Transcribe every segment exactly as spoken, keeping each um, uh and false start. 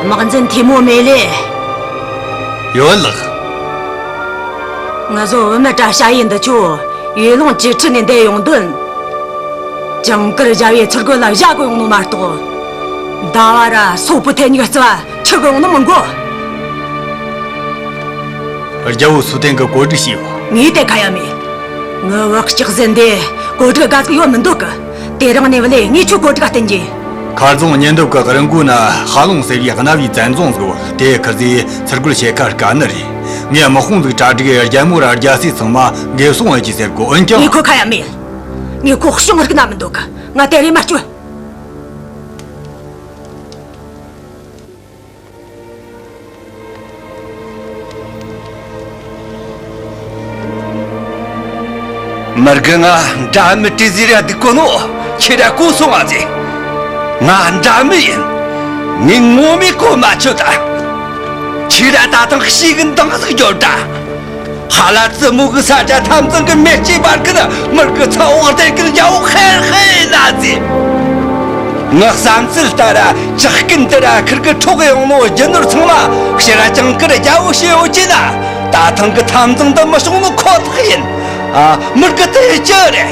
དམག་འཛིན་ཐེ་མོ་མེ་ལེ། ཡོད་ལགས། ང་ཚོ་བུད་མེད་བཀྲ་ཤ་ཡི་འདི་ཆོ་ཡུལ་ལུང་བཅུ་ཁྲི་ནས་འདས་ཡོང་དོན། ཇིང་གིར་རྒྱལ་བོའི་ཚུར་རྒོལ་ལ་བཞག་གི་ཡོང་ནོ་མ་གཏོགས། ཟླ་བ་ར་སོག་པོ་ཐེ་གཉིས་རྩ་བ་ཁྲིད་གི་ཡོང་ནོ་མི་འགོ། རྒྱལ་བོ་སུ་ཏན་གྱིས་བཀོད་སྒྲིག་བྱས་ཡོད། ངས་དེ་ཁ་ཡ་མེད། ངའི་བག་ལྕགས་ཟིན་ཏེ་བཀོད་སྒྲིག་དགའ་ཚིག་ཡོད་མི་འདུག་གི། དེ་རིང་ནས་བུ་ལས་ངས་ཁྱོད་བཀོད་སྒྲིག་བསྟན་རྒྱུ། མཁར་རྫོང་ཉེ་འདབས་ཀྱི་རི་མགོ་ན་ཧ་ལུང་ཟེར་བའི་གནའ་བོའི་བཙན་རྫོང་ཟིག་ཡོད། དེ་ཁུར་ཟོས་ཚུར་རྒོལ་བྱེད་ཁ་དཀའ་ནི་རེད། ངས་དམག་དཔུང་ཟིག་གྲ་སྒྲིག་གི། རྒྱལ་མོ་ར་རྒྱལ་སྲས་ཚང་མ་འགེབས་སྲུང་བྱེད་རྒྱུ་ཟེར་གོ། འོན་ཀྱང་། ངས་ཁོ་ཁ་ཡ་མེད། ངས་ཁོ་གཤོང་རིག་ན་མི་འདུག་གི། ང་དེ་རེ་མ་སྐྱོ། མི་རྒན། ང་འདྲ་མི་བྲིས་ཟིག་ར་སྡིག་གོ་ནོ་ཁྱེད་ར་གོ་སོང་ང་ཟེ། ང་འདྲ་མི་ཡིན། ངས་ངོ་མས་གོ་མ་ཆོད་ད། ཁྱེད་ར་ད་ཐེངས་ཤི་གི་འདང་ཟིག་རྒྱོབ་ད། ཧ་ལ་ཙི་མོ་གི་ས་ཆ་འཐབ་འཛིང་གི་མེ་ལྕེ་འབར་གི་ནི་མི་རྒན་ཚ་བོ་བསྡད་གི་རྒྱལ་བོ་ཧེར་ཧེར་ན་ཟེ། ངའི་བསམ་ཚུལ་ལྟར་ར་ཇག་རྐུན་དེ་ར་ཁུར་གི་འཕྲོག་གི་ཡོང་ནོ་རྒྱུ་ནོར་ཚང་མ་ཕྱིར་ར་ཇིང་གིར་རྒྱལ་བོ་བྱིན་ཡོད་རྒྱུ་ན། ད་ཐེངས་གི་འཐབ་འཛིང་འདི་མི་བྱུང་ནོ་ཁོ་ཐག་ཡིན། ཨ། མི་རྒན་དེ་ཅི་རེད།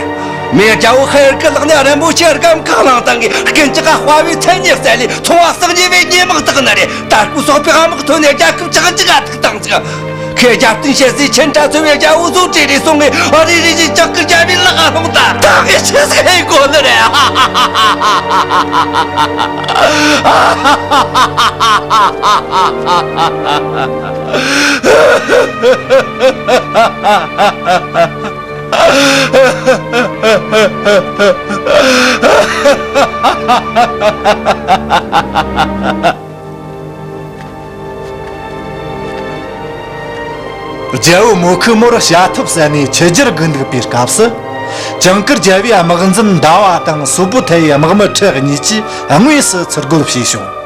མོས་རྒྱལ་བོ་ཧེར་གི་ལག་ནས་རིན་པོ་ཆེ་སྒམ་གང་བླངས་བཏང་གི། རྐུན་ཇག་ག་དཔའ་བོའི་མཚན་སྙན་བསྩལ་ལས་ཚོང་བ་བསད་རྒྱུ་བའི་ཉེས་དམིགས་བཏགས་ནི་རེད། ད་སྐུ་སོག་པོའི་དམག་ཐོན་ནས་རྒྱལ་ཁབ་ཆག་འཇིག་ག་ཐུག་བཏང་ཟིག། ཁོས་རྒྱབ་རྟེན་བྱེད་སའི་ཆེན་ཁྲ་ཚོ་བའི་རྒྱལ་བོ་ཚོ་བྲོས་རེ་སོང་ངས་རེ་རེ་བཞིན་ཇིང་གིར་རྒྱལ་བོའི་ལག་ག་ལྷུང་ད། ད་ངས་ཆི་ཟིག་ཡེད་དགོ་ནི་རེད། རྒྱལ་བོ་མོ་ཁི་མོར་བྱ་ཐབས་ཟད་ནས་ཆུ་རྒྱུར་སྒུག་འདུག་པའི་སྐབས་སུ། ཇིང་གིར་རྒྱལ་བོའི་དམག་འཛིན་ཟླ་བ་དང་སོག་པོ་ཐེ་ཡི་དམག་མི་ཁྲི་གཉིས་ཀྱིས་དངོས་སུ་ཚུར་རྒོལ་བྱས་བྱུང་།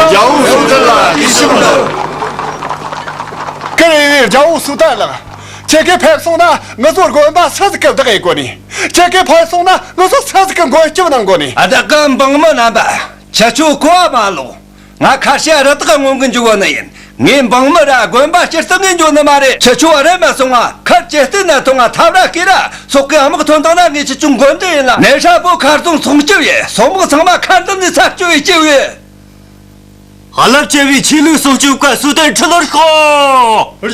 རྒྱལ་བོ་སུ་ཏན་ལ་ཡིད་ཆེས་མི་འདུག། ཀུ་རེ་རེ། རྒྱལ་བོ་སུ་ཏན་ལགས། ཁྱེད་ཀྱིས་ཕེབས་སོང་ན་ངུ་ཚོ་དགོན་པ་སུ་ཟིག་གིས་བདག་ཡེད་གོ་ནི། ཁྱེད་ཀྱིས་ཕེབས་སོང་ན་ངུ་ཚོ་སུ་ཟིག་གིས་མགོན་སྐྱབས་གནང་གོ་ནི། ཨ། བདག་གི་འབངས་མི་རྣམ་པ། ཁྱེད་ཆོ་གོ་བ་མ་ལོག། ང་ཁ་ཤས་རི་དྭགས་རྔོན་གི་འཇུག་གོ་ནི་ཡིན། ངས་འབངས་མི་ར་དགོན་པ་སྤྱིར་བཏང་ངས་འཇོག་ནི་མ་རེད། ཁྱེད་ཆོ་རེམ་མ་སོང་ང་། མཁར་ཇེ་བརྟན་ན་ཐོན་ང་། འཐབ་ར་བརྐོས་ར་སོག་གི་དམག་ཐོན་བཏང་ན་ངས་ཁྱེད་ཆོ་མགོན་འདྲེ་ཡིན་ལ། ནེ་ཧྲ་པོ་མཁར་རྫོང་སྲུང་སྐྱོབ་ཡེ། སོག་དམག་ཚང་མ་མཁར་འདི་ནས་ཚར་གཅོད་ཡེ་སྐྱེལ་ཡེ། རླབས་ཆེ་བའི་ཆོས་ལུགས་སྲུང་སྐྱོབ་ཀ་སུ་ཏན་ཁྲི་ལོར་ཤོག།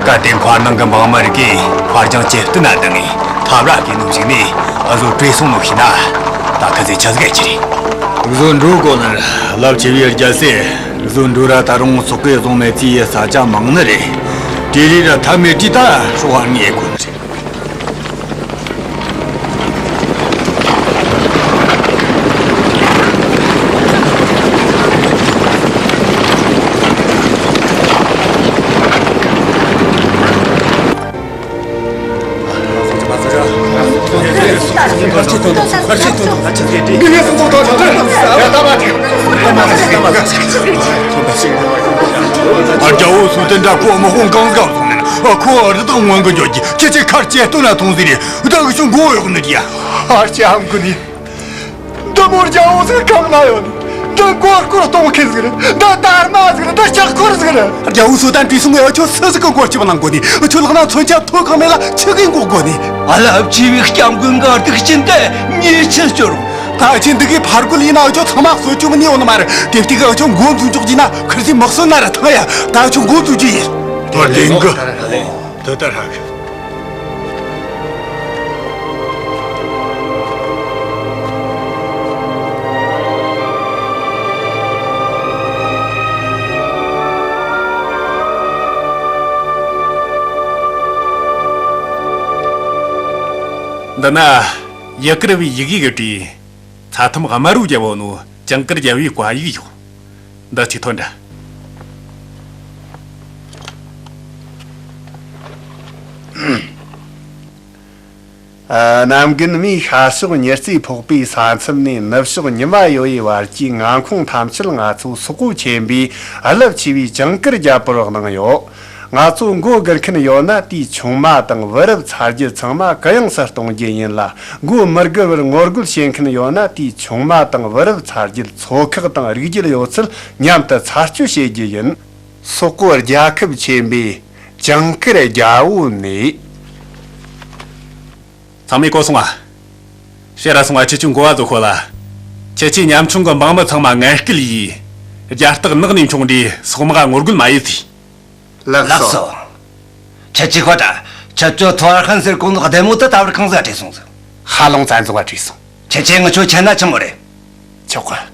གལ་ཏེ་མཁར་ནང་གི་འབངས་མི་རིགས་ཀྱིས་མཁར་གྱང་ཇེ་བརྟན་ན་བཏང་ངས་འཐབ་ར་བརྐོས་ནོ་གཞུག་ནས་འུ་ཚོ་བྲོས་སོང་ནོ་ཤེས་ན། ད་ཁི་ཚོས་ཆི་ཟིག་ཡེད་རྒྱུ་རེད། འུ་ཚོ་འགྲོ་དགོ་ནི་རེད། རླབས་ཆེ་བའི་རྒྱལ་སྲས། འུ་ཚོ་འགྲོ་ར་ད་རུང་སོག་གིས་བཟུང་མེད་ཚེ་ཡི་ས་ཆ་མང་ནི་རེད། བྲོས་རེ་ར་འཐབ་མེད་དུས་ད་སྲོག་ཧར་ངེས་དགོ་ནི་རེད། ཨ། རྒྱལ་བོ་སུ་ཏན་ད་ཁོ་དམག་དཔུང་གང་ཟིག་བཟུང་ནས། ཨ། ཁོ་རི་དྭགས་རྔོན་གི་འཇུག་རྒྱུ། ཁྱེད་ཆོས་མཁར་ཇེ་བརྟན་ན་ཐོན་ཟེར་རེ། ད་གི་ཆུ་མགོ་གཡོག་ནི་རེད་ཡ། ཨ་ཅེ་ཨམ་གི་ནི། འདི་མོ་རྒྱལ་བོ་ཟིག་གང་ན་ཡོད་ནི། འདི་མགོ་སྐོར་གཏོང་མཁན་ཟིག་རེད། འདི་དར་མ་ཟིག་རེད། འདི་ལྕགས་འཁོར་ཟིག་རེད། རྒྱལ་བོ་སུ་ཏན་བྲོས་སོང་ངས་འུ་ཆོ་སུ་ཟིག་གིས་མགོ་སྐྱབས་གནང་དགོ་ནི། འུ་ཆོ་ལག་ན་མཚོན་ཆ་ཐོད་གང་མེད་ལ་ཆི་གིས་འགོག་དགོ་ནི། རླབས་ཆེ་བའི་སྐྱབས་མགོན་གི་སྡིག་ཆེན་དེ་ཉེས་ཆད་གཅོད་རོགས། ད་འུ་ཆོ་འདི་གི་ཕར་རྒོལ་ཡེ་ན་འུ་ཆོ་ཚང་མ་གསོད་རྒྱུ་མིན་ནི་ཡོད་ནི་མ་རེད། དེ་དུས་གི་འུ་ཆོ་མགོ་འཛུགས་འཇོག་རྒྱུ་ན་ཁུར་ཚོས་མི་གསོད་ན་ར་ཐང་ཡ། ད་འུ་ཆོ་མགོ་འཛུགས་རྒྱུ་ཡིན། དེ་ལྟར་ཧ་གི། འདི་ན་ཡུ་གུར་བའི་ཡི་གེ་གིས་བྲིས། ཚ་ཐམ་དམར་བོ་རྒྱལ་པོ་ནོ་ཇིང་གུར་རྒྱལ་བོའི་བཀའ་ཡིག་ཡོད། འདི་ཅིག་ཐོན་དྲ། ཨ། གནམ་རྒན་མིའི་ཤར་ཕྱོགས་ཉི་རྩེ་ཕོག་པའི་ས་མཚམས་ནས་ནུབ་ཕྱོགས་ཉི་མ་ཡོལ་བའི་བར་གྱི་མངའ་ཁོངས་ཐམས་ཅད་ང་ཚོ་སོག་པོ་ཆེན་པོས་རླབས་ཆེ་བའི་ཇིང་གུར་རྒྱལ་པོར་གནང་ཡོད། ང་ཚོ་མགོ་སྒུར་མཁན་ཡོད་ན་དེའི་ཆུང་མ་དང་བུ་རབས་ཚ་རྒྱུད་ཚང་མ་གུ་ཡངས་སུ་གཏོང་རྒྱུ་ཡིན་ལ། མགོ་མི་སྒུར་བར་ངོ་རྒོལ་བྱེད་མཁན་ཡོད་ན་དེའི་ཆུང་མ་དང་བུ་རབས་ཚ་རྒྱུད་ཚོ་ཁག་དང་རིགས་རྒྱུད་ཡོད་ཚད་མཉམ་དུ་ཚར་གཅོད་བྱེད་རྒྱུ་ཡིན། སོག་པོ་རྒྱལ་ཁབ་ཆེན་པོའི་ཇིང་གུར་རྒྱལ་པོ་ནས། ཚང་མས་གོ་སོང་ང་། ཕྱིར་ར་སོང་ང་ཁྱེད་ཆོའི་འགོ་བ་ཚོ་ཤོད་ལ། ཁྱེད་ཆོས་ཉམ་ཆུང་གི་འབངས་མི་ཚང་མ་ངན་སྐུལ་ཡས། རྒྱ་སྟག་ནགས་ནས་མཆོངས་འདྲའི་སོག་དམག་ངོ་རྒོལ་མ་ཡས་ཟེར། ལགས་ལགས་སོ། སོ། ཁྱེད་ཆོས་ཤོད་དྲ། ཁྱེད་ཆོ་ཐོ་ཨར་ཧན་ཟེར་གོ་ནོ་བདེ་མོ་དེ་ད་བར་གང་ཟིག་བྲོས་སོང་ཟིག། ཧ་ལོང་བཙན་རྫོང་ང་བྲོས་སོང་། ཁྱེད་ཆོས་ངེད་ཆོ་ཁྱེར་ན་ཆི་མོ་རེད། ཆོག་གི།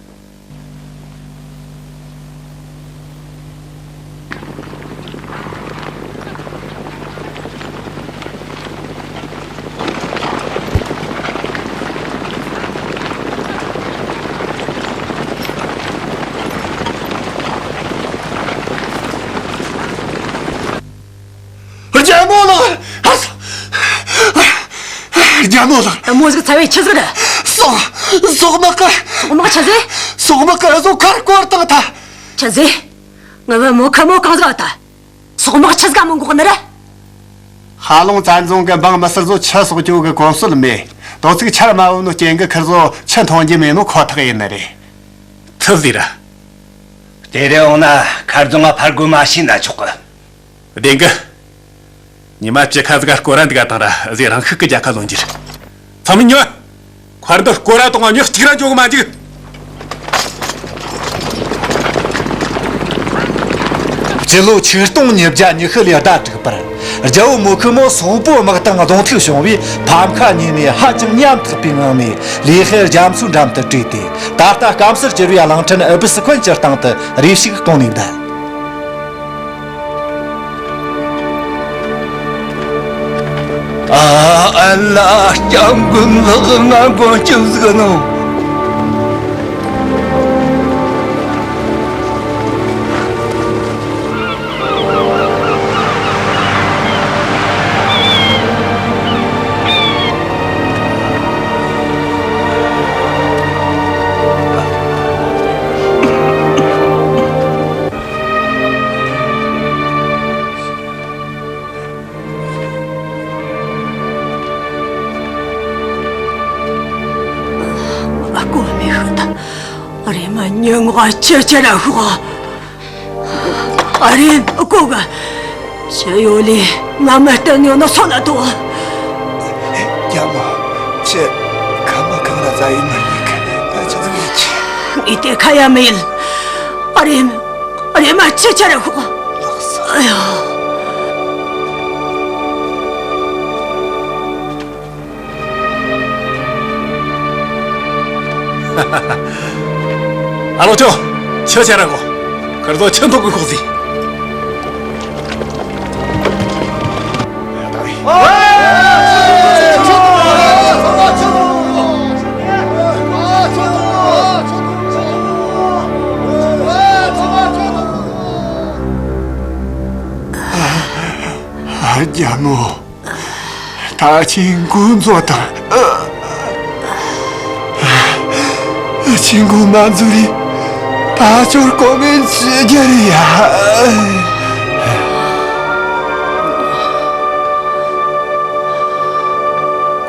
རྒྱལ་མོ་ལགས། ཨ། རྒྱལ་མོ་ལགས། མོ་ཟིག་ཚ་བའི་ཆི་ཟིག་རེད། སོག་སོག་དམག་གིས། སོག་དམག་ཆི་ཟིག་སོག་དམག་གིས་ཨ་ཟོ་མཁར་བསྐོར་བཏང་ཐལ། ཆི་ཟིག་ངའི་བུ་མོ་ཁ་མོ་གང་ཟིག་ཨ་ཐལ། སོག་དམག་ཆི་ཟིག་མི་འགོག་ནི་རེད། ཧ་ལོང་བཙན་རྫོང་གི་འབངས་མི་སེར་ཚོ་ཆུ་གསོག་རྒྱུ་གི་གོམས་སྲོལ་མེད། དོ་ཚིགས་ཆར་མ་བབས་ནོ་རྐྱེན་གིས་ཁིར་ཚོ་ཆུ་འཐུང་རྒྱུ་མེད་ནོ་ཁོ་ཐག་ཡིན་ནི་རེད། ཐུབ་ཟེར་ར། དེ་རེད། འོང་ན་མཁར་རྫོང་ང་ཕར་རྒོལ་མ་བྱས་ན་ཆོག་གི། བདེན་གི། ཉི་མ་བཅུ་ཁ་ཟིག་ག་སྐོར་ར་འདི་ག་བཏང་ར་ཟེ་རང་ཤུགས་ཀྱིས་རྒྱལ་ཁ་ལོན་རྒྱུ་རེད། ཚང་མས་ཉོན། མཁར་འདི་སྐོར་ར་གཏོང་བ་ཉག་གཅིག་ར་འཇོག་མ་འཇུག། སྤྱི་ལོ་ཆིག་སྟོང་ཉིས་བརྒྱ་ཉི་ཤུ་ལོའི་ཟླ་དྲུག་པར། རྒྱལ་པོ་མུ་ཁི་མོ་སོག་པོའི་དམག་དང་གདོང་ཐུག་བྱུང་བས་ཕམ་ཁ་ཉོས་ནས་ཧ་ཅང་ཉམ་ཐག་པའི་ངང་ནས་ལི་ཧེ་རྒྱ་མཚོའི་འགྲམ་དུ་བྲོས་ཏེ། ད་ལྟ་སྐམ་སར་གྱུར་བའི་གླིང་ཕྲན་ཨུ་བི་སི་ཁོན་གྱི་སྟེང་དུ་རེ་ཞིག་གཏོང་ནས་བསྡད། ཨ། ཨ་ལ། སྐྱབས་མགོན་ལགས། ང་མགོན་སྐྱབས་ཟིག་ནོ། ཨ། གོ་མི་ཤོད་ད། ཨ་རེ་མ། ཉི་ངོ་ཆི་ཆི་ར་ཤོག་ཨ་རེ་ཨ་ཀོ་ག་ཆི་ཡོད་ལེ། ང་མ་བསྟན་ཡོད་ན་སོང་ན་ཐོ། རྒྱལ་མོ། ཆི་ཁ་མ་གང་ར་ཙ་ཡིན་ན་ཡིན་གི། ད་ཆི་ཟིག་ཡིན་ཆི། ངས་དེ་ཁ་ཡ་མི་ཡིན། ཨ་རེ། ཨ་རེ་མ། ཆི་ཆི་ར་ཤོག་ཨ་ཡ། ཨ་ལོ་ཅོ། ཆི་ཆི་ར་གོ། ཁིར་ཚོ་ཆི་འཐུང་གི་ཤོག་ཟེ། རྒྱལ་མོ། ད་ཁྱེད་མགོ་འཛུགས་དང་། ཁྱེད་མགོ་མ་འཛུགས་རེ། ད་ཁྱོད་ཀོ་མེན་ཅི་རྒྱ་རེ་ཡ།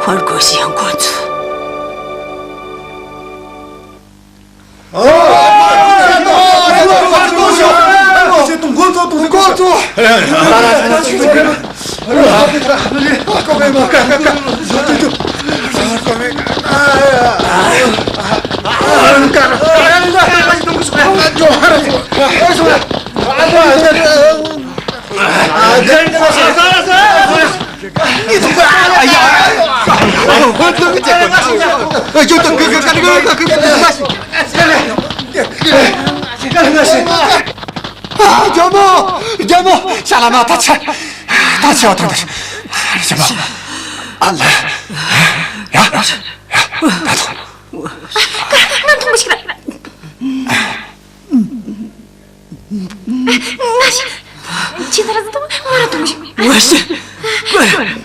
ཁོར་གོ་ཞིག་ཡང་མགོ་འཛུགས། ཨ། རྒྱལ་མོ། རྒྱལ་མོ། ཤ་ལ་མ། ད་ཆ། ད་ཆ་བ་ཐང་ད། རྒྱལ་མོ། ཨ་ལ། ཡ། ཡ། ད་ཐོངས། ང་མཐོང་མི་ཤེས་ར། ང་ཤི། ཁྱེད་རང་ཚོ་ང་རང་མཐོང་མི་ཤེས། ང་ཤི།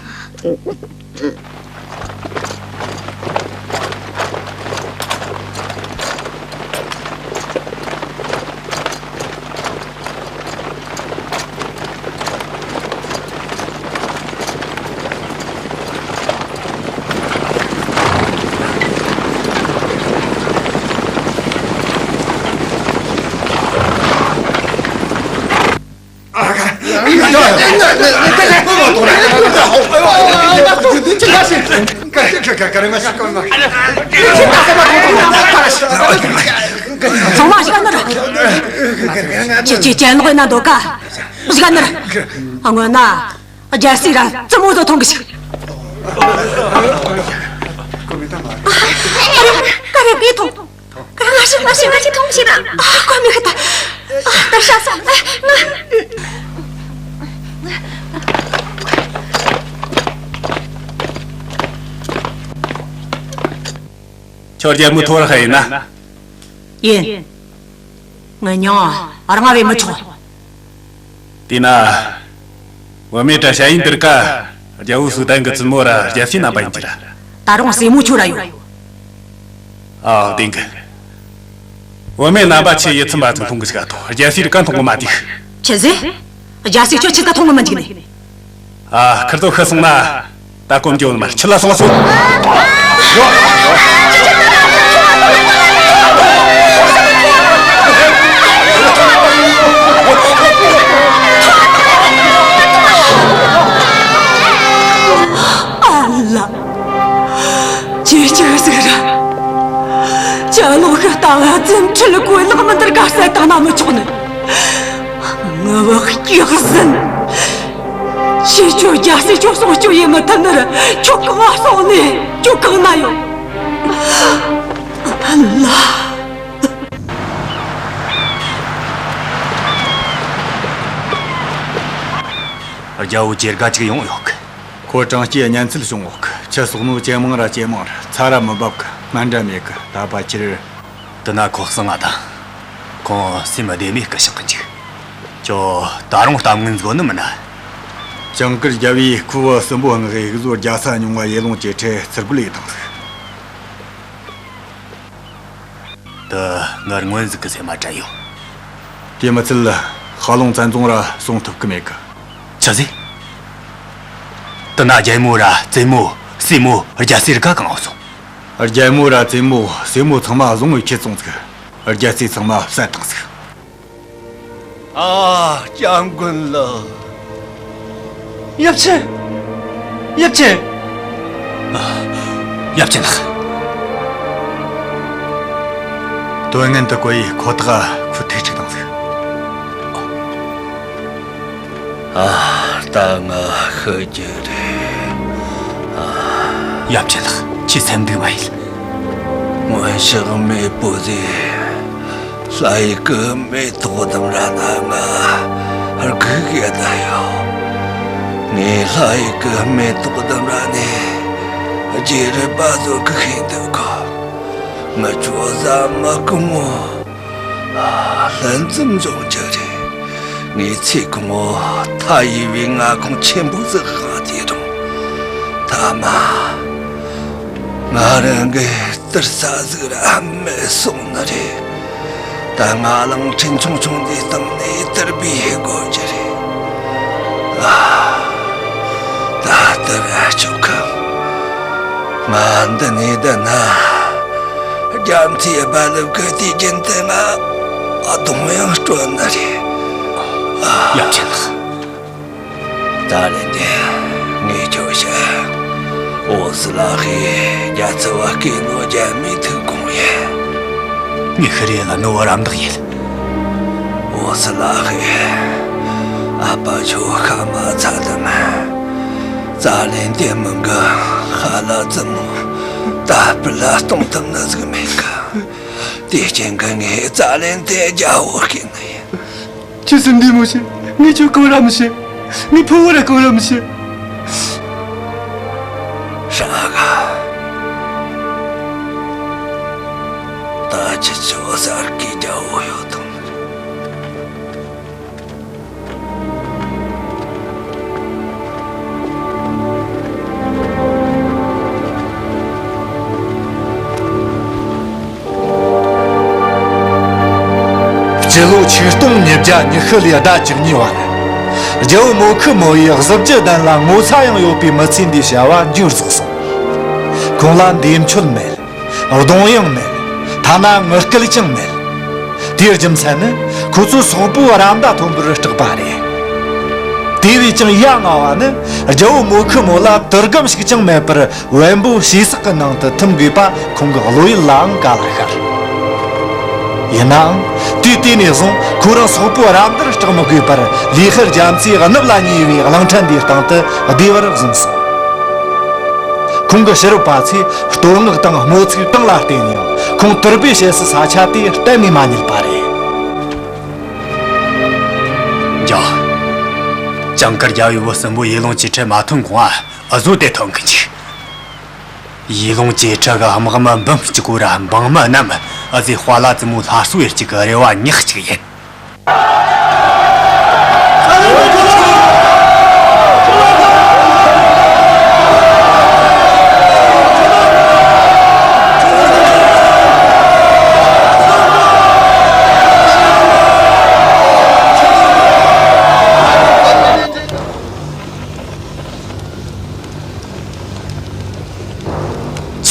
ཚང་མ་ཞིག་ནི་ར། ཅི་ཅི་ཅན་ལོག་ཡིན་ན་འདོད་ག་ཞིག་ནི་ར། སྔོན་ན་རྒྱལ་སྲས་ར་བཙུན་མོ་ཚོ་མཐོང་གི་ཞིག་ཀ་རེ་ཀ་རེ་ཀའི་མཐོང་། ཀ་རེ་ང་ཞིག་ང་ཞིག་ང་ཞིག་མཐོང་ཞིག་ར། ཨ་ཀོ་མི་ཁ་ད། ཨ་ད་ཤ་སོང་། ཨ་ང་། ཁྱོད་རྒྱལ་མོའི་ཐོ་ར་ཧ་ཡིན་ན། ཡིན། ངའི་མྱིང་རང་བས་མི་ཆོག་དེས་ན། བུད་མེད་དྲ་ཞ་ཡིན་དིར་ཀ་རྒྱལ་བོ་སུ་ཏན་གི་བཙུན་མོ་ར་རྒྱལ་སྲས་རྣམ་པ་ཡིན་གྱི་ར། ད་རུང་སྲས་མོ་ཁྱོད་ར་ཡོད། ཨ་བདེན་གི། བུད་མེད་རྣམ་པ་ཆེ་ཡིད་ཚིམ་པ་ཚོ་མཐོང་གི་ཞིག་ཨ་ཐོ། རྒྱལ་སྲས་རིགས་ཀ་མཐོང་གི་མ་དེ་ཤི། ཆི་ཟེ། རྒྱལ་སྲས་ཁྱོད་ཆི་ད་མཐོང་གི་མི་འཇུག་ནི། ཨ། ཁིར་ཚོ་ཤི་སོང་ན། ད་གོམ་རྒྱུ་ནི་མ་རེད། ཁྱི་ལ་སོང་སོང་། ཨ་ལ། ཁྱེད་ཅི་ཟིག་རེད། ཅ་ལག་གི་ལྟ་བ་བཙན་ཁྲིད་གོས་ལག་མི་འདིར་དགའ་ས་བཏང་ན་མི་ཆོག་ནི། ངུ་བ་སྐྱག་ཟན། ཁྱེད་ཆོ་རྒྱལ་སྲས་ཁྱོད་སྲུང་སྐྱོབ་ཡེ་མི་ཐུབ་ནི་རེད། ཁྱོད་གང་ང་སོང་ནས་ཁྱོད་གང་ན་ཡོད། ཨ་ལ། རྒྱལ་བོ་ཇེ་དགའ་ཅིག་ཡོང་ཡོད་གི། ཁོ་གྲངས་སྐྱེས་གཉན་ཚད་བྱུང་ཡོད་གི། ཁྱི་སོག་ནོ་ཇེ་མང་ར་ཇེ་མང་ར། ཚ་ར་མི་འབབ་གི། སྨན་འདྲ་མེད་གི། ད་ཕལ་ཆེར། དེ་ན་ཁོ་གསང་ང་དང་། ཁོང་སེམས་བདེ་མེད་སྐུ་གཤེགས་གི་འཇུག་ཁྱོད་ད་རུང་གཏམ་ངན་ཟིག་ནི་མིན་ན། ཇིང་གིར་རྒྱལ་བོས་ཁོའི་བུ་སྲིན་པོ་མངགས་གི་གཟོད་རྒྱལ་ས་རྙིང་བ་ཡེ་ལོང་ཅེ་ཁྲེ་ཚུར་རྒོལ་ཡེ་བཏང་ཟིག་དེ་ངར་སྔོན་ཟིག་གི་སེམས་མ་དྲན་ཡོད། དེ་མི་ཚད་ཧ་ལོང་བཙན་རྫོང་ར་སྲུང་ཐུབ་གི་མེད་གི། ཆི་ཟེ། དེ་ན་རྒྱལ་མོ་ར་བཙུན་མོ། སྲས་མོ། རྒྱལ་སྲས་རིགས་ཀ་གང་སོང་། རྒྱལ་མོ་ར་བཙུན་མོ། སྲས་མོ་ཚང་མ་བཟུང་བའི་ཁྱེར་སོང་ཟིག་རྒྱལ་སྲས་ཚང་མ་བསད་བཏང་ཟིག་ཨ། སྐྱབས་མགོན་ལགས། ཡབ་ཆེན། ཡབ་ཆེན། ཨ། ཡབ་ཆེན་ལགས། དོན་ངན་དུ་གོ་ཡི་ཁོ་ཐག་ཁོ་ཐུག་ཅིག་བཏང་ཟིག་ཨ། ད་ང་ཤི་རྒྱུ་རེད། ཨ། ཡབ་ཆེན་ལགས། ཁྱེད་སེམས་སྡུག་མ་ཡིན། སྔོན་ཞག་མེད་པོ་ཟིག་ལྷ་ཡུལ་གི་མེ་ཏོག་ལྡུམ་ར་ན་ང་སྒུག་ཡོད་ད་ཡོད། ངས་ལྷ་ཡུལ་གི་མེ་ཏོག་ལྡུམ་ར་ནས་རྗེ་རི་པ་ཟོ་གི་ཤེས་འདུག་གོ། ངི་ཆོ་ཟ་མ་གི་ངོ་ལྷན་ཙམ་འཇོག་རྒྱུ་རེད། ངས་ཚེ་གང་བོ་མཐའ་ཡས་པའི་མངའ་ཁོངས་ཆེན་པོ་ཟིག་གང་དེ་རུང་ཐ་མ་ང་རང་གི་དུར་ས་ཟིག་ར་མེད་སོང་ནི་རེད། ད་ང་གླིང་ཕྲན་ཆུང་ཆུང་འདིའི་སྟེང་ནས་དུར་སྦས་དགོས་རྒྱུ་རེད། ཨ། ད་ལྟ་ར་ཆོག་གི། ང་འདི་ནས་བསྡད་ན། རྒྱ་མཚོའི་རྦ་རླབས་ཀྱིས་དུས་རྒྱུན་དུ་ང་གདུང་ཡང་དཀྲོལ་ནི་རེད། ཡབ་ཆེན་ལགས། ད་ལན་དེ་ངས་ཁྱོད་བཤད། འོ་སི་ལ་ཧེ་རྒྱ་ཚ་བ་སྐེ་ནོ་རྒྱ་མིའི་ཐུགས་དགོངས་ཡིན། ངས་ཤི་རེ་ལ་ནོ་བ་རམ་འདེགས་ཡིན། འོ་སི་ལ་ཧེ། ཨ་ཕ་ཁྱོད་ཤ་མ་ཚ་དམ། ཙ་ལན་དེ་མིན་གི་ཧ་ལ་ཙི་མོ་ད་སྤུར་ལ་གཏོང་ཐུབ་ནི་ཟིག་མེད་གི། དེ་རྐྱེན་གྱིས་ངས་ཙ་ལན་དེ་རྒྱལ་བོ་བསྐོས་ནི་ཡིན། ཁྱོད་སེམས་བདེ་མོ་བྱོས། ངས་ཁྱོད་གང་ར་མི་བྱེད། ངས་ཕུ་བོ་ར་གང་ར་མི་བྱེད། ཧྲ་ག་ད་ཁྱེད་ཆོ་གསར་གི་རྒྱལ་པོ་ཡོད་དང་། སྤྱི་ལོ་ཆིག་སྟོང་ཉིས་བརྒྱ་ཉི་ཤུ་ལོའི་ཟླ་བཅུ་གཉིས་པར། རྒྱལ་པོ་མོ་ཁི་མོ་ཡི་གཟི་བརྗིད་ལྡན་ལ་ངོ་ཚ་ཡང་ཡོད་པའི་མི་ཚེ་འདིའི་བྱ་བ་མཇུག་རྫོགས་སོང་། ཁོང་ལ་འདས་མཆོད་མེད། གདུང་དབྱངས་མེད། ཐ་ན་ངུ་སྐད་ཀྱང་མེད། དེའི་རྒྱུ་མཚན་ནི་ཁོ་ཚོའི་སོག་པོའི་ར་མདའ་མཐོན་པོར་སྐྲག་པ་རེད། དེ་བས་ཀྱང་ཡ་ང་བ་ནི་རྒྱལ་པོ་མོ་ཁི་མོ་ལ་དུར་སྒམ་ཞིག་ཀྱང་མེད་པར། བེམ་པོ་ཞེ་སག་གི་ནང་དུ་ཐིམ་དགོས་པ་ཁོང་གི་བློ་ཡུལ་ལའང་ག་ལ་ཤར། ཡིན་ནའང་། དུས་དེ་ནས་བཟུང་ཁོ་རང་སོག་པོའི་ར་མདར་སྐྲག་མི་དགོས་པར། ལི་ཧི་རྒྱ་མཚོའི་ནུབ་ལ་ཉེ་བའི་གླིང་ཕྲན་འདིའི་སྟེང་དུ་བདེ་བར་བཟུང་སོང་། ཁོང་གི་ཕྱི་རབས་པ་ཚོས་བསྟོད་བསྔགས་དང་དམོད་ཚིག་གང་ལ་བརྟེན་ཡང་། ཁོང་དུར་སྦས་བྱེད་སའི་ས་ཆ་དེ་གཏན་ནས་མ་རྙེད་པ་རེད། ཇང་། ཇང་དཀར་རྒྱལ་པོའི་བུ་གསུམ་པོ་ཡེ་ལོང་ཅེ་ཁྲི་མ་ཐོན་གོང་ང་། འུ་ཟོ་དེ་ཐོན་གི་འཇུག་ཡེ་ལོང་ཅེ་ཁྲི་གི་དམག་མི་འབུམ་གཅིག་གོ་ར་འབངས་མི་རྣམས་འུ་ཟོའི་ཧྭ་ལ་ཙི་མོ་སླར་གསོ་ཡེད་རྒྱུ་གི་རེ་བ་ཉག་གཅིག་ཡིན།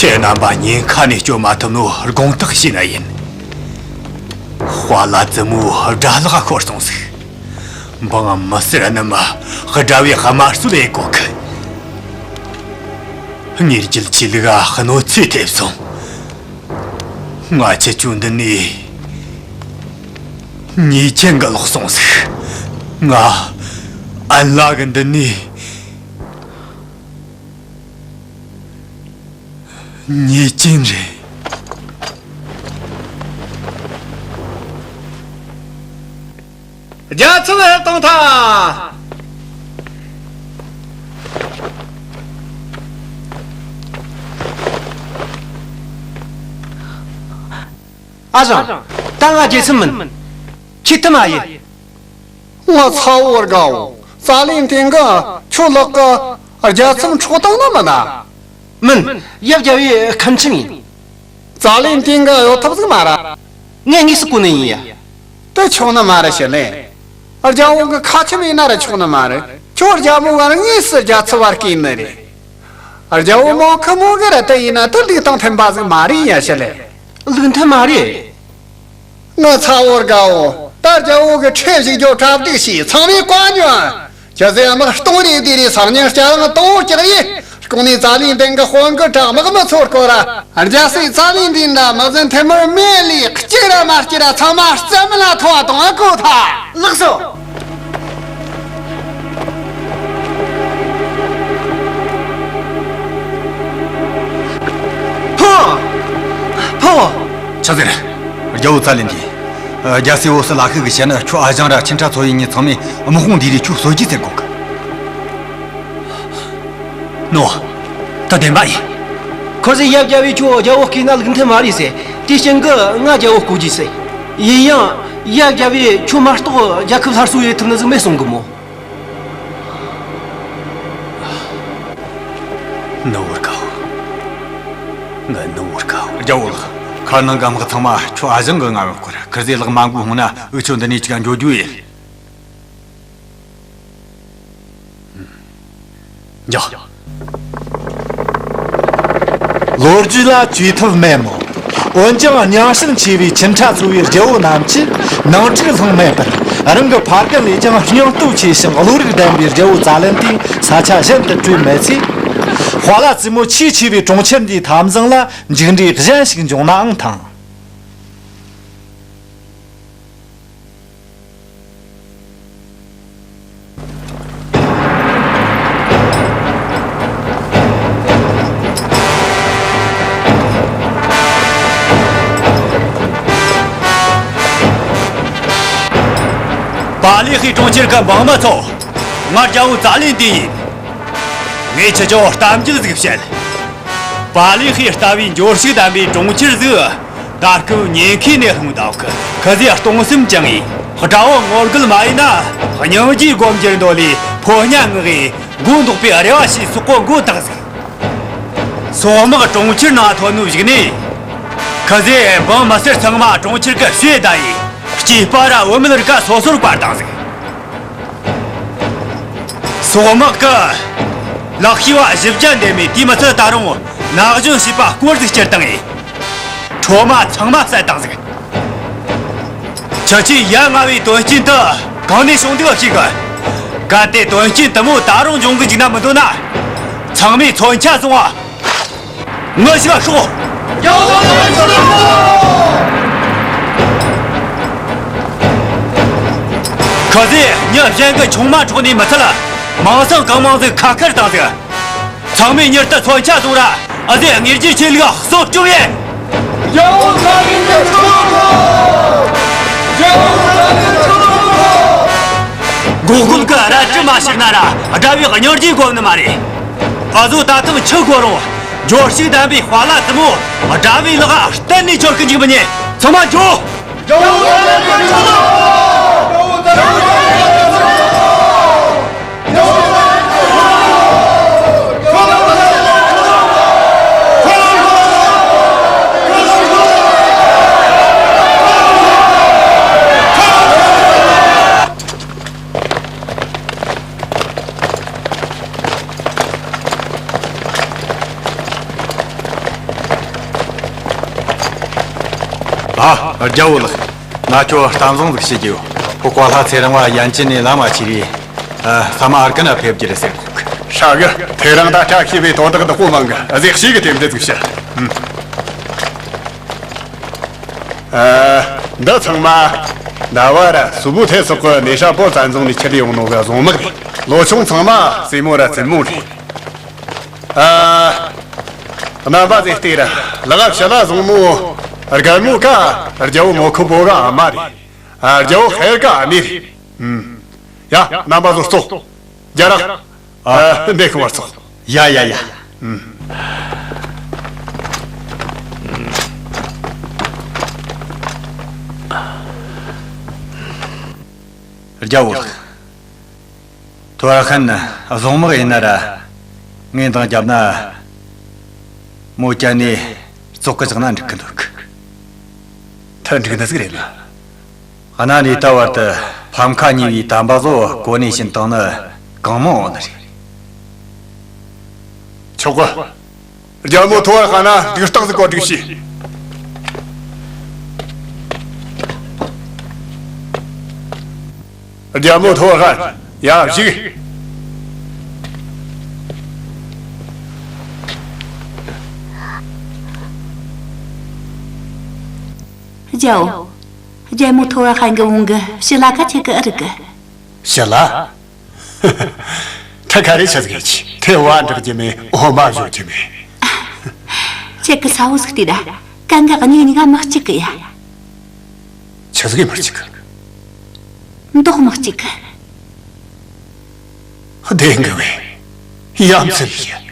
ཁྱེད་རྣམ་པ་ཉེན་ཁ་ནས་སྐྱོབ་མ་ཐུབ་ནོ་དགོངས་དག་ཞུས་ནི་ཡིན། ཧྭ་ལ་ཙི་མོ་དགྲ་ལག་ཤོར་སོང་ཟིག་འབངས་མི་སེར་རྣམས་དགྲ་བོས་དམར་གསོད་ལས་གོ་གི། དངོས་རྒྱུད་ཆོས་ལུགས་གནོད་འཚེ་ཐེབས་སོང་། ང་ཁྱེད་ཆོ་འདི་ནས་ཉེས་ཅན་གི་ལོག་སོང་ཟིག་ང་ཨན་ལགས་གི་འདི་ནས་ཉེས་ཅན་རེད། རྒྱལ་ཚབ་ཕེབས་བཏང་ཐལ། ཨ་ཞང་། ད་ང་རྒྱལ་ཚབ་མིན། ཁྱེད་ཐུ་མ་ཡིན། ངའི་ཚ་བོ་དགའ་བོ། ཙཱ་ལན་ཏིང་གིས་ཁྱོད་ལག་གི་རྒྱལ་ཚབ་འཕྲོག་བཏང་ནི་མིན་ན། མིན། ཡབ་རྒྱལ་པོའི་ཁ་ཆེམས་ཡིན། ཙཱ་ལན་ཏིང་གིས་གཡོ་ཐབས་ཟིག་མ་རེད། ངས་དངོས་སུ་གོ་ནི་ཡིན་ཡ། དེ་ཆོག་ནི་མ་རེད་ཞི་ལི། རྒྱལ་པོ་གི་ཁ་ཆེམས་ཡིན་ན་ར་ཆོག་ནི་མ་རེད། ཁྱོད་རྒྱལ་པོ་གི་དངོས་སུ་རྒྱལ་ཚབ་བ་བསྐོས་ནི་རེད། རྒྱལ་པོ་མོ་ཁི་མོ་གི་ར་དེ་ཡིན་ན་དེ་ལུགས་དང་མཐུན་པ་ཟིག་མ་རེད་ཡ་ཞི་ལི། ལུགས་མཐུན་མ་རེད། ངའི་ཚ་བོ་དགའ་བོ། ད་རྒྱལ་པོ་གི་ཁྲི་བཞུགས་རྒྱུ་གྲ་སྒྲིག་བྱས། ཚང་མས་བཀའ་ཉོན། ཁྱེད་ཚོས་དམག་སྟོང་རེ་བསྡུས་རེ། སང་ཉིན་སྐྱ་རེངས་དང་པོ་སྐྱག་ཡིན། ལྐོག་ནས་ཙཱ་ལན་ཏིང་གི་དཔོན་སྐུ་དྲག་དམག་མི་ཚོ་སྐོར་ར། རྒྱལ་སྲས་ཙཱ་ལན་ཏིང་དང་དམག་འཛིན་ཐེ་མུར་མེ་ལི་གཅིག་ར་མ་སྐྱེས་ར་ཚང་མ་རྩ་མེད་ལ་ཐོངས་བ་དང་གོ་ཐལ། ལགས་སོ། ཕུ་བོ། ཕུ་བོ། ཆི་ཟེར། རྒྱལ་པོ་ཙཱ་ལན་ཏིང་། རྒྱལ་སྲས་འོད་ཟེར་ལྷ་ཤུགས་ཀྱིས་བཤད་ནི། ཁྱོད་ཨ་ཞང་ར་ཆིན་ཁྲ་ཚོ་ཡིན་ནི་ཚང་མས་དམག་དཔུང་བསྡུས་རེ་ཁྱོད་གསོད་རྒྱུ་ཟེར་གོ་གི། ནོ། ད་བདེན་པ་ཡིན། ཁོ་ཚོས་ཡབ་རྒྱལ་པོས་ཁྱོད་རྒྱལ་པོ་བསྐོས་ན་ལུགས་མཐུན་མ་རེད་ཟེར། དེའི་རྐྱེན་གྱིས་ང་རྒྱལ་པོ་བསྐོ་རྒྱུ་ཟེར། ཡིན་ཡང་། ཡབ་རྒྱལ་པོས་ཁྱོད་མ་གཏོགས་རྒྱལ་ཁབ་སླར་གསོ་ཡེད་ཐུབ་ནི་ཟིག་མེད་གསུང་གི་མོ། ནུ་བོར་དགའ་བོ། ང་ནུ་བོར་དགའ་བོ། རྒྱལ་པོ་ལགས། མཁར་ནང་གི་དམག་ཚང་མ་ཁྱོད་ཨ་ཞང་གིས་མངའ་བར་བསྐོར། ཁིར་ཚོས་ལག་མ་འགུལ་སོང་ན་འུ་ཆོ་འདི་ནས་ཅིག་འགྱོ་རྒྱུ་ཡིན། འགྱོ། ལོ་རྒྱུས་ལ་བཅོས་ཐབས་མེད་མོད། འོན་ཀྱང་རྙིང་ཞེན་ཆེ་བའི་ཆིན་ཁྲ་ཚོ་བའི་རྒྱལ་པོ་རྣམས་ཀྱིས་ནང་འཁྲུག་བསླངས་མེད་པར། རང་གི་ཕ་རྒན་ལས་ཀྱང་སྙིང་སྟོབས་ཆེ་ཞིང་བློ་རིག་ལྡན་པའི་རྒྱལ་པོ་ཙཱ་ལན་ཏིང་ས་ཆ་གཞན་དུ་བྲོས་མེད་ཚེ། ཧྭ་ལ་ཙི་མོ་ཆེས་ཆེ་བའི་གྲོང་ཁྱེར་འདིའི་འཐབ་འཛིང་ལ་མཇུག་འབྲས་གཞན་ཞིག་འབྱུང་ནའང་ཐང་། པ་ལི་ཧི་གྲོང་ཁྱེར་གྱི་འབངས་མི་ཚོ། ང་རྒྱལ་པོ་ཙཱ་ལན་ཏིང་ཡིན། ངས་ཁྱེད་ཆོ་གཏམ་རྒྱུད་ཟིག་བཤད། པ་ལི་ཧི་ལྟ་བུའི་འབྱོར་ཕྱུག་ལྡན་པའི་གྲོང་ཁྱེར་ཟིག་ད་སྐབས་ཉེན་ཁའི་གནས་ལྷུང་འདུག། ཁི་ཟིག་གཏོང་སེམས་བཅངས་ངས་དགྲ་བོ་ངོ་རྒོལ་མ་ཡེད་ན། སྙིང་རྗེའི་སྒོམ་རྒྱུར་འདོད་ལས་ཕོ་ཉ་ངུ་གིས་མགོ་འདོགས་པའི་རེ་བ་ཞིག་སོག་པོ་མགོ་བཏགས་ཟིག། སོག་དམག་གྲོང་ཁྱེར་ནང་ཐོན་ནོའི་གཞུག་ནས། ཁི་ཟིག་འབངས་མི་སེར་ཚང་མ་གྲོང་ཁྱེར་གི་ཕྱི་བདའ་ཡས། སྐྱེས་པ་ར་བུད་མེད་རིགས་སོ་སོར་བཀར་བཏང་ཟིག། སོག་དམག་གི་ལག་ཤེས་པ་བཞི་བརྒྱ་འདེམས་མས། དེ་མི་ཚད་ད་རུང་ན་གཞོན་བྱིས་པ་སྐོར་ཟིག་བསྐྱུར་བཏང་ངས། ཁྲོ་མ་ཚང་མ་བསད་བཏང་ཟིག། ཁྱེད་ཆོས་ཡ་ང་བའི་དོན་རྐྱེན་དེ་གང་ནས་བྱུང་འདུག་ཤེས་གི། གལ་ཏེ་དོན་རྐྱེན་དེ་མོ་ད་རུང་འབྱུང་གི་འཇུག་ན་མི་འདོད་ན། ཚང་མས་མཚོན་ཆ་བཟུང་བ། ངུ་ཞིག་ཤོག། ཁ་ཟས་མྱི་གཞན་གྱི་ཆུང་མ་འཕྲོག་ནས་མི་ཚད། མིང་སྲིང་གང་མང་ཟིག་ཁ་ཁར་བཏང་ཟིག། ཚང་མས་མྱུར་དུ་མཚོན་ཆ་བཟུང་ར། འུ་ཟོས་དངོས་རྒྱུ་ཆོས་ལུགས་གསོ་སྐྱོང་ཡེད། རྒྱལ་པོ་ཚ་ལེན་གྱི་ཆོས་ལུགས། རྒྱལ་པོ་ཚ་ལེན་གྱི་ཆོས་ལུགས། འགོག་རྒོལ་གྱི་རལ་གྲི་མ་ཞིག་ན་ར་དགྲ་བོའི་སྙིང་རྗེ་སྒོམ་ནི་མ་རེད། འུ་ཟོ་ད་ཐེངས་ཆི་དགོས་རུང་འབྱོར་ཕྱུག་ལྡན་པའི་ཧྥ་ལ་དེ་མོ་དགྲ་བོའི་ལག་ག་གཏན་ནས་འབྱོར་གི་འཇུག་མི་ཉན། ཚང་མ་འགྱོ། ཨ། རྒྱལ་བོ་ལགས། ང་ཁྱོད་གཏམ་བཟང་ཟིག་བཤད་རྒྱུ་ཡོད། ཁོ་བཀའ་ལྷ་ཚེ་རིང་བ་ཡན་ཅིན་ནས་ལམ་མ་ཆས་རེ། ཨ། ས་མ་ཨར་ཀན་ན་ཕེབས་རྒྱུ་རེད་ཟེར་གོ་གི། ཧྲ་གི། དེ་རིང་ད་བཀྲ་ཤིས་པའི་དོན་དག་བདག་པོ་མང་གི། ཨ་ཟེ་ཤེས་གི་དེ་འདྲ་ཟིག་བཤད། ཨ། འདི་ཚང་མ་ཟླ་བ་ར་སུ་བུ་ཐེ་སོགས་གི་ནེ་ཧྲ་པོ་བཙན་རྫོང་ནས་ཁྱེར་ཡོང་ནོ་གི་བཟུང་དམག་རེད། ལོ་ཆུང་ཚང་མ་སྲས་མོ་ར་བཙུན་མོ་རེད། ཨ། རྣམ་པ་ཟེར་ལྟོས་ར། ལག་ཕྱི་ལ་བཟུང་ནོ་རྒན་མོ་ཀ་རྒྱལ་བོ་མོ་ཁུ་པོ་གི་ཨ་མ་རེད། ཨ། རྒྱལ་བོ་ཧེར་གི་ཨ་མེ་རེད། ཨུམ། ཡ། རྣམ་པ་ཚོ་ཙོག། རྒྱ་རག། ཨ། འདི་ཁུ་བར་ཙོག། ཡ་ཡ་ཡ། ཨུམ། རྒྱལ་བོ་ལགས། ཐོ་ར་ཧན་བཟུང་དམག་ཡིན་ན་ར། ངས་འདང་བརྒྱབ་ན། མོ་བསྐྱལ་ནས་བཙོག་གི་བཞག་ན་འགྲིག་གི་འདུག། ཐ་འགྲིག་ནི་ཟིག་རེད་ལ། གནའ་ནས་ད་བར་དུ་ཕམ་ཁ་ཉེ་བའི་དམ་པ་ཚོ་གོ་གནས་བྱིན་བཏང་ནི་གང་མང་འོང་ནི་རེད། ཆོག་གི། རྒྱལ་མོ་ཐོ་བ་ཧ་ན་འདུག་སྟངས་སུ་གོ་སྒྲིག་བྱོས། རྒྱལ་མོ་ཐོ་བ་ཧ། ཡ། བཞུགས། རྒྱལ་བོ། རྒྱལ་མོ་ཐོ་བ་ཧན་གི་བོང་གི་ཕྱི་ལ་ཁ་ཆེ་གི་ཨ་རི་གི། ཕྱི་ལ། ཁྲ་ཁ་རེ་ཆི་ཟིག་ཡིན་གྱི། ཐེ་བ་འདྲག་རྒྱུ་མེད། འོ་མ་བཞོ་རྒྱུ་མེད། ཁྱེད་ཀྱི་ས་བོ་ཟིག་ལྟོས་ད། གན་གི་གཉིས་གཉིས་ཀ་མི་གཅིག་གི་ཡ། ཆི་ཟིག་མི་གཅིག་གི། མདོག་མི་གཅིག་གི། བདེན་གི་བས། ཡ་མཚན་ཡིན།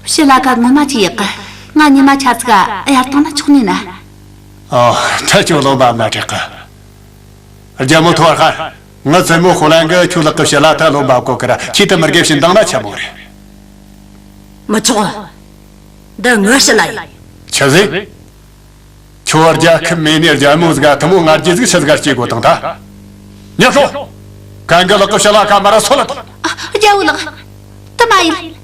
ཕྱི་ལ་ཀ་ངོ་མ་ཅི་ཡག་གི། ང་ཉི་མ་ཆ་ཙིག་ག་ཡར་བཏང་ན་ཆོག་ནི་ན། ཨ། ད་ཁྱོད་ལོ་འབབ་ན་དྲེག་གི། རྒྱལ་མོ་ཐོ་བ་ཧ། ངའི་བཙུན་མོ་ཧོ་ལན་གི་ཁྱོད་ལག་གི་ཕྱི་ལ་ད་ལོ་འབབ་གོ་གི་ར། ཁྱེད་དེ་མི་དགེ་བྱིན་བཏང་ན་ཆི་མོ་རེད། མི་ཆོག། འདི་ངའི་ཕྱི་ལ་ཡིན། ཆི་ཟིག། ཁྱོད་རྒྱལ་ཁབ་མེད་ནས་རྒྱལ་མོ་ཟིག་ག་ཐུ་མོ་ང་རྒྱལ་ཟིག་ཆི་ཟིག་ག་སྐྱེ་དགོས་དང་ད། ཉོ་ཤོག། གན་གི་ལག་གི་ཕྱི་ལ་ཀ་མ་ར་སོ་ལ། ཨ། རྒྱལ་བོ་ལགས། དེ་མ་ཡིན།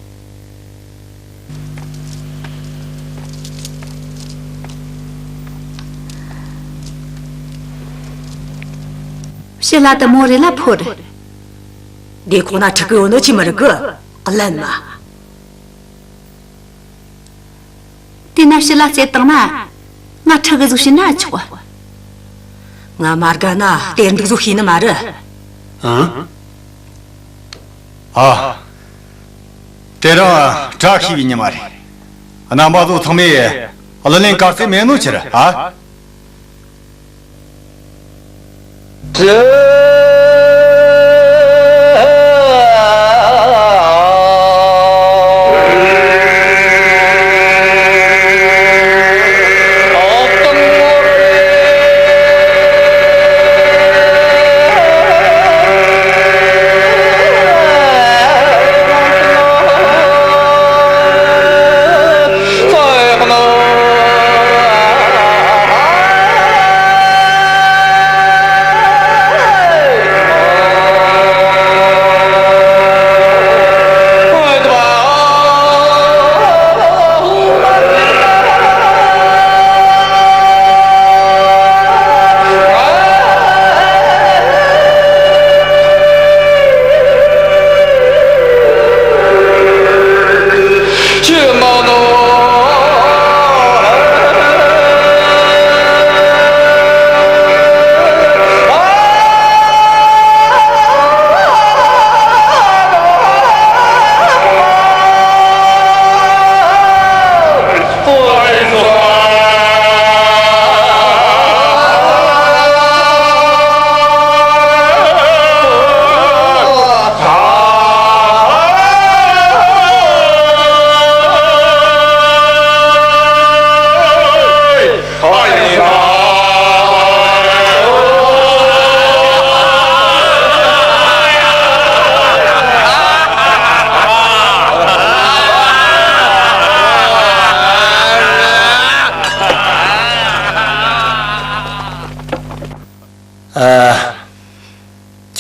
ཕྱི་ལ་དེ་མོ་རེ་ལ་ཕོར། དེ་ཁོ་ན་ཁྲི་གི་ཡོད་ནོ་ཆི་མི་རིག་གི། གླེན་མ། དེ་ན་ཕྱི་ལ་རྩེད་བཏང་ན། ང་ཁྲི་གི་ཟིག་བྱིན་ན་ཆོག། ང་མ་དགའ་ན་དེར་འདུག་ཟིག་ཤེས་ནི་མ་རེད། ཨང་། ཨ། དེ་རིང་བཀྲ་ཤིས་པའི་ཉི་མ་རེད། རྣམ་པ་ཚོ་ཚང་མས་གླུ་ལེན་དཀའ་ཚེགས་མེད་ནོ་ཕྱིར་ཨ།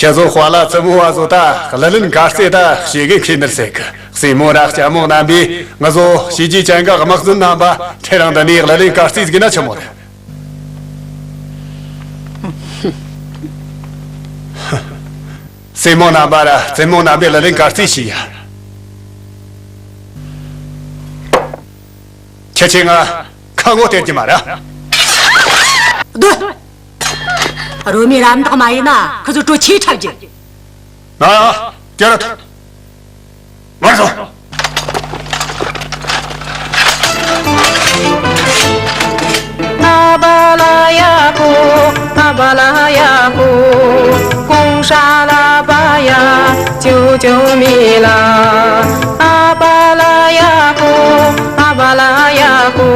ཁྱེད་ཚོ་དཔའ་ལ་བཙུན་མོ་བ་ཚོ་ད་གླུ་ལེན་གར་རྩེད་ད་ཞེ་གི་མཁས་ནི་རེད་ཟེར་གི། སྲས་མོ་ར་ལྕམ་མོ་རྣམ་པས་ང་ཚོ་བྱས་རྗེས་ཅན་གི་དམག་འཛིན་རྣམ་པ་ཁྲིད་རང་འདི་ནས་གླུ་ལེན་གར་རྩེད་ཟིག་ན་ཆི་མོ་རེད། སྲས་མོ་རྣམ་པ་ར་བཙུན་མོ་རྣམ་པས་གླུ་ལེན་གར་རྩེད་བྱས་ཡ། ཁྱེད་ཆོས་ང་ཁ་ངོ་སྟེར་གྱི་མ་རེད། སྡོད། རོལ་མོའི་རམ་འདེགས་མ་ཡིན་ན་ཁི་ཚོ་གྲོ་ཆས་འཁྲབ་རྒྱུ། ང་ཡ་སྐྱར་ཐོན། མར་སོང་། ཨ་པ་ལ་ཡ་ཧོ། ཨ་པ་ལ་ཡ་ཧོ། གོང་ཧྲ་ལ་པ་ཡ། ཅོ་ཅོ་མི་ལ། ཨ་པ་ལ་ཡ་ཧོ། ཨ་པ་ལ་ཡ་ཧོ།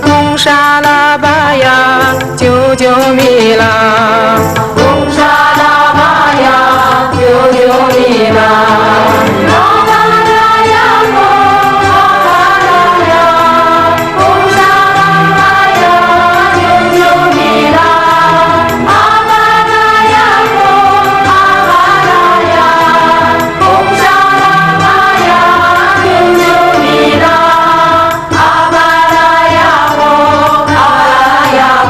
གོང་ཧྲ་ལ་པ་ཡ། ཅོ་ཅོ་མི་ལ། གོང་ཧྲ་ལ་པ་ཡ། ཅོ་ཅོ་མི་ལ། ཨ་པ་ལ་ཡ་ཧོ། ཨ་པ་ལ་ཡ། གོང་ཧྲ་ལ་པ་ཡ། ཅོ་ཅོ་མི་ལ། ཨ་པ་ལ་ཡ་ཧོ། ཨ་པ་ལ་ཡ། གོང་ཧྲ་ལ་པ་ཡ། ཅོ་ཅོ་མི་ལ། ཨ་པ་ལ་ཡ་ཧོ། ཨ་པ་ལ་ཡ་ཧོ།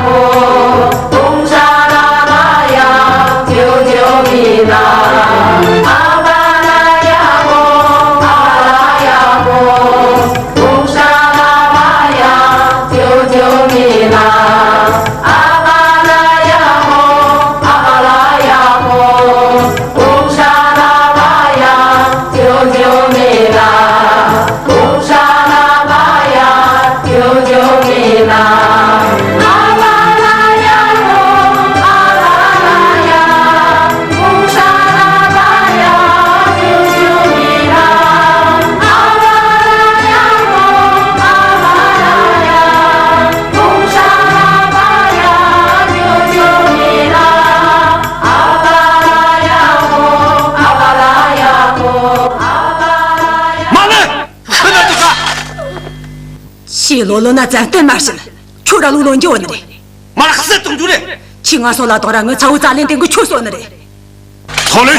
གོང་ཧྲ་ལ་པ་ཡ། ཅོ་ཅོ་མི་ལ། ཨ་པ་ལ་ཡ་ཧོ། ཨ་པ་ལ་ཡ་ཧོ། གོང་ཧྲ་ལ་པ་ཡ། ཅོ་ཅོ་མི་ལ། ཨ་པ་ལ་ཡ་ཧོ། ཨ་པ་ལ་ཡ་ཧོ། གོང་ཧྲ་ལ་པ་ཡ། ཅོ་ཅོ་མི་ལ། གོང་ཧྲ་ལ་པ་ཡ། ཅོ་ཅོ་མི་ལ། ཨ་པ་ལ་ཡ་ཧོ། ཨ་པ་ལ་ཡ། གོང་ཧྲ་ལ་པ་ཡ། ཅོ་ཅོ་མི་ལ། ཨ་པ་ལ་ཡ་ཧོ། ཨ་པ་ལ་ཡ། གོང་ཧྲ་ལ་པ་ཡ། ཅོ་ཅོ་མི་ལ། ཨ་པ་ལ་ཡ་ཧོ། ཨ་པ་ལ་ཡ་ཧོ། ཨ་པ་ལ་ཡ། མ་ལེ། ཁྱོད་ན་དུ་ཁ། ཕྱི་ལོ་ལོ་ན་བཙན་གཏན་མ་བྱེད། ཁྱོད་ར་ལོ་ལོན་རྒྱུ་བ་ནི་རེད། མ་ར་ཁ་གསལ་གཏོང་རྒྱུ་རེད། ཁྱོས་ང་སོང་ལ་དོ་ར་ངི་ཚ་བོ་ཙ་ལན་དེ་གི་ཁྱོད་སོང་ནི་རེད། ཐོ་ལེ།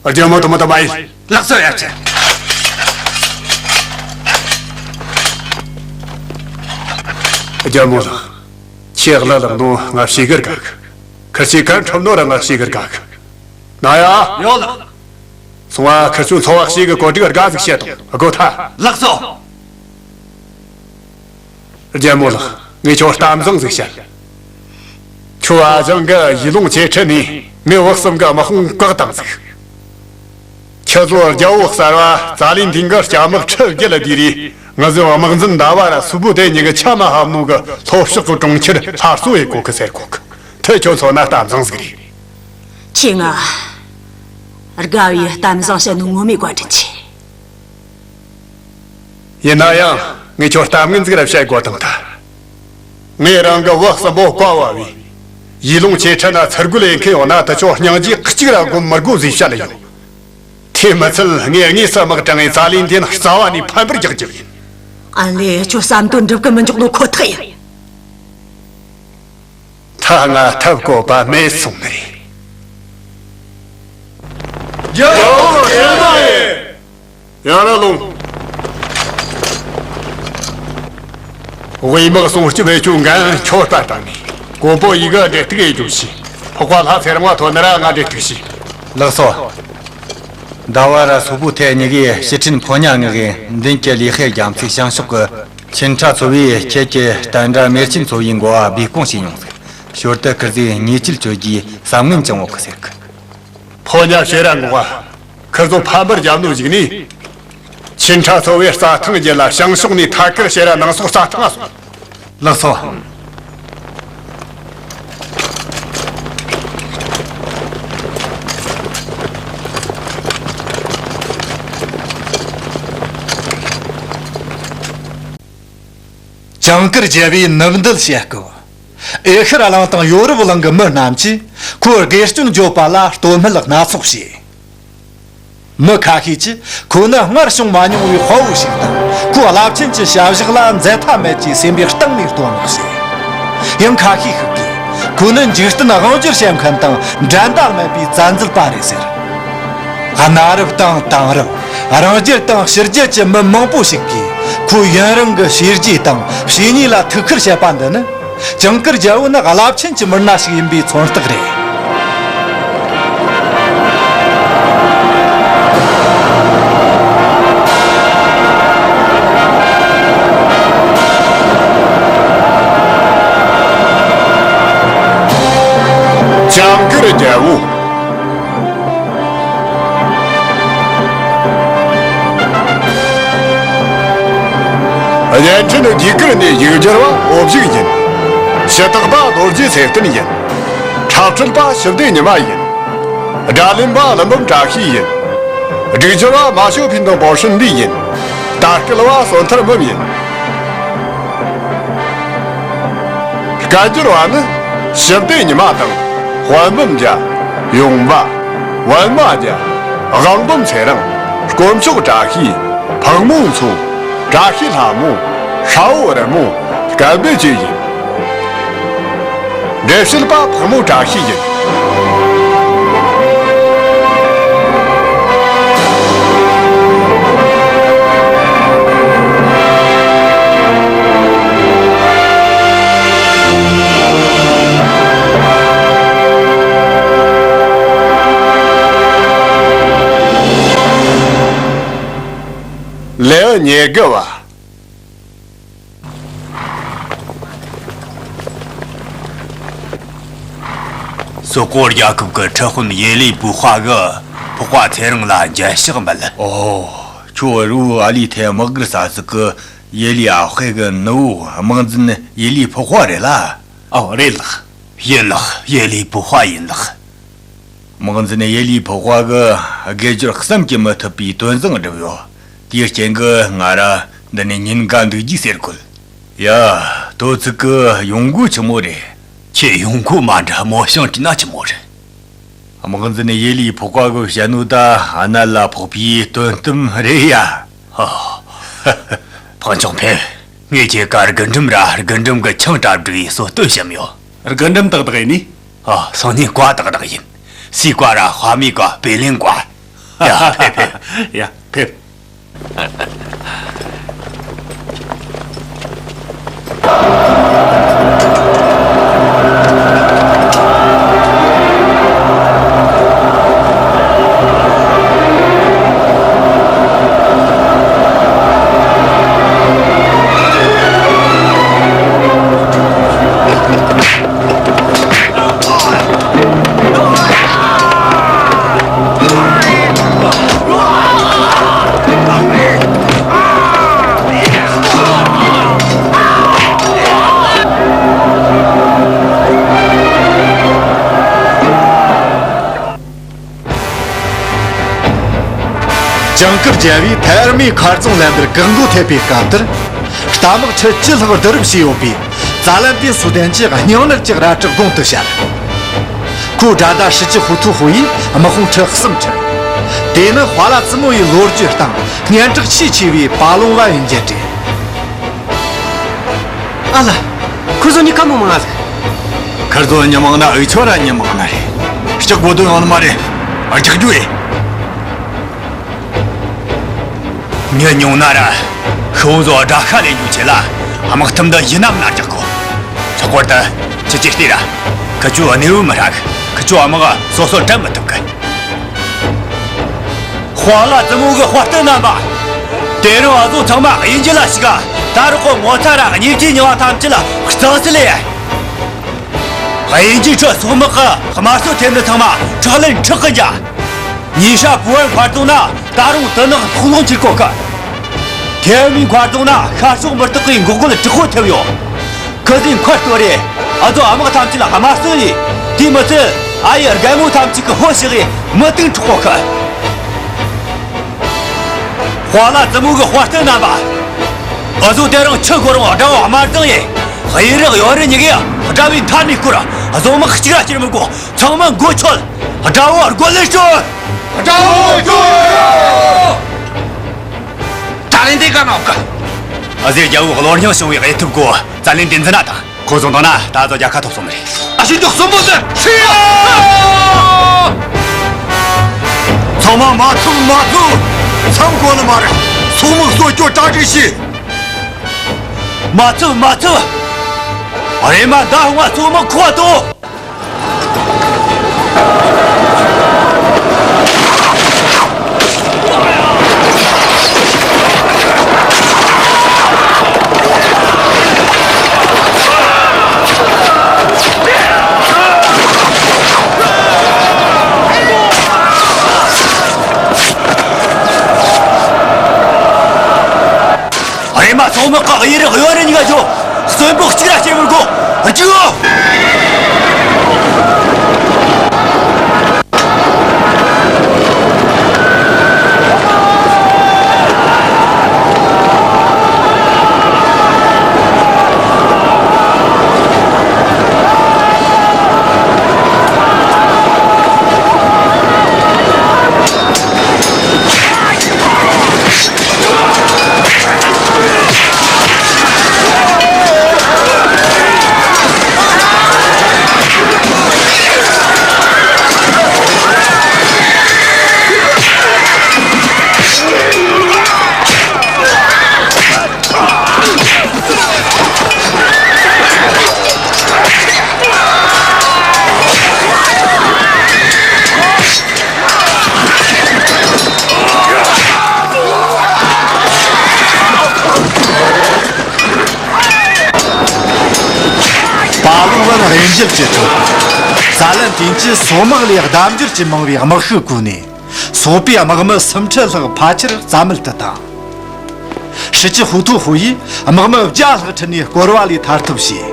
རྒྱལ་མོ་དུ་མ་དུ་མ་ཡིན། ལགས་སོ་ཡ་ཆེ། རྒྱལ་མོ་ལགས། ཁྱེད་ལ་ལག་ནོ་ང་ཞིག་གར་གག་ཁིར་ཆི་ཁར་ཁྲོམ་ནོ་ར་ང་ཞིག་གར་གག་ན་ཡ། ཡོད་ལགས། སོང་བ་ཁིར་ཆུ་ཚོ་བ་ཞིག་གི་གོ་སྒྲིག་དགའ་ཟིག་བྱེད་དང་དགོ་ཐ། ལགས་སོ། རྒྱལ་མོ་ལགས། ངས་ཁྱོད་གཏམ་བཟང་ཟིག་བཤད། ཁྱོད་ཨ་ཅང་གི་ཡུལ་ལུང་ཆེ་ཁྲི་ནས་ངའི་བག་གསུམ་གི་དམག་དཔུང་བཀག་བཏང་ཟིག་ཁྱོད་ཚོ་རྒྱལ་པོ་གསར་བ་ཙ་ལི་འཐིང་གི་སྐྱ་དམག་ཁྲི་བརྒྱད་ལ་དུས་རེ་ང་ཚོའི་དམག་འཛིན་ཟླ་བ་ར་སུ་བུ་དེ་གཉིས་ཀྱི་ཆ་མ་ཧབ་ནོ་གི་ལྷོ་ཕྱོགས་ཀྱི་གྲོང་ཁྱེར་སླར་གསོ་ཡེ་གོ་གི་ཟེར་གོ་གི། དེ་ཁྱོད་ཚོ་ན་གཏམ་བཟང་ཟིག་རེད། ཁྱེད་ང་དགའ་བའི་གཏམ་བཟང་བཤད་ནོ་ངོ་མའི་བཀའ་དྲིན་ཆེ། ཡིན་ན་ཡང་ངས་ཁྱོད་གཏམ་ངན་ཟིག་ར་བཤད་དགོས་དང་ཐལ། ངས་རང་གི་བུ་གསུམ་པོ་བཀའ་ཕབ་བས། ཡུལ་ལུང་ཆེ་ཁྲི་ན་ཚུར་རྒོལ་ཡེ་མཁན་ཡོང་ན་དེ་ཆོ་སྙིང་རྗེ་གཅིག་ར་སྒོམ་མི་དགོས་ཟེར་བཤད་ལ་ཡོད། དེ་མི་ཚད་ངས་དངོས་སུ་དམག་དྲངས་ངས་ཙ་ལི་འཐིང་རྩ་བ་ནས་ཕམ་པར་རྒྱག་རྒྱུ་ཡིན། ཨ་ལེ། ཁྱོད་བསམ་དོན་འགྲུབ་གི་མི་འཇུག་ནོ་ཁོ་ཐག་ཡིན། ད་ང་ཐབས་བཀོད་པ་མེད་སོང་ནི་རེད། རྒྱལ་པོ་ཆེ་ལགས། ཡར་ལོངས། དབུས་དམག་སྲུང་སྐྱོབ་བེད་སྤྱོད་འགན་ཁྱོད་ལྟ་བཏང་ནས་གོ་པོ་ཡི་ག་འབྲེལ་གཏུག་ཡེ་རྒྱུ་བྱས། ཕོག་པ་ལྷ་ཚེ་རིང་བ་ཐོན་ནི་ར་ང་འབྲེལ་གཏུག་བྱས། ལགས་སོ། ཟླ་བ་ར་སོ་བུ་ཐེ་གཉིས་ཀས་ཕྱི་ཁྲིན་ཕོ་ཉ་ངེ་གི་མདུན་གྱི་ལི་ཧེ་རྒྱ་མཚོའི་བྱང་ཕྱོགས་ཀྱི་ཆིན་ཁྲ་ཚོ་བའི་ཁྱེད་ཀྱི་བསྟན་དགྲ་མེར་ཆེན་ཚོ་བའི་འགོ་བ་སྦས་སྐུང་བྱས་མྱོང་ཟིག་ཞོར་དུ་ཁིར་ཟིག་ཉེས་ཆད་གཅོད་རྒྱུའི་བསམ་ངན་བཅངས་ཡོད་གི་ཟེར་གི། ཕོ་ཉ་ཕྱིར་ར་འགོག་པ། ཁིར་ཚོ་ཕམ་པར་རྒྱབ་ནོ་གཞུག་ནས། ཆིན་ཁྲ་ཚོ་བའི་རྩྭ་ཐང་བརྒྱུད་ལ་བྱང་ཕྱོགས་ནས་ཐད་ཀར་ཕྱིར་ར་ནང་སོག་རྩྭ་ཐང་ང་སོང་། ལགས་སོ། ཇིང་གུར་རྒྱལ་པོས་ནུབ་འདུལ་བྱེད་སྐབས། ཨེ་ཤི་ར་གླིང་དང་ཡོ་རོབ་གླིང་གི་མི་རྣམས་ཀྱིས་ཁོའི་དགེ་སྐྱོན་བརྗོད་པ་ལ་བསྟོད་སྨད་སྣ་ཚོགས་བྱས། མི་ཁ་ཤས་ཀྱིས་ཁོ་ནི་སྔར་བྱུང་མ་མྱོང་བའི་དཔའ་བོ་ཞིག་དང་ ཁོའི་རླབས་ཆེན་གྱི་བྱ་བཞག་ལ་འཛད་མཐའ་མེད་ཀྱི་སེམས་པའི་གཏིང་ནས་བསྟོད་བསྔགས་བྱས། ཡང་ཁ་ཤས་ཤིག་གིས་ཁོ་ནི་འཇིག་རྟེན་དབང་སྒྱུར་བྱེད་མཁན་དང་འགྲན་ཟླ་མེད་པའི་བཙན་འཛུལ་པ་རེད་ཟེར། གནའ་རབས་དང་དེང་རབས། རང་རྒྱལ་དང་ཕྱི་རྒྱལ་གྱི་མི་མང་པོ་ཞིག་གིས་ཁོའི་ཡུན་རིང་གི་བྱས་རྗེས་དང་བྱས་ཉེས་ལ་ཐུགས་ཁུར་བྱེད་པ་འདི་ནི། ཇིང་གུར་རྒྱལ་པོ་ནི་རླབས་ཆེན་གྱི་མི་སྣ་ཞིག་ཡིན་པའི་མཚོན་རྟགས་རེད། ཇིང་གུར་རྒྱལ་པོ། བརྙན་འཕྲིན་རྒྱུད་སྒར་ནས་ཡིག་སྒྱུར་བ་འོ་བཞུགས་ཡིན། ཞུ་དག་པ་རྡོ་རྗེ་ཚེ་བརྟན་ཡིན། འཁྲབ་ཁྲིད་པ་ཞི་བདེ་ཉི་མ་ཡིན། སྒྲ་ལེན་པ་ཀླུ་འབུམ་བཀྲ་ཤིས་ཡིན། སྒྲིག་སྦྱོར་བ་མ་ཞོ་ཕིན་དང་པོ་ཧྲིན་ལི་ཡིན། ལྟ་སྐུལ་བ་བསོད་ཐར་འབུམ་ཡིན། སྐད་སྒྱུར་བ་ནི་ཞི་བདེ་ཉི་མ་དང་། དཔལ་འབུམ་རྒྱལ། ཡོང་བ། པད་མ་རྒྱལ། དབང་འབུམ་ཚེ་རིང་། དཀོན་མཆོག་བཀྲ་ཤིས། ཕག་མོ་མཚོ། བཀྲ་ཤིས་ལྷ་མོ། ཤ་བོ་རི་མོ། སྐལ་བཟང་བཅས་ཡིན། འགྲེལ་བཤད་པ་ཕག་མོ་བཀྲ་ཤིས་ཡིན། ལེའུ་ཉེར་དགུ་བ། སོག་པོ་རྒྱལ་ཁབ་ཀྱི་ཁྲི་དཔོན་ཡེ་ལི་པུ་ཧྭ་གིས་ཕོ་ཁ་ཚེ་རིང་ལ་མཇལ་ཕྱག་འབུལ། ཨོ། ཁྱོད་རི་བོ་ཨ་ལི་ཐའི་དམག་སྒར་ས་ཟིག་གི་ཡེ་ལི་ཨ་ཧྥེ་གི་ནུ་བོ་དམག་འཛིན་ཡེ་ལི་ཕོ་ཧྭ་རེད་ལ། ཨོ། རེད་ལགས། ཡིན་ལགས། ཡེ་ལི་ཕོ་ཧྭ་ཡིན་ལགས། དམག་འཛིན་ཡེ་ལི་ཕོ་ཧྭ་གིས་དགེ་སྦྱོར་བསམ་གྱིས་མི་ཐུབ་པའི་དོན་བཟང་བསྒྲུབས་ཡོད། དེའི་རྐྱེན་གྱིས་ང་ར་འདི་ནས་ཉིན་འགའ་འདུག་རྒྱུ་ཟེར་གོ། ཡ། དོ་ཚིགས་གི་ཡོང་སྒོ་ཆི་མོ་རེད། ཁྱེད་ཡོང་སྒོ་མ་འདྲ་མོ་ཞིང་བྲིས་ན་ཆི་མོ་རེད། དམག་འཛིན་ཡེ་ལི་ཕོ་ཧྭ་གིས་བཤད་ནོ་ད་གནད་ལ་ཕོག་པའི་དོན་གཏམ་རེད་ཡ། ཧ། ཕང་ཆུང་ཕེབས། ངས་ཁྱེད་ཀ་རྒུན་འབྲུམ་ར་རྒུན་འབྲུམ་གི་ཆང་གྲ་སྒྲིག་གི་གསོལ་སྟོན་བཤམས་ཡོད། རྒུན་འབྲུམ་ཏག་ཏག་ཡིན་ནི། ཨ། སང་ཉིན་ཀྭ་ཏག་ཏག་ཡིན། སི་ཀྭ་ར་ཧྭ་མི་ཀྭ་པེ་ལེན་ཀྭ། ཡ། ཕེབས་ཕེབས། ཡ། ཕེབས། ཇིང་གུར་རྒྱལ་པོས་ཐའེ་ཨར་མེའི་མཁར་རྫོང་ལེན་པར་བཀག་འགོག་ཐེབས་པའི་སྐབས་དེར། རྟ་དམག་ཁྲི་བཅུ་ལྷག་བསྡུ་རུབ་བྱས་ཡོད་པའི་ཙ་ལན་ཏིན་སུའུ་ཏན་གྱིས་སྙིང་ནད་ཀྱི་རལ་གྲི་དགུང་དུ་བཤར། ཁོའི་དགྲ་ཟླ་ཧྲི་ཅི་ཧུ་ཐུ་ཧུ་ཡིས་དམག་དཔུང་ཁྲི་གསུམ་ཁྲིད། དེ་ནི་ཧྭ་ལ་ཙི་མོ་ཡི་ལོ་རྒྱུས་སྟེང་སྙན་གྲགས་ཆེས་ཆེ་བའི་པ་ལུང་བ་ཡིན་རྒྱུ་རེད། ཨ་ལ། ཁོ་ཚོ་མྱི་ཁ་མོ་མང་ང་ཟིག་ཁིར་ཚོ་མྱི་མང་ན་འུ་ཆོ་ར་མྱི་མང་ན་རེད། སྐྲག་དགོས་དོན་ཡོད་ནི་མ་རེད། རྒྱག་རྒྱུ་ཡིན། མྱི་ཉུང་ན་ར་ཤི་བོ་ཚོ་དགྲ་ཤ་ལེན་རྒྱུའི་ཆེད་ལ་དམག་ཐུམ་འདི་ཡིན་ནམ་ན་རྒྱག་གོ། ལྷག་པར་དུ་ཁྱེད་ཀྱིས་བལྟས་ར། ཁི་ཆོའི་གནས་བབ་མི་ཧྲ་གི། ཁི་ཆོའི་དམག་སོ་སོར་འགྲན་མི་ཐུབ་གི། ཧྭ་ལ་ཙི་མོ་གི་དཔའ་རྟུལ་རྣམ་པ། དེ་རིང་འུ་ཚོ་ཚང་མ་དབྱིན་ཇི་ལ་ཞུགས་ག། ད་རག་གི་ངོ་ཚ་ར་བརྙས་བཅོས་མྱོང་བ་ཐམས་ཅད་ལ་གཙང་སེལ་ཡེ། དབྱིན་ཇིའི་ཁྲི་སོག་དམག་གི་དམར་གསོད་ཐེབས་འདི་ཚང་མ་ཁྲག་ལན་ཁྲག་གི་འཇལ། ཉི་ཤ་བུ་བར་མཁར་རྫོང་ན་ད་རུང་དུ་ནག་ལྷོག་ལྷོང་གྱིས་གོ་གི། ཐེ་མི་མཁར་རྫོང་ན་ཤར་ཕྱོགས་མུ་སྟེགས་པའི་འགོག་རྒོལ་དྲག་པོ་ཐེབས་ཡོད། ཁི་ཟིན་མཁར་གཏོར་རེ། ཨ་ཚོ་དམག་ཐམས་ཅད་ལ་དམར་གསོད་ཡེ། དེ་མི་ཚད་ཨ་ཡེ་རྒན་མོ་ཐམས་ཅད་ཀྱི་ཕོ་བཤིག་གི་མི་གཏིང་འཕྲོག་གོ་གི། ཧྭ་ལ་ཙི་མོ་གི་དཔའ་རྟུལ་རྣམ་པ། ཨ་ཚོ་དེ་རིང་ཆུ་དགོ་རུང་དགྲ་བོ་དམར་གཙང་ཡེ། གཡས་རག་གཡོན་རི་གཉིས་ཀས་དགྲ་བོའི་མཐའ་ནས་བསྐོར། ཨ་ཚོ་དམག་གཅིག་ར་བསྐྱུར་མི་དགོ། ཚང་མ་མགོ་ཆོད། དགྲ་བོ་རྒོལ་ལས་བྱོལ། དགྲ་བོ་བྱོལ། ད་ལན་དེ་ག་ནོག་གི། ཨ་ཟེར་རྒྱལ་པོ་བློ་སྙིང་བྱུང་བའི་དབྱེ་ཐུབ་སྒོ་བཙན་ལེན་དེ་འཛིན་ན་དང་། ཁོ་ཚོ་འདང་ན་ད་ཚོ་རྒྱལ་ཁ་ཐོབ་སོང་ནི་རེད། ཨ་ཤི་འདུག་གསོན་པོ་ཟེར། ཤི་ཡ། ཚང་མ་མ་ཚུགས་མ་ཚུགས། མཚམས་གོ་ནི་མ་རེད། སོ་མག་གསོད་རྒྱུ་གྲ་སྒྲིག་བྱོས། མ་ཚུགས་མ་ཚུགས། རེམ་མ་ད་ཧོང་བ་སོ་མག་ཁོ་ཐོ། རེམ་མ་སོ་མག་གི་གཡུ་རིག་གཡོ་རིག་གཉིས་ཀ་ཇོ། གསོན་པོ་གཅིག་ར་སྐྱེ་མི་དགོས། རྒྱུགས། པ་ལུ་ཝན་དབྱེ་འབྱེད་བྱེད་ཐུབ། ཛ་ལན་ཏིན་གྱིས་སོ་དམག་ལས་ལྡབ་འགྱུར་གྱིས་མང་བའི་དམག་ཤུགས་བཀོལ་ནས། སོག་པོའི་དམག་མི་སུམ་ཁྲི་ལྷག་ཕལ་ཆེར་རྩ་མེད་དུ་བཏང་། ཧྲི་ཅི་ཧུ་ཐུ་ཧུ་ཡིས་དམག་མི་བརྒྱ་ལྷག་ཁྲིད་ནས་བསྐོར་བ་ལས་ཐར་ཐབས་བྱས།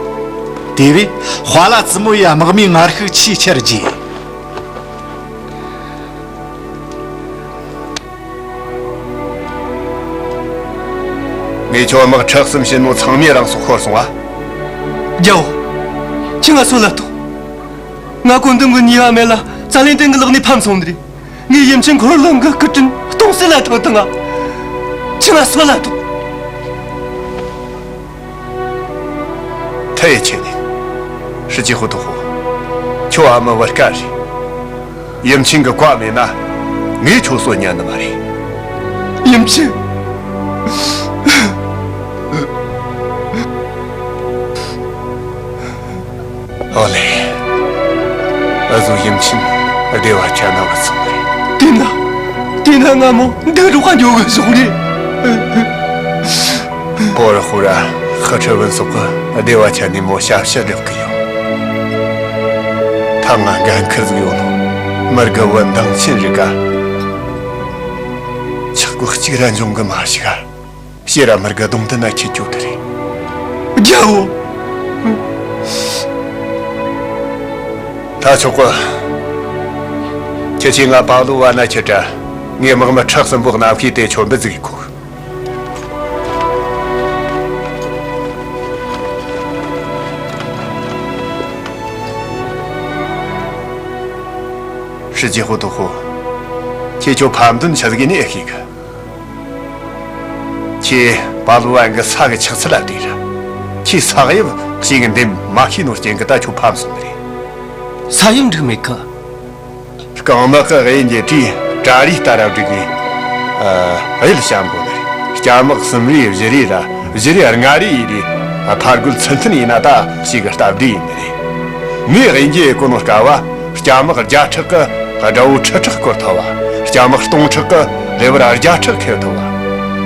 དེ་བས་ཧྭ་ལ་ཙི་མོ་ཡི་དམག་མིའི་ངར་ཤུགས་ཆེས་ཆེར་རྒྱས། ངས་ཁྱོད་དམག་ཁྲི་གསུམ་བྱིན་ནོ་ཚང་མས་རང་སྲོག་ཤོར་སོང་ང་། རྒྱལ་བོ། ཁྱེད་ང་སོད་ལ་ཐོངས། ང་བཀོད་འདོམས་གི་ནུས་པ་མེད་ལ་ཙ་ལན་ཏེན་གི་ལག་ནས་ཕམ་སོང་ནི་རེད། ངས་ཡུམ་ཆེན་འཁོར་ལམ་གི་སྐུ་དྲིན་སྟོང་ཟད་ལ་བཏང་བཏང་ང་། ཁྱེད་ང་སོད་ལ་ཐོངས། ཐའེ་ཆེ་ནི། ཧྲི་ཅི་ཧུ་ཐུ་ཧུ། ཁྱོད་ཨ་མའི་བུ་སྐལ་རེད། ཡུམ་ཆེན་གི་བཀའ་མེད་ན། ངས་ཁྱོད་གསོད་ཉན་ནི་མ་རེད། ཡུམ་ཆེན། ཨོ་ལེ། འུ་ཟོ་ཡུམ་ཆེན་བདེ་བ་ཅན་ན་བུད་སོང་རེད། དེས་ན། དེས་ན་ང་མོ་འདི་རུ་ཁ་འཇོག་གི་སོང་རེད། ཧོ་ར་ཧོ་ར། ཧི་ཁྲི་ཝུན་སོགས་ཀྱིས་བདེ་བ་ཅན་ནས་མོ་ཞབས་ཕྱི་རྒྱག་གི་ཡོད། ད་ང་འགན་ཁུར་ཟིག་ཡོད་ནོ། མི་དགེ་བུ་འདང་ཆེན་རེད་ཀ། ཆག་སྒོ་གཅིག་ར་འབྱུང་གི་མ་ཞིག་ག། ཤེས་ར་མི་དགེ་གདོང་དུ་ན་ཁྱེད་ཁྱོད་དེ་རེད། རྒྱལ་བོ། ད་ཆོག་གི། ཁྱེད་ཀྱིས་ང་པ་ལོ་བ་ན་ཁྱེད་དྲ། ངའི་དམག་མི་ཁྲི་གསུམ་པོ་རྣམ་ཤེས་དེ་ཆོད་འབུད་ཟིག་གི་ཁུག། ཧྲི་ཅི་ཧུ་ཐུ་ཧུ། ཁྱེད་ཁྱོད་ཕམ་དོན་ཆི་ཟིག་ཡིན་ནི་ཨེ་ཤེས་གི། ཁྱེད་པ་ལུ་ཝན་གི་ས་གི་ཆགས་ཚུལ་ལ་བལྟས་ར། ཁྱེད་ས་གཡབ་ཞིག་གི་འདེམས་མ་ཤེས་ནོ་རྐྱེན་གི་ད་ཁྱོད་ཕམ་སོང་ནི་རེད། ས་གཡབ་འགྲིག་མེད་གི། རྐང་དམག་གི་གཡུལ་འགྱེད་དུས་གྲལ་རིམ་ལྟར་བསྒྲིགས་ནས། ཨ། གཡུལ་བཤམས་དགོས་ནི་རེད། སྐྱ་དམག་གསུམ་རེ་བཞི་རེ་ར་བཞི་རེ་ལྔ་རེ་ཡིན་རེ། ཕར་རྒོལ་ཚུར་འཐེན་ཡིན་ན་ད་ཞིག་གི་སྟབས་བདེ་ཡིན་ནི་རེད། ངས་གཡུལ་འགྱེད་གོ་ནོ་སྐབས་བ། སྐྱ་དམག་བརྒྱ་ཕྲག་གིས་དགྲ་བོ་ཁྲི་ཕྲག་བསྐོར་ཐུབ་བ། སྐྱ་དམག་སྟོང་ཕྲག་གིས་ལེ་བར་བརྒྱ་ཕྲག་ཁེལ་ཐུབ་བ།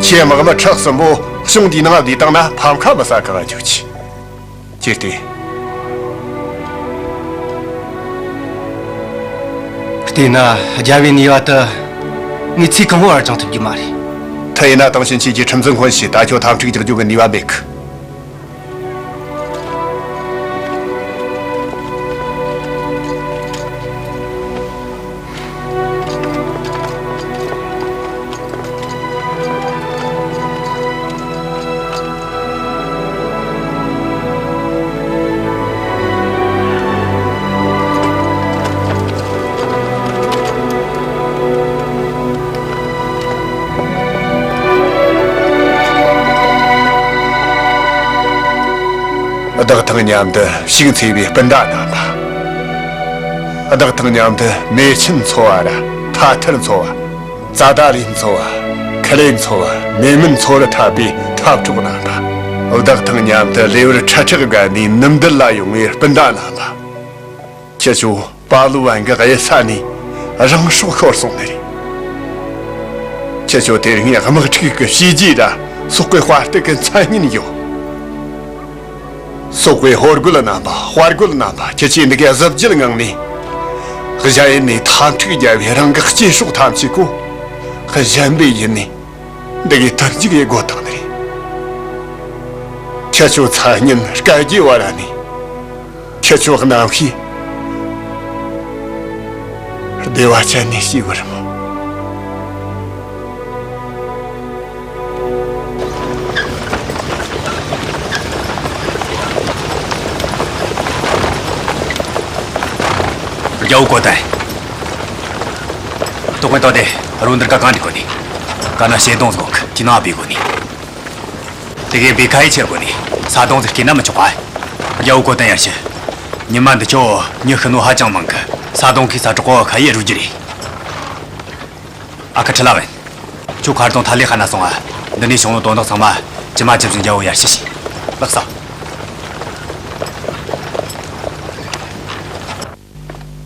ཁྱེད་དམག་མི་ཁྲི་གསུམ་པོ་གཤོང་འདིའི་ནང་བསྡུས་བཏང་ན་ཕམ་ཁ་མི་ཟ་གི་བ་འཇུག་ཆི། ཅི་སྟེ། བལྟས་ན་རྒྱལ་བོའི་ནུས་པ་དེ་ངས་ཚེ་གང་བོར་སྦྱང་ཐུབ་རྒྱུ་མ་རེད། དེ་ཡིན་ན་དེང་ཕྱིན་ཆད་ཀྱི་ཁྲིམས་འཛིན་དཔོན་ཞིག་ད་ཁྱོད་འཐབ་འཁྲུག་རྒྱག་རྒྱུ་གི་ནུས་པ་མེད་གི། བདག་དང་མཉམ་དུ་ཕྱུགས་འཚོས་པའི་སྤུན་ཟླ་རྣམ་པ། བདག་དང་མཉམ་དུ་མེ་ཆེན་འཚོ་བ་ར་ཐ་ཐར་འཚོ་བ། ཙ་ད་ལི་འཚོ་བ། ཁི་ལེ་འཚོ་བ། མེ་མུན་འཚོ་བར་འཐབ་པའི་འཐབ་གྲོགས་རྣམ་པ། བདག་དང་མཉམ་དུ་ལེ་དབར་ཁྲི་ཕྲག་བརྒལ་ནས་ནུབ་འདུལ་ལ་ཡོང་བའི་སྤུན་ཟླ་རྣམ་པ། ཁྱེད་ཚོ་པ་ལུ་ཝན་གྱི་གཡུལ་ས་ནས་རང་སྲོག་ཤོར་སོང་ནི་རེད། ཁྱེད་ཚོ་དེ་རིང་དམག་འཁྲུག་གི་བྱས་རྗེས་ར་སོག་པོའི་དཔའ་རྟགས་ཀྱི་མཚན་སྙན་ཡོད། སོག་པོའི་ཕོ་རྒོད་རྣམ་པ། དཔའ་རྒོད་རྣམ་པ། ཁྱེད་ཚོས་འདི་གའི་གཟི་བརྗིད་ངང་ནས་གཞན་ཡུལ་ནས་འཐབ་འཁྲུག་བརྒྱབ་པའི་རང་གི་སྐྱེ་སྲོག་ཐམས་ཅད་ཀོ་གཞན་པའི་ཡུལ་ནས་འདི་གའི་དུར་འཇུག་ཡེ་དགོས་བཏང་ནི་རེད། ཁྱེད་ཚོ་མཚན་སྙན་བསྐལ་བརྒྱའི་བར་ནས། ཁྱེད་ཚོའི་རྣམ་ཤེས་བདེ་བ་ཅན་ནས་སྐྱེ་བར་སྨོན། རྒྱལ་བོ་གོ་ཏན། ལྟོ་གོས་དོ་དེ་རོ་འདིར་ཀ་གང་འདྲི་གོ་ནི། ཀ་ན་ཤེ་དོང་ཟོག་གི་ནང་བུད་གོ་ནི། དེ་གའི་བེ་ཁ་ཡི་ཆེར་གོ་ནི་ས་དོང་ཟིག་སྐྱེས་ན་མི་ཆོག་ག། རྒྱལ་བོ་གོ་ཏན་ཡར་ཞུ། ཉི་མ་འདི་ཆོ་མྱི་ཤི་ནོ་ཧ་ཅང་མང་གི། ས་དོང་གི་ས་གྲོག་གོ་ཁ་ཡི་རུ་རྒྱུ་རེད། ཨ་ཁུ་ཁྲི་ལ་བན། ཁྱོད་མཁར་དོང་ཐ་ལི་ཁ་ན་སོང་ཨ། འདི་ནས་བྱུང་ནོ་དོན་དག་ཚང་མ་ཇི་མ་ཇི་བཞིན་རྒྱལ་བོ་ཡར་ཞུ་ཞིག། ལགས་སོ།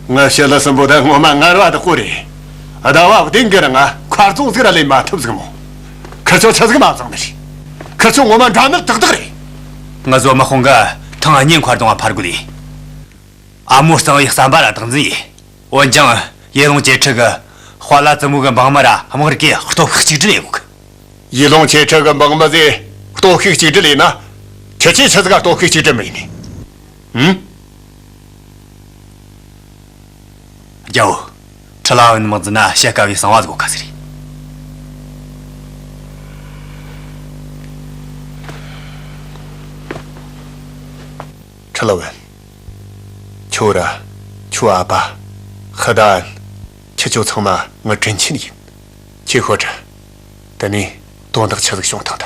ངའི་ཞི་ལི་སྲིན་པོ་ད་ངོ་མ་ངར་བ་དག་པོ་རེད། ཟླ་བ་བདུན་གི་རིང་ང་མཁར་རྫོང་ཟིག་ར་ལེན་མ་ཐུབ་ཟིག་མོ། ཁིར་ཆོ་ཆི་ཟིག་མ་བཟང་ནི་རེད། ཁིར་ཆོ་ངོ་མ་འདྲ་མིན་དག་དག་རེད། ང་ཚོ་དམག་དཔུང་གི་ཐེངས་གཉིས་མཁར་རྫོང་ང་ཕར་རྒོལ་ཡིན། ཨ་མོ་གཙང་བོའི་ཟམ་པ་ར་བདག་འཛིན་ཡིན། འོན་ཀྱང་ཡེ་ལོང་ཅེ་ཁྲི་གི་དཔའ་ལ་བཙུན་མོ་གི་འབངས་མི་ར་དམག་རིགས་ཀྱིས་སྟོབས་ཤུགས་གཅིག་སྒྲིལ་ཡེད་གོ་གི། ཡེ་ལོང་ཅེ་ཁྲི་གི་འབངས་མི་ཚོས་སྟོབས་ཤུགས་གཅིག་སྒྲིལ་ཡེད་ན། ཁྱེད་ཆོས་ཆི་ཟིག་ག་སྟོབས་ཤུགས་གཅིག་སྒྲིལ་མི་ཡེད་ནི། ཧུམ། རྒྱལ་བོ། ཁྲི་ལ་བན་དམག་འཛིན་ན་བཤད་དཀའ་བའི་གསང་བ་ཟིག་གོ་ཁ་ཟིག་རེད། ཁྲི་ལ་བན། ཁྱོད་ར། ཁྱོའི་ཨ་ཕ། ཧི་ད་ཨན། ཁྱེད་ཆོ་ཚང་མ་ངའི་དྲིན་ཆེན་ཡིན། ཁྱེད་ཤོད་དྲ། དེ་ནས་དོན་དག་ཆི་ཟིག་བྱུང་ཐང་ད།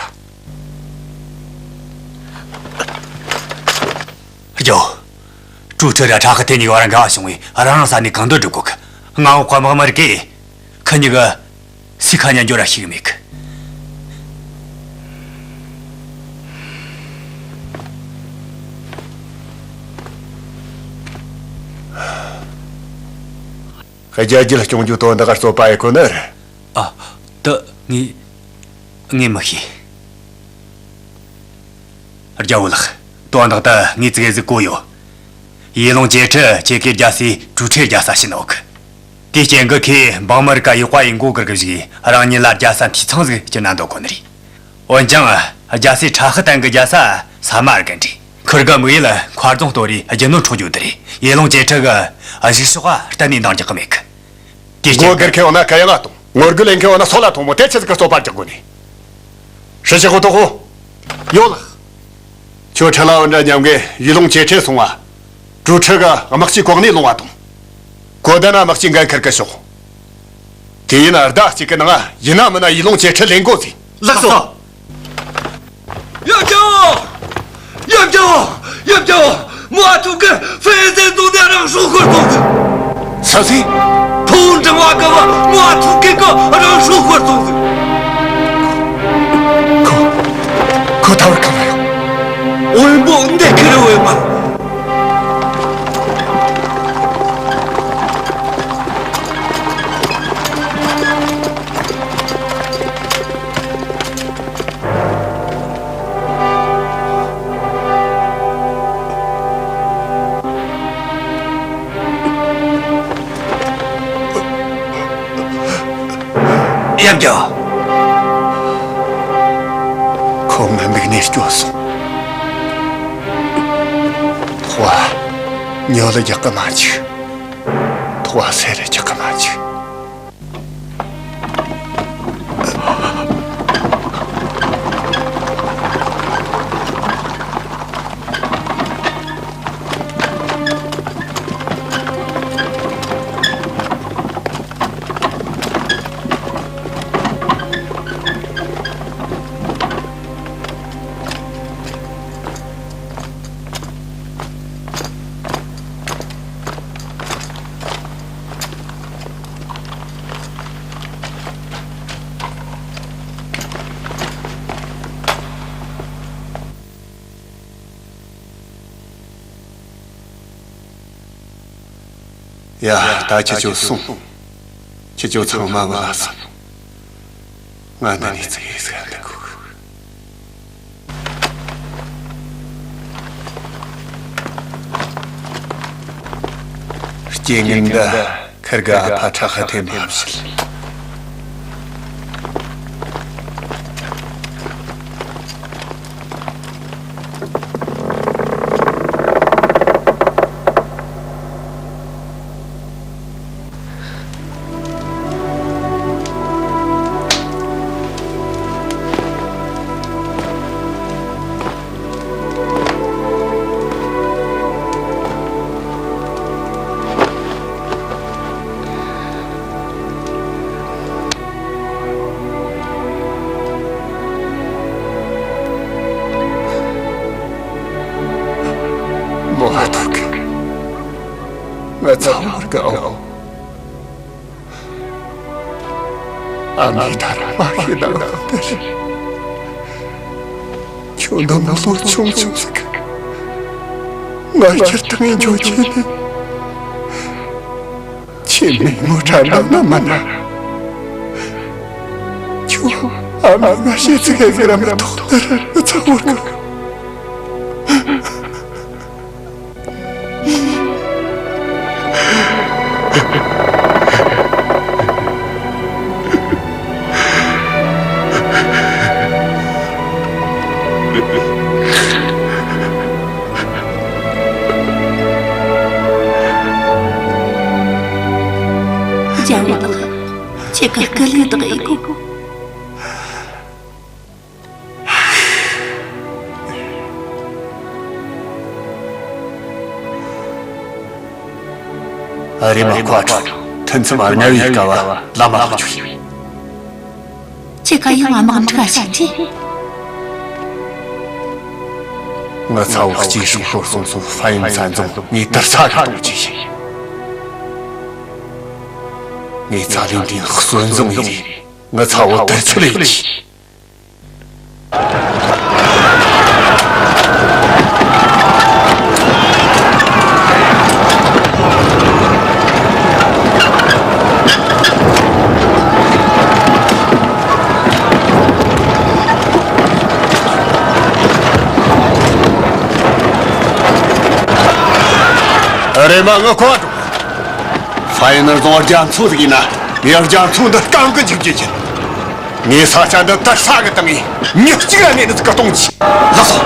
རྒྱལ་བོ། ཀྲུའུ་ཁྲི་ར་ཁྲ་ཧི་ཐེ་གཉིས་ཀ་བར་འགལ་བ་བྱུང་བས་རང་རང་ས་ནས་གང་འདོད་སྒྲུབ་གོ་གི། མངའ་འོག་གི་དམག་མི་རིགས་ཀྱིས་ཁི་གཉིས་ཀ་སུའི་ཁ་ཉན་རྒྱུ་ར་ཤེས་གི་མེད་གི། རྒྱལ་རྒྱུད་སྐྱོང་རྒྱུའི་དོན་དག་ག་རྩོད་པ་ཡེད་གོ་ནི་རེད། ཨ། དེ་ངས། ངས་མི་ཤེས། རྒྱལ་བོ་ལགས། དོན་དག་དེ་ངས་ཙི་གེ་ཟིག་གོ་ཡོད། ཡེ་ལོང་ཅེ་ཁྲི་ཁྱེད་ཀའི་རྒྱལ་སྲས་ཀྲུའུ་ཁྲིའི་རྒྱལ་ས་བྱིན་ནོ་གི། དེའི་རྐྱེན་གྱིས་ཁོས་འབངས་མི་རིགས་ཀ་ཡག་པ་ཡིན་གོ་གི་རྒྱུ་ཞིག་རང་ཉིད་ལ་རྒྱལ་ས་འཐུས་ཚང་ཟིག་བསྐྱུར་ན་འདོད་གོ་ནི་རེད། འོན་ཀྱང་རྒྱལ་སྲས་ཁྲ་ཧི་ཏན་གྱི་རྒྱལ་ས་ས་མ་ར་གན་རེད། ཁིར་གི་དམིགས་ཡུལ་མཁར་རྫོང་གཏོར་རེ་རྒྱུ་ནོར་འཕྲོག་རྒྱུ་དེ་རེད། ཡེ་ལོང་ཅེ་ཁྲི་གི་གཞུག་ཕྱོགས་གཏན་ནས་འདང་རྒྱག་གི་མེད་གི། དེའི་རྐྱེན་གྱིས། མགོ་སྒུར་མཁན་ཡོད་ན་གུ་ཡངས་ང་གཏོང་། ངོ་རྒོལ་ལེན་མཁན་ཡོད་ན་སོད་ལ་ཐོངས་མོ། དེ་ཆི་ཟིག་གི་རྩོད་པ་རྒྱག་དགོས་ནི། ཧྲི་ཞི་ཧོ་ཏོ་ཧོ། ཡོད་ལགས། ཁྱོད་ཁྲི་ལ་བན་ར་མཉམ་གི་ཡེ་ལོང་ཅེ་ཁྲི་སོང་ང་། ཀྲུའུ་ཁྲི་གི་དམག་སྤྱི་གོ་གནས་ལོང་བ་དང་། གོ་ཏན་ན་དམག་སྤྱི་འགན་ཁུར་གི་ཤོག། དེ་ཡིན་ན་ཟླ་གཅིག་གི་ནང་ང་ཡིན་ན་མིན་ན་ཡེ་ལོང་ཅེ་ཁྲི་ལེན་དགོས་ཟེར། ལགས་སོ། ཡབ་རྒྱལ་བོ། ཡབ་རྒྱལ་བོ། ཡབ་རྒྱལ་བོ། མོ་ཨ་ཐུ་གི་ཧྥེ་ཟན་རྫོང་ནས་རང་སྲོག་ཤོར་སོང་ཟིག། ས་སི། ཕུ་བོ་འབྲིང་བ་གི་བུ་མོ་ཨ་ཐུ་གི་གི་རང་སྲོག་ཤོར་སོང་ཟིག། ཁོ། ཁོ་ད་བར་གང་ན་ཡོད། བུ་མོ་འདི་ཁི་རི་བས་མ། ཡབ་རྒྱལ་བོ། ཁོ་ང་འདུག་ནས་སྐྱོ་སོང་། ཐོག་བ་ཉོ་ལ་རྒྱག་གི་མ་འཇུག། ཐོག་བ་སེ་ར་རྒྱག་གི་མ་འཇུག། ཡ། ད་ཁྱེད་ཚོ་སོང་། ཁྱེད་ཚོ་ཚང་མ་ང་ལ་སོང་། ང་འདི་ནས་ཙི་གེ་ཟིག་འདུག་གོ། རྐྱེན་ངན་འདི་ཁིར་གི་ཨ་ཕ་ཁྲ་ཁ་ཐེ་མ་བྱེད། མོ་ཧ་ཐུག་གི། ང་ཚ་བོར་གི་ཨོ། ཨ་མའི་ད་ར་མ་ཤེས་ན་ཨོ་དེ་རེད། ཁྱོད་འདི་མོ་ལོ་ཆུང་ཆུང་ཟིག་གི། ང་ཁྱེར་ཐང་ཡིན་འཇོག་ཆེ་ནི། ཁྱེད་མི་ངོ་ཁྲ་འདང་ན་མ་ན། ཁྱོད་ཨ་མ་ང་ཤེས་ཚིག་ཧེ་ཟེར་ར་མི་ཐོག་ན་ར་ཚ་བོར་གི། རྒྱལ་བོ་ལགས། ཁྱེད་ཀ་སྐུ་ལུས་བདག་ཡིན་གོ། ཨ་རེ་མ་ཁོ་ཨ་ཁྲོ། ཐུན་མཚམས་ཨ་ཉ་བའི་ཀ་བ་ལ་མ་ཁོ་ཆུ། ཁྱེད་ཀ་ཡང་ཨ་མ་འཁྲུག་ཤིག་ཅི། ངི་ཚ་བོ་སྐྱེས་སྲོག་ཤོར་སོང་སོང་། ཧྥ་ཡིན་ཚན་རྫོང་ངས་དུར་ས་ག་གཏོང་རྒྱུ་ཡིན། ངས་ཚ་ལེན་དུས་གསོན་བཟང་ཡིན་རེད། ངི་ཚ་བོ་དུར་ཚུལ་ཡིན་གྱི། རེམ་མ་ངི་ཁོ་འགྲོ། ཧྥ་ཡིན་ནར་རྫོང་རྒྱ་མཚོ་ཟིག་ཡིན་ན། ངས་རྒྱ་མཚོ་འདི་སྐམ་གི་འཇུག་རྒྱུ་ཡིན། ངས་ས་ཆ་འདི་དར་ས་གི་བཏང་ངས་མྱི་གཅིག་ལ་གནས་འདི་ཟིག་ག་གཏོང་གྱིས། ལགས་སོ།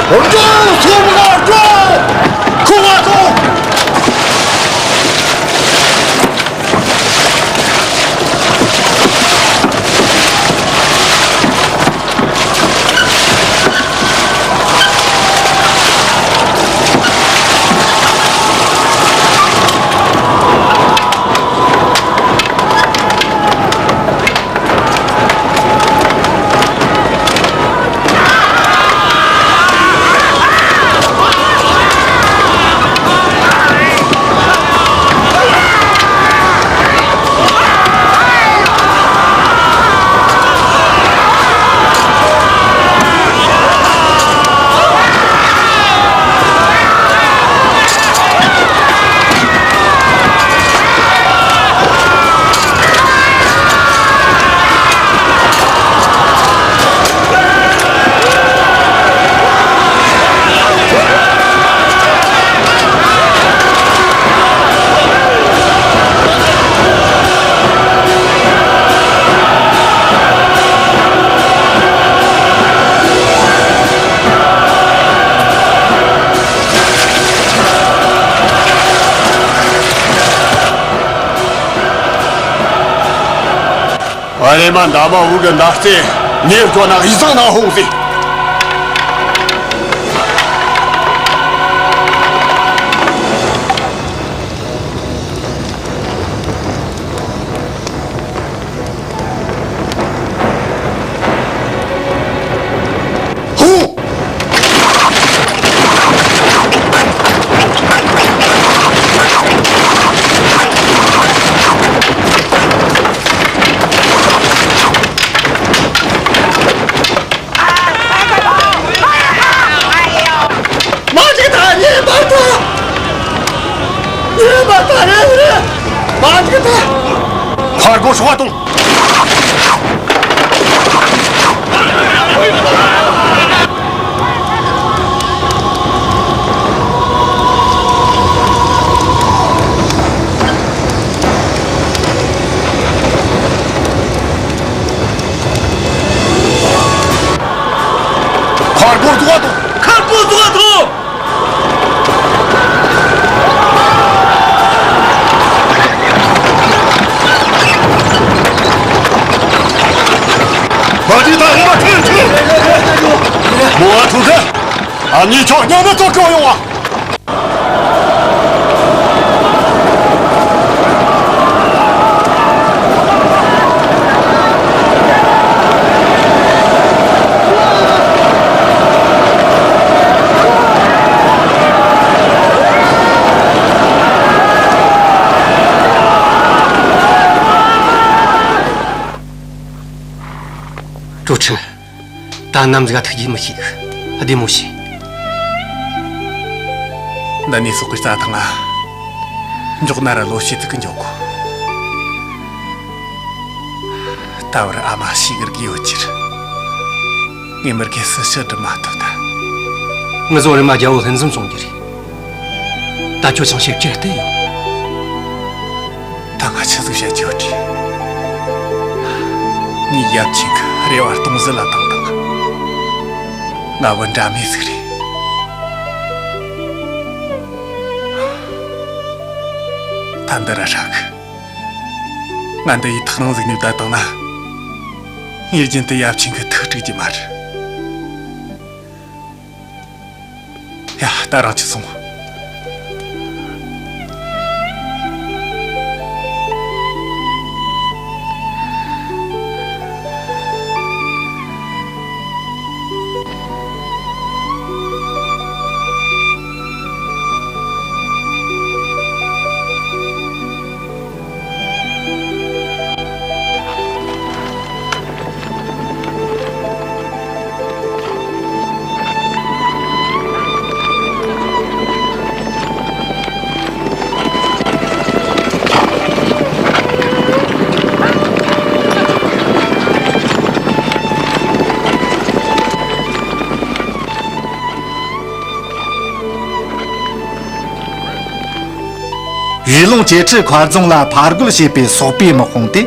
འགྲོ། སོ་མ་འགྲོ། ཁོ་བ་ཐོངས། ཨ་རེ་མ་འདབ་མ་འུ་གི་མདའ་རྩེ་ཉེར་བཅོ་ན་ཡིད་བཟང་ན་ཧོང་ཟིག། ཧུ། མཁར་སྒོ་སྲུང་བ་དང་། མཁར་སྒོ་རྫོགས་དང་། མཁར་སྒོ་རྫོགས་དང་། མ་དེ་ད་ཧི་མ་ཁྲིད་ཁྲིད། མོ་ཨ་ཐུ་ཁ། ཨ་ནི་ཁྱོད་ཉམས་མི་ཐོག་གི་ཡོང་བ། ཀྲུའུ་ཁྲིན། ད་ནམ་ཟིག་ག་ཐུག་རྒྱུ་མི་ཤེས་གི། བདེ་མོ་བྱོས། འདི་ནས་སོག་གི་རྩྭ་ཐང་ང་མགྱོགས་ན་ར་ལོ་ཕྱེད་ཙིག་གི་འགྱོ་དགོ། ད་བར་ཨ་མ་ཤི་གི་རིག་ཡོད་ཕྱིར། ངས་མི་རྒས་སུ་ཕྱི་སྒྲུབ་མ་ཐུབ་ད། ངུ་ཟོ་རི་མ་རྒྱལ་བོ་ལྷན་འཛོམས་བྱུང་རྒྱུ་རེད། ད་ཁྱོད་ཅང་ཤེས་ཀྱི་རེད་ཡོད། ད་ང་ཆི་ཟིག་བཤད་རྒྱུ་ཡོད་དྲིས། ངའི་ཡབ་ཆེན་གི་རེ་བ་སྟོང་ཟད་ལ་བཏང་དང་། ང་བུ་འདྲ་མེད་ཟིག་རེད། ད་འདི་ར་ཧྲ་གི། ང་འདི་ཡི་ཐག་རིང་ཟིག་ནས་བསྡད་བཏང་ན། ངས་རྒྱུན་དུ་ཡབ་ཆེན་གི་ཐུགས་དཀྲུག་རྒྱུ་མ་རེད། ཡ། ད་རང་ཅི་སོང་། ཡུལ་ལུང་ཅེ་ཁྲི་མཁར་རྫོང་ལ་ཕར་རྒོལ་བྱེད་པའི་སོག་པོའི་དམག་དཔུང་དེ།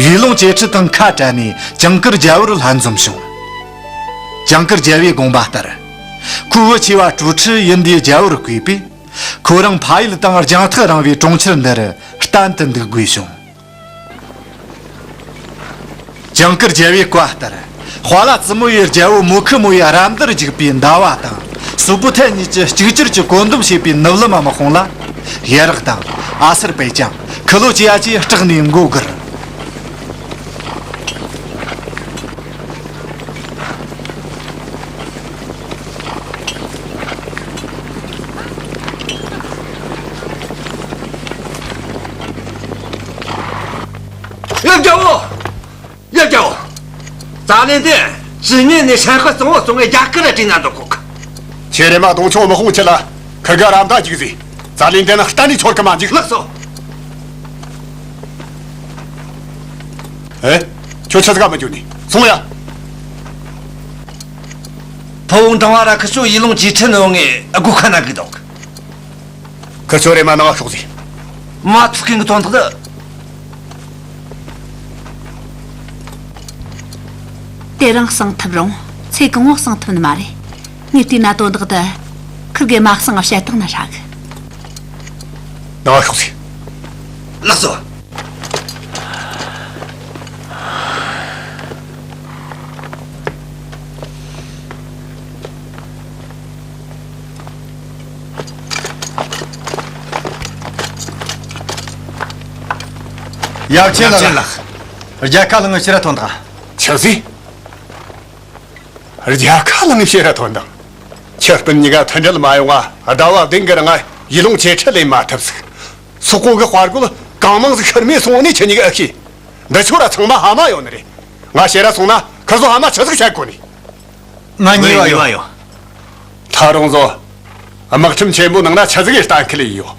ཡུལ་ལུང་ཅེ་ཁྲི་དང་ཁ་བྲལ་ནས་ཇིང་གུར་རྒྱལ་པོར་ལྷན་འཛོམས་བྱུང་། ཇིང་གུར་རྒྱལ་པོའི་དགོངས་པ་ལྟར། ཁོའི་བུ་ཆེ་བ་ཀྲུའུ་ཁྲི་ཡུལ་འདིའི་རྒྱལ་པོར་བསྐོས་པས། ཁོ་རང་ཕ་ཡུལ་དང་རྒྱང་ཐག་རིང་བའི་གྲོང་ཁྱེར་འདིར་གཏན་དུ་འདུག་དགོས་བྱུང་། ཇིང་གུར་རྒྱལ་པོའི་བཀའ་ལྟར། ཧྭ་ལ་ཙི་མོ་ཡི་རྒྱལ་པོ་མུ་ཁི་མོ་ཡི་ར་མདར་རྒྱུག་པའི་ཟླ་བ་དང་། སུ་པུ་ཐན་གཉིས་ཀྱིས་གཅིག་གྱུར་གྱི་བཀོད་འདོམས་བྱས་པའི་ནུབ་ལམ་དམག་དཔུང་ལ། ཡེ་རག་དང་། ཨ་སེར་པེ་ཅང་། ཁི་ལོ་ཅི་ཡ་བཅས་སྐྲག་ནས་མགོ་སྒུར། ཡ། རྒྱལ་པོ། ཡ། རྒྱལ་པོ། ཙ་ལན་ཏེན་ཇི་ཉིན་ནས་ཧྲན་ཧི་གཙང་བོ་བཙོང་ངེ་རྒྱ་གར་ལ་བྲོས་ན་འདོད་གོ་གི། ཁྱེད་རེ་མ་གདོང་མཆོང་དམག་དཔུང་ཁྲིད་ལ་ཁིར་ག་ར་མདའ་རྒྱུག་ཟེ། ཙ་ལན་ཏེན་ནི་གཏན་ནས་འཆོར་གི་མ་འཇུག། ལགས་སོ། ཨེ། ཁྱོད་ཆི་ཟིག་ག་མི་འཇུག་ནི། སོང་ཡ། ཕུ་བོ་འབྲིང་བ་ར་ཁི་ཆོ་ཡུལ་ལུང་ཅེ་ཁྲི་ནང་ངེ་སྒོ་ཁ་ན་གི་འདུག། ཁི་ཆོ་རེ་མ་ནང་ང་ཤོག་ཟེ། མ་ཐུག་མཁན་གི་དོན་དག་དེ། དེ་རིང་གསང་ཐུབ་རུང་ཚེ་གང་བོ་གསང་ཐུབ་ནི་མ་རེད། ངས་བལྟས་ན་དོན་དག་འདི་ཁིར་གེ་མ་གསང་བ་བཤད་བཏང་ན་ཧྲ་གི། ནང་ང་ཤོག་ཟེ། ལགས་སོ། ཡབ་ཆེན་ལགས། ཡབ་ཆེན་ལགས། རྒྱལ་ཁ་བླངས་ངས་ཕྱིར་ར་ཐོན་དང་། ཆི་ཟེ། རྒྱལ་ཁ་བླངས་ངས་ཕྱིར་ར་ཐོན་དང་། ཁྱེད་སྤུན་གཉིས་ཀ་མཐུན་སྒྲིལ་མ་ཡོང་ང་ཟླ་བ་བདུན་གི་རིང་ང་ཡུལ་ལུང་ཅེ་ཁྲི་ལེན་མ་ཐུབ་ཟིག། སོག་པོ་གི་དཔའ་རྒོད་གང་མང་ཟིག་ཤི་རྨས་སོང་ནས་ཁྱེད་གཉིས་ཀ་ཨེ་ཤེས། འདི་ཆོ་ར་ཚང་མ་ཕ་མ་ཡོད་ནི་རེད། ང་ཕྱིར་ར་སོང་ན་ཁིར་ཟོ་ཕ་མ་ཆི་ཟིག་བཤད་དགོས་ནི། ང་ཉེས་པ་ཡོད། ད་རུང་ཟོ། དམག་ཁྲིམས་ཆེན་པོ་ནང་ན་ཆི་ཟིག་གི་གཏན་འཁེལ་ཡོད།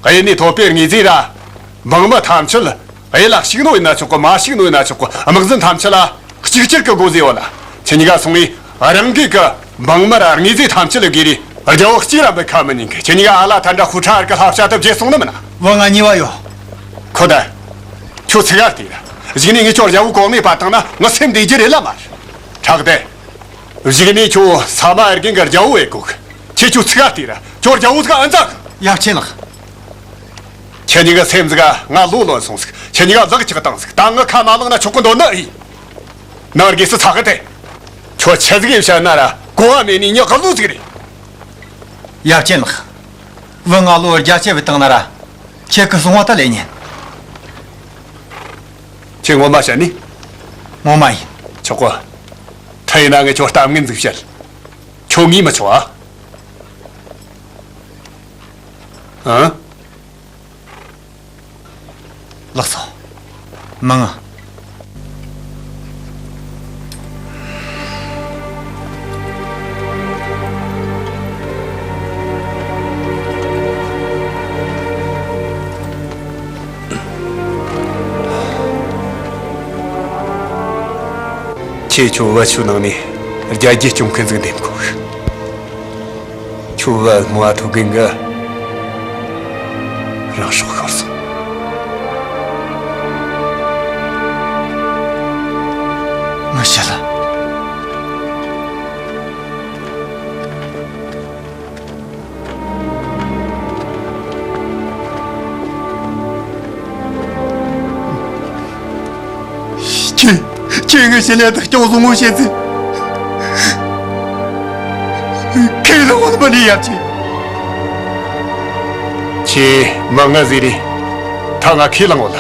གཡུལ་ནས་ཐོབ་པའི་དངོས་རྫས་ར། འབངས་མི་ཐམས་ཅད་གཡུལ་ལ་ཞུགས་ནོ་ཡིན་ན་ཆོག་གི། མ་ཞུགས་ནོ་ཡིན་ན་ཆོག་གི། དམག་འཛིན་ཐམས་ཅད་ལ་གཅིག་གྱུར་གྱི་དགོས་ཟེར་བ་ལ། ཁྱེད་གཉིས་ཀ་སོང་ངས་རང་གི་གི་འབངས་མི་ར་དངོས་རྫས་ཐམས་ཅད་ལ་བགོས་རེ་རྒྱལ་བོ་གཅིག་ར་འབུད་ཁ་མི་ཉན་གི། ཁྱེད་གཉིས་ཀ་ཨ་ལ་ཐ་འདྲ་ཧུ་ཁྲ་ཨར་གི་ལྷ་བྱ་དུ་བརྗེད་སོང་ནི་མིན་ན། བུ་ང་ཉེས་པ་ཡོད། ཁོ་ད། ཁྱོད་ཚིག་ག་ལྟོས་ར། གཞུག་ནས་ངས་ཁྱོད་རྒྱལ་བོ་གོ་གནས་པ་བཏང་ན་ངའི་སེམས་བདེ་རྒྱུ་རེད་ལ་མ་རེད། དྲག་དེ། གཞུག་ནས་ཁྱོད་ས་མ་ཨར་གན་གི་རྒྱལ་བོ་ཨེ་གོ་གི། ཁྱེད་ཁྱོད་ཚིག་ག་ལྟོས་ར། ཁྱོད་རྒྱལ་བོ་ཟིག་ཨ་འཛག་གི། ཡབ་ཆེན་ལགས། ཁྱེད་གཉིས་ཀྱི་སེམས་ཟིག་ག་ང་ལོ་ལོན་སོང་ཟིག། ཁྱེད་གཉིས་ཀ་ལག་ཆགས་བཏང་ཟིག། ད་ངི་ཁ་མ་བླངས་ན་ཆོག་གི་འདོད་ནི་ཨེ་ཡིན། ནང་སྒོས་སུ་ཚ་གི་དེ། ཁྱོད་ཆི་ཟིག་ཡིན་བཤད་ན་ར་གོ་བ་མེད་ནི་མྱི་ག་ལོ་ཟིག་རེད། ཡབ་ཆེན་ལགས། བུ་ང་ལོ་བརྒྱ་ཆེ་བའི་བཏང་ན་ར། ཁྱེད་ཀྱི་གསུང་བ་ད་ལེ་ཉན། ཁྱེད་ངོ་མ་བཤད་ནི། ངོ་མ་ཡིན། ཆོག་གོ། ཐ་ཡིན་ན་ངས་ཁྱོད་གཏམ་ངན་ཟིག་བཤད། ཁྱོད་ངས་མི་ཆོག་ཨ། ཨ། ལགས་སོ། མི་ངུ། ཁྱེད་ཁྱོད་བུ་ཆོའི་ནང་ནས་རྒྱལ་རྒྱུད་སྐྱོང་མཁན་ཟིག་འདེམས་དགོས། ཁྱོད་བུ་མོ་ཨ་ཐུ་གན་གི་རང་སྲོག་ཤོར་སོང་། ངི་ཤི་ལ། ཁྱེད། ཁྱེད་ངི་ཞི་ལི་དུ་སྐྱོང་བཟུང་ངོ་བྱེད་ཟིན། ཁས་བླངས་བ་མ་ནི་ཡབ་ཆེན། ཁྱེད་མ་ང་ཟེར་རེ། ད་ང་ཁས་བླངས་བ་ལ།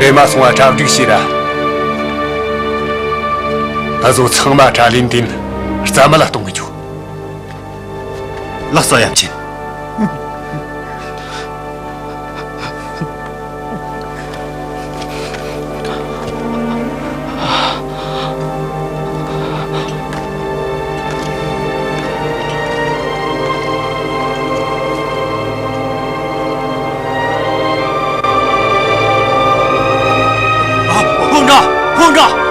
རེམ་མ་སོང་བ་གྲ་སྒྲིག་བྱོས་ར། ཨ་ཟོ་ཚང་མ་གྲྭ་ལིན་དིན་རྩ་མེད་ལ་གཏོང་གི་འཇུག། ལགས་སོ་ཡབ་ཆེན། ཕོ་བྲང་། ཕོ་བྲང་།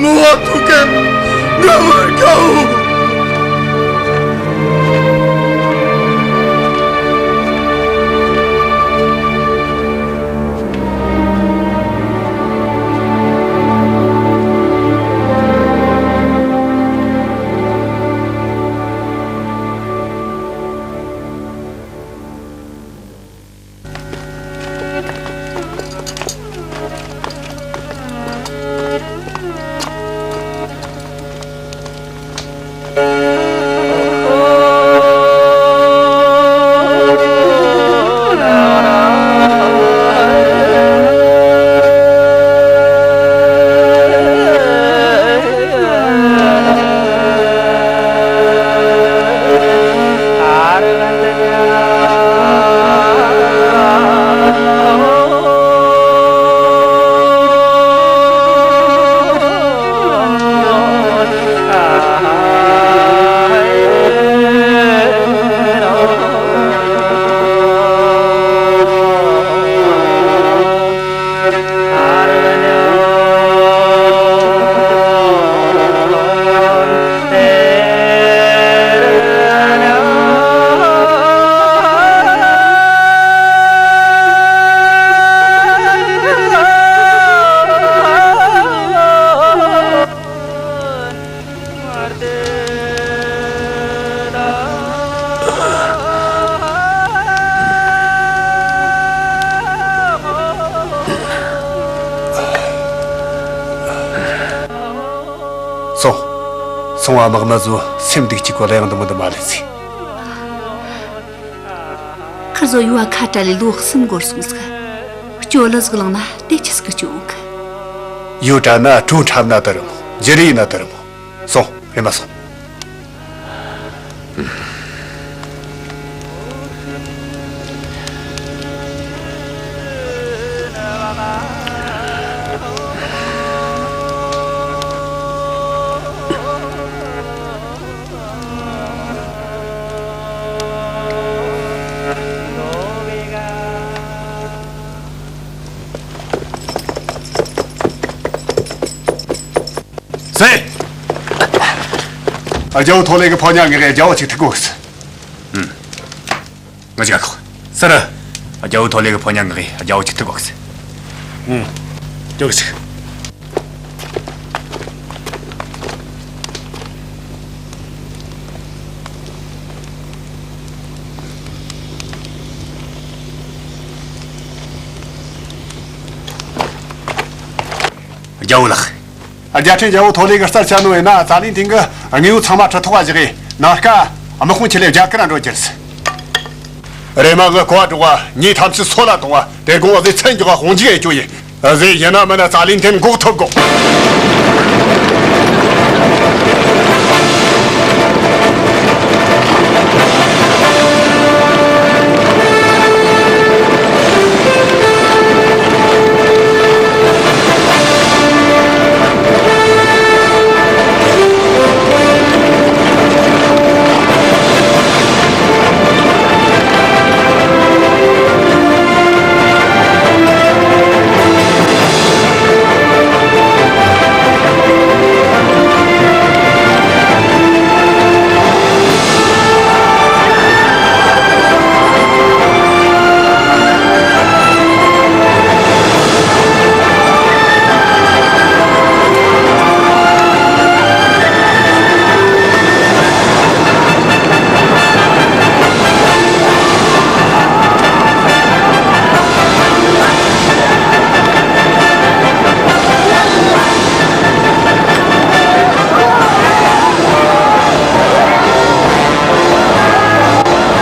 མོ་བ་ཐུག་གི་ང་བར་གའོ། སོང་། སོང་བ་དམག་མི་ཚོ་སེམས་སྡུག་གི་གོ་ལ་ཡང་འདི་མོ་འདི་མ་ལེན་ཟིག། ཁིར་ཟོ་ཡུ་བ་ཁ་བྲལ་ལས་ལོ་གསུམ་འགོར་སོང་ཟིག། སྐྱོ་ལ་ཟིག་ལངས་ན་དེ་ཆི་ཟིག་གི་སྐྱོ་གི། ཡུ་བྲལ་ན་གྲོ་འཁྲབ་ན་དེ་རེད་མོ། འཇི་རེ་ཡིན་ན་དེ་རེད་མོ། སོང་། རེམ་མ་སོང་། རྒྱལ་བོ་ཐོ་ལེ་གི་ཕོ་ཉ་ངེས་གི་རྒྱལ་བོ་ཅིག་ཐུག་དགོས་གི། ཨུམ། ང་ཅིག་ཁོ། སི་རི། རྒྱལ་བོ་ཐོ་ལེ་གི་ཕོ་ཉ་ངེས་གི་རྒྱལ་བོ་ཅིག་ཐུག་དགོས་གི། ཨུམ། ཅོག་ཅིག། རྒྱལ་བོ་ལགས། རྒྱལ་ཕྲན་རྒྱལ་བོ་ཐོ་ལེ་གི་རྩར་བཅར་ནོ་ཡིན་ན་ཙཱ་ལིན་ཐིན་གི་དངོས་པོ་ཚང་མ་ཁྲི་ཐོག་ག་བཞག་གི། ནངས་ཀ་དམག་དཔུང་ཆེ་ལེ་རྒྱ་གར་འགྲོ་རྒྱུ་རེད། རེམ་མ་ངའི་ཁུ་བ་སྒྲོག་ག། མྱི་ཐམས་ཅད་སོད་ལ་གཏོང་བ། དེ་དགོང་ང་ཟིག་མཚན་འཇོག་ག་དཔུང་འཇུག་ཡེ་རྒྱུ་ཡིན། ཟིག་ཡིན་ན་མིན་ན་ཙཱ་ལིན་ཐིན་འགོག་ཐུབ་དགོས།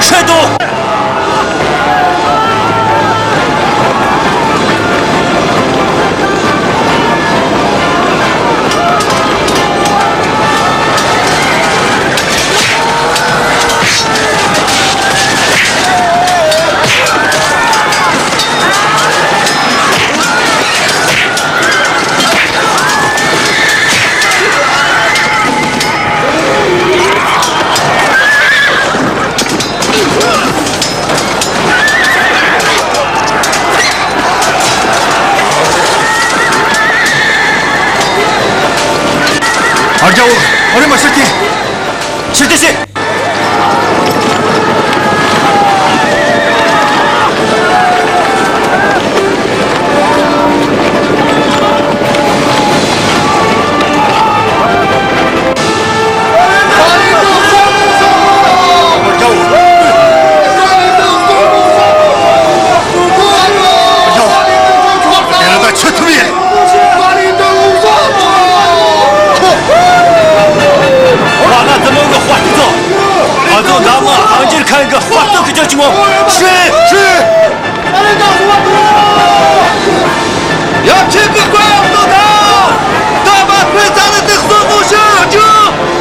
ཁྲིད་དོ། ཨ། རྒྱལ་བོ། ཨ། རེམ་མ་ཕྱིར་འཐེན། ཕྱིར་འཐེན་བྱེད། ང་ཚོ་འཛམ་གླིང་གི་དཔའ་རྟུལ་ཚོ། ང་ཚོ་འཛམ་གླིང་དབང་སྒྱུར་མཁན་གྱི་དཔའ་རྟུལ་གྱི་ཅོ་ཆུང་མོ། ཧྲི། ཧྲི། ཡ། ཁྱེད་ཀྱི་བཀའ་ཡག་ཏོ་དང་། ད་མ་ཕེ་ཙ་ནི་དེ་གསོད་ནོ་ཤི་རྒྱུ།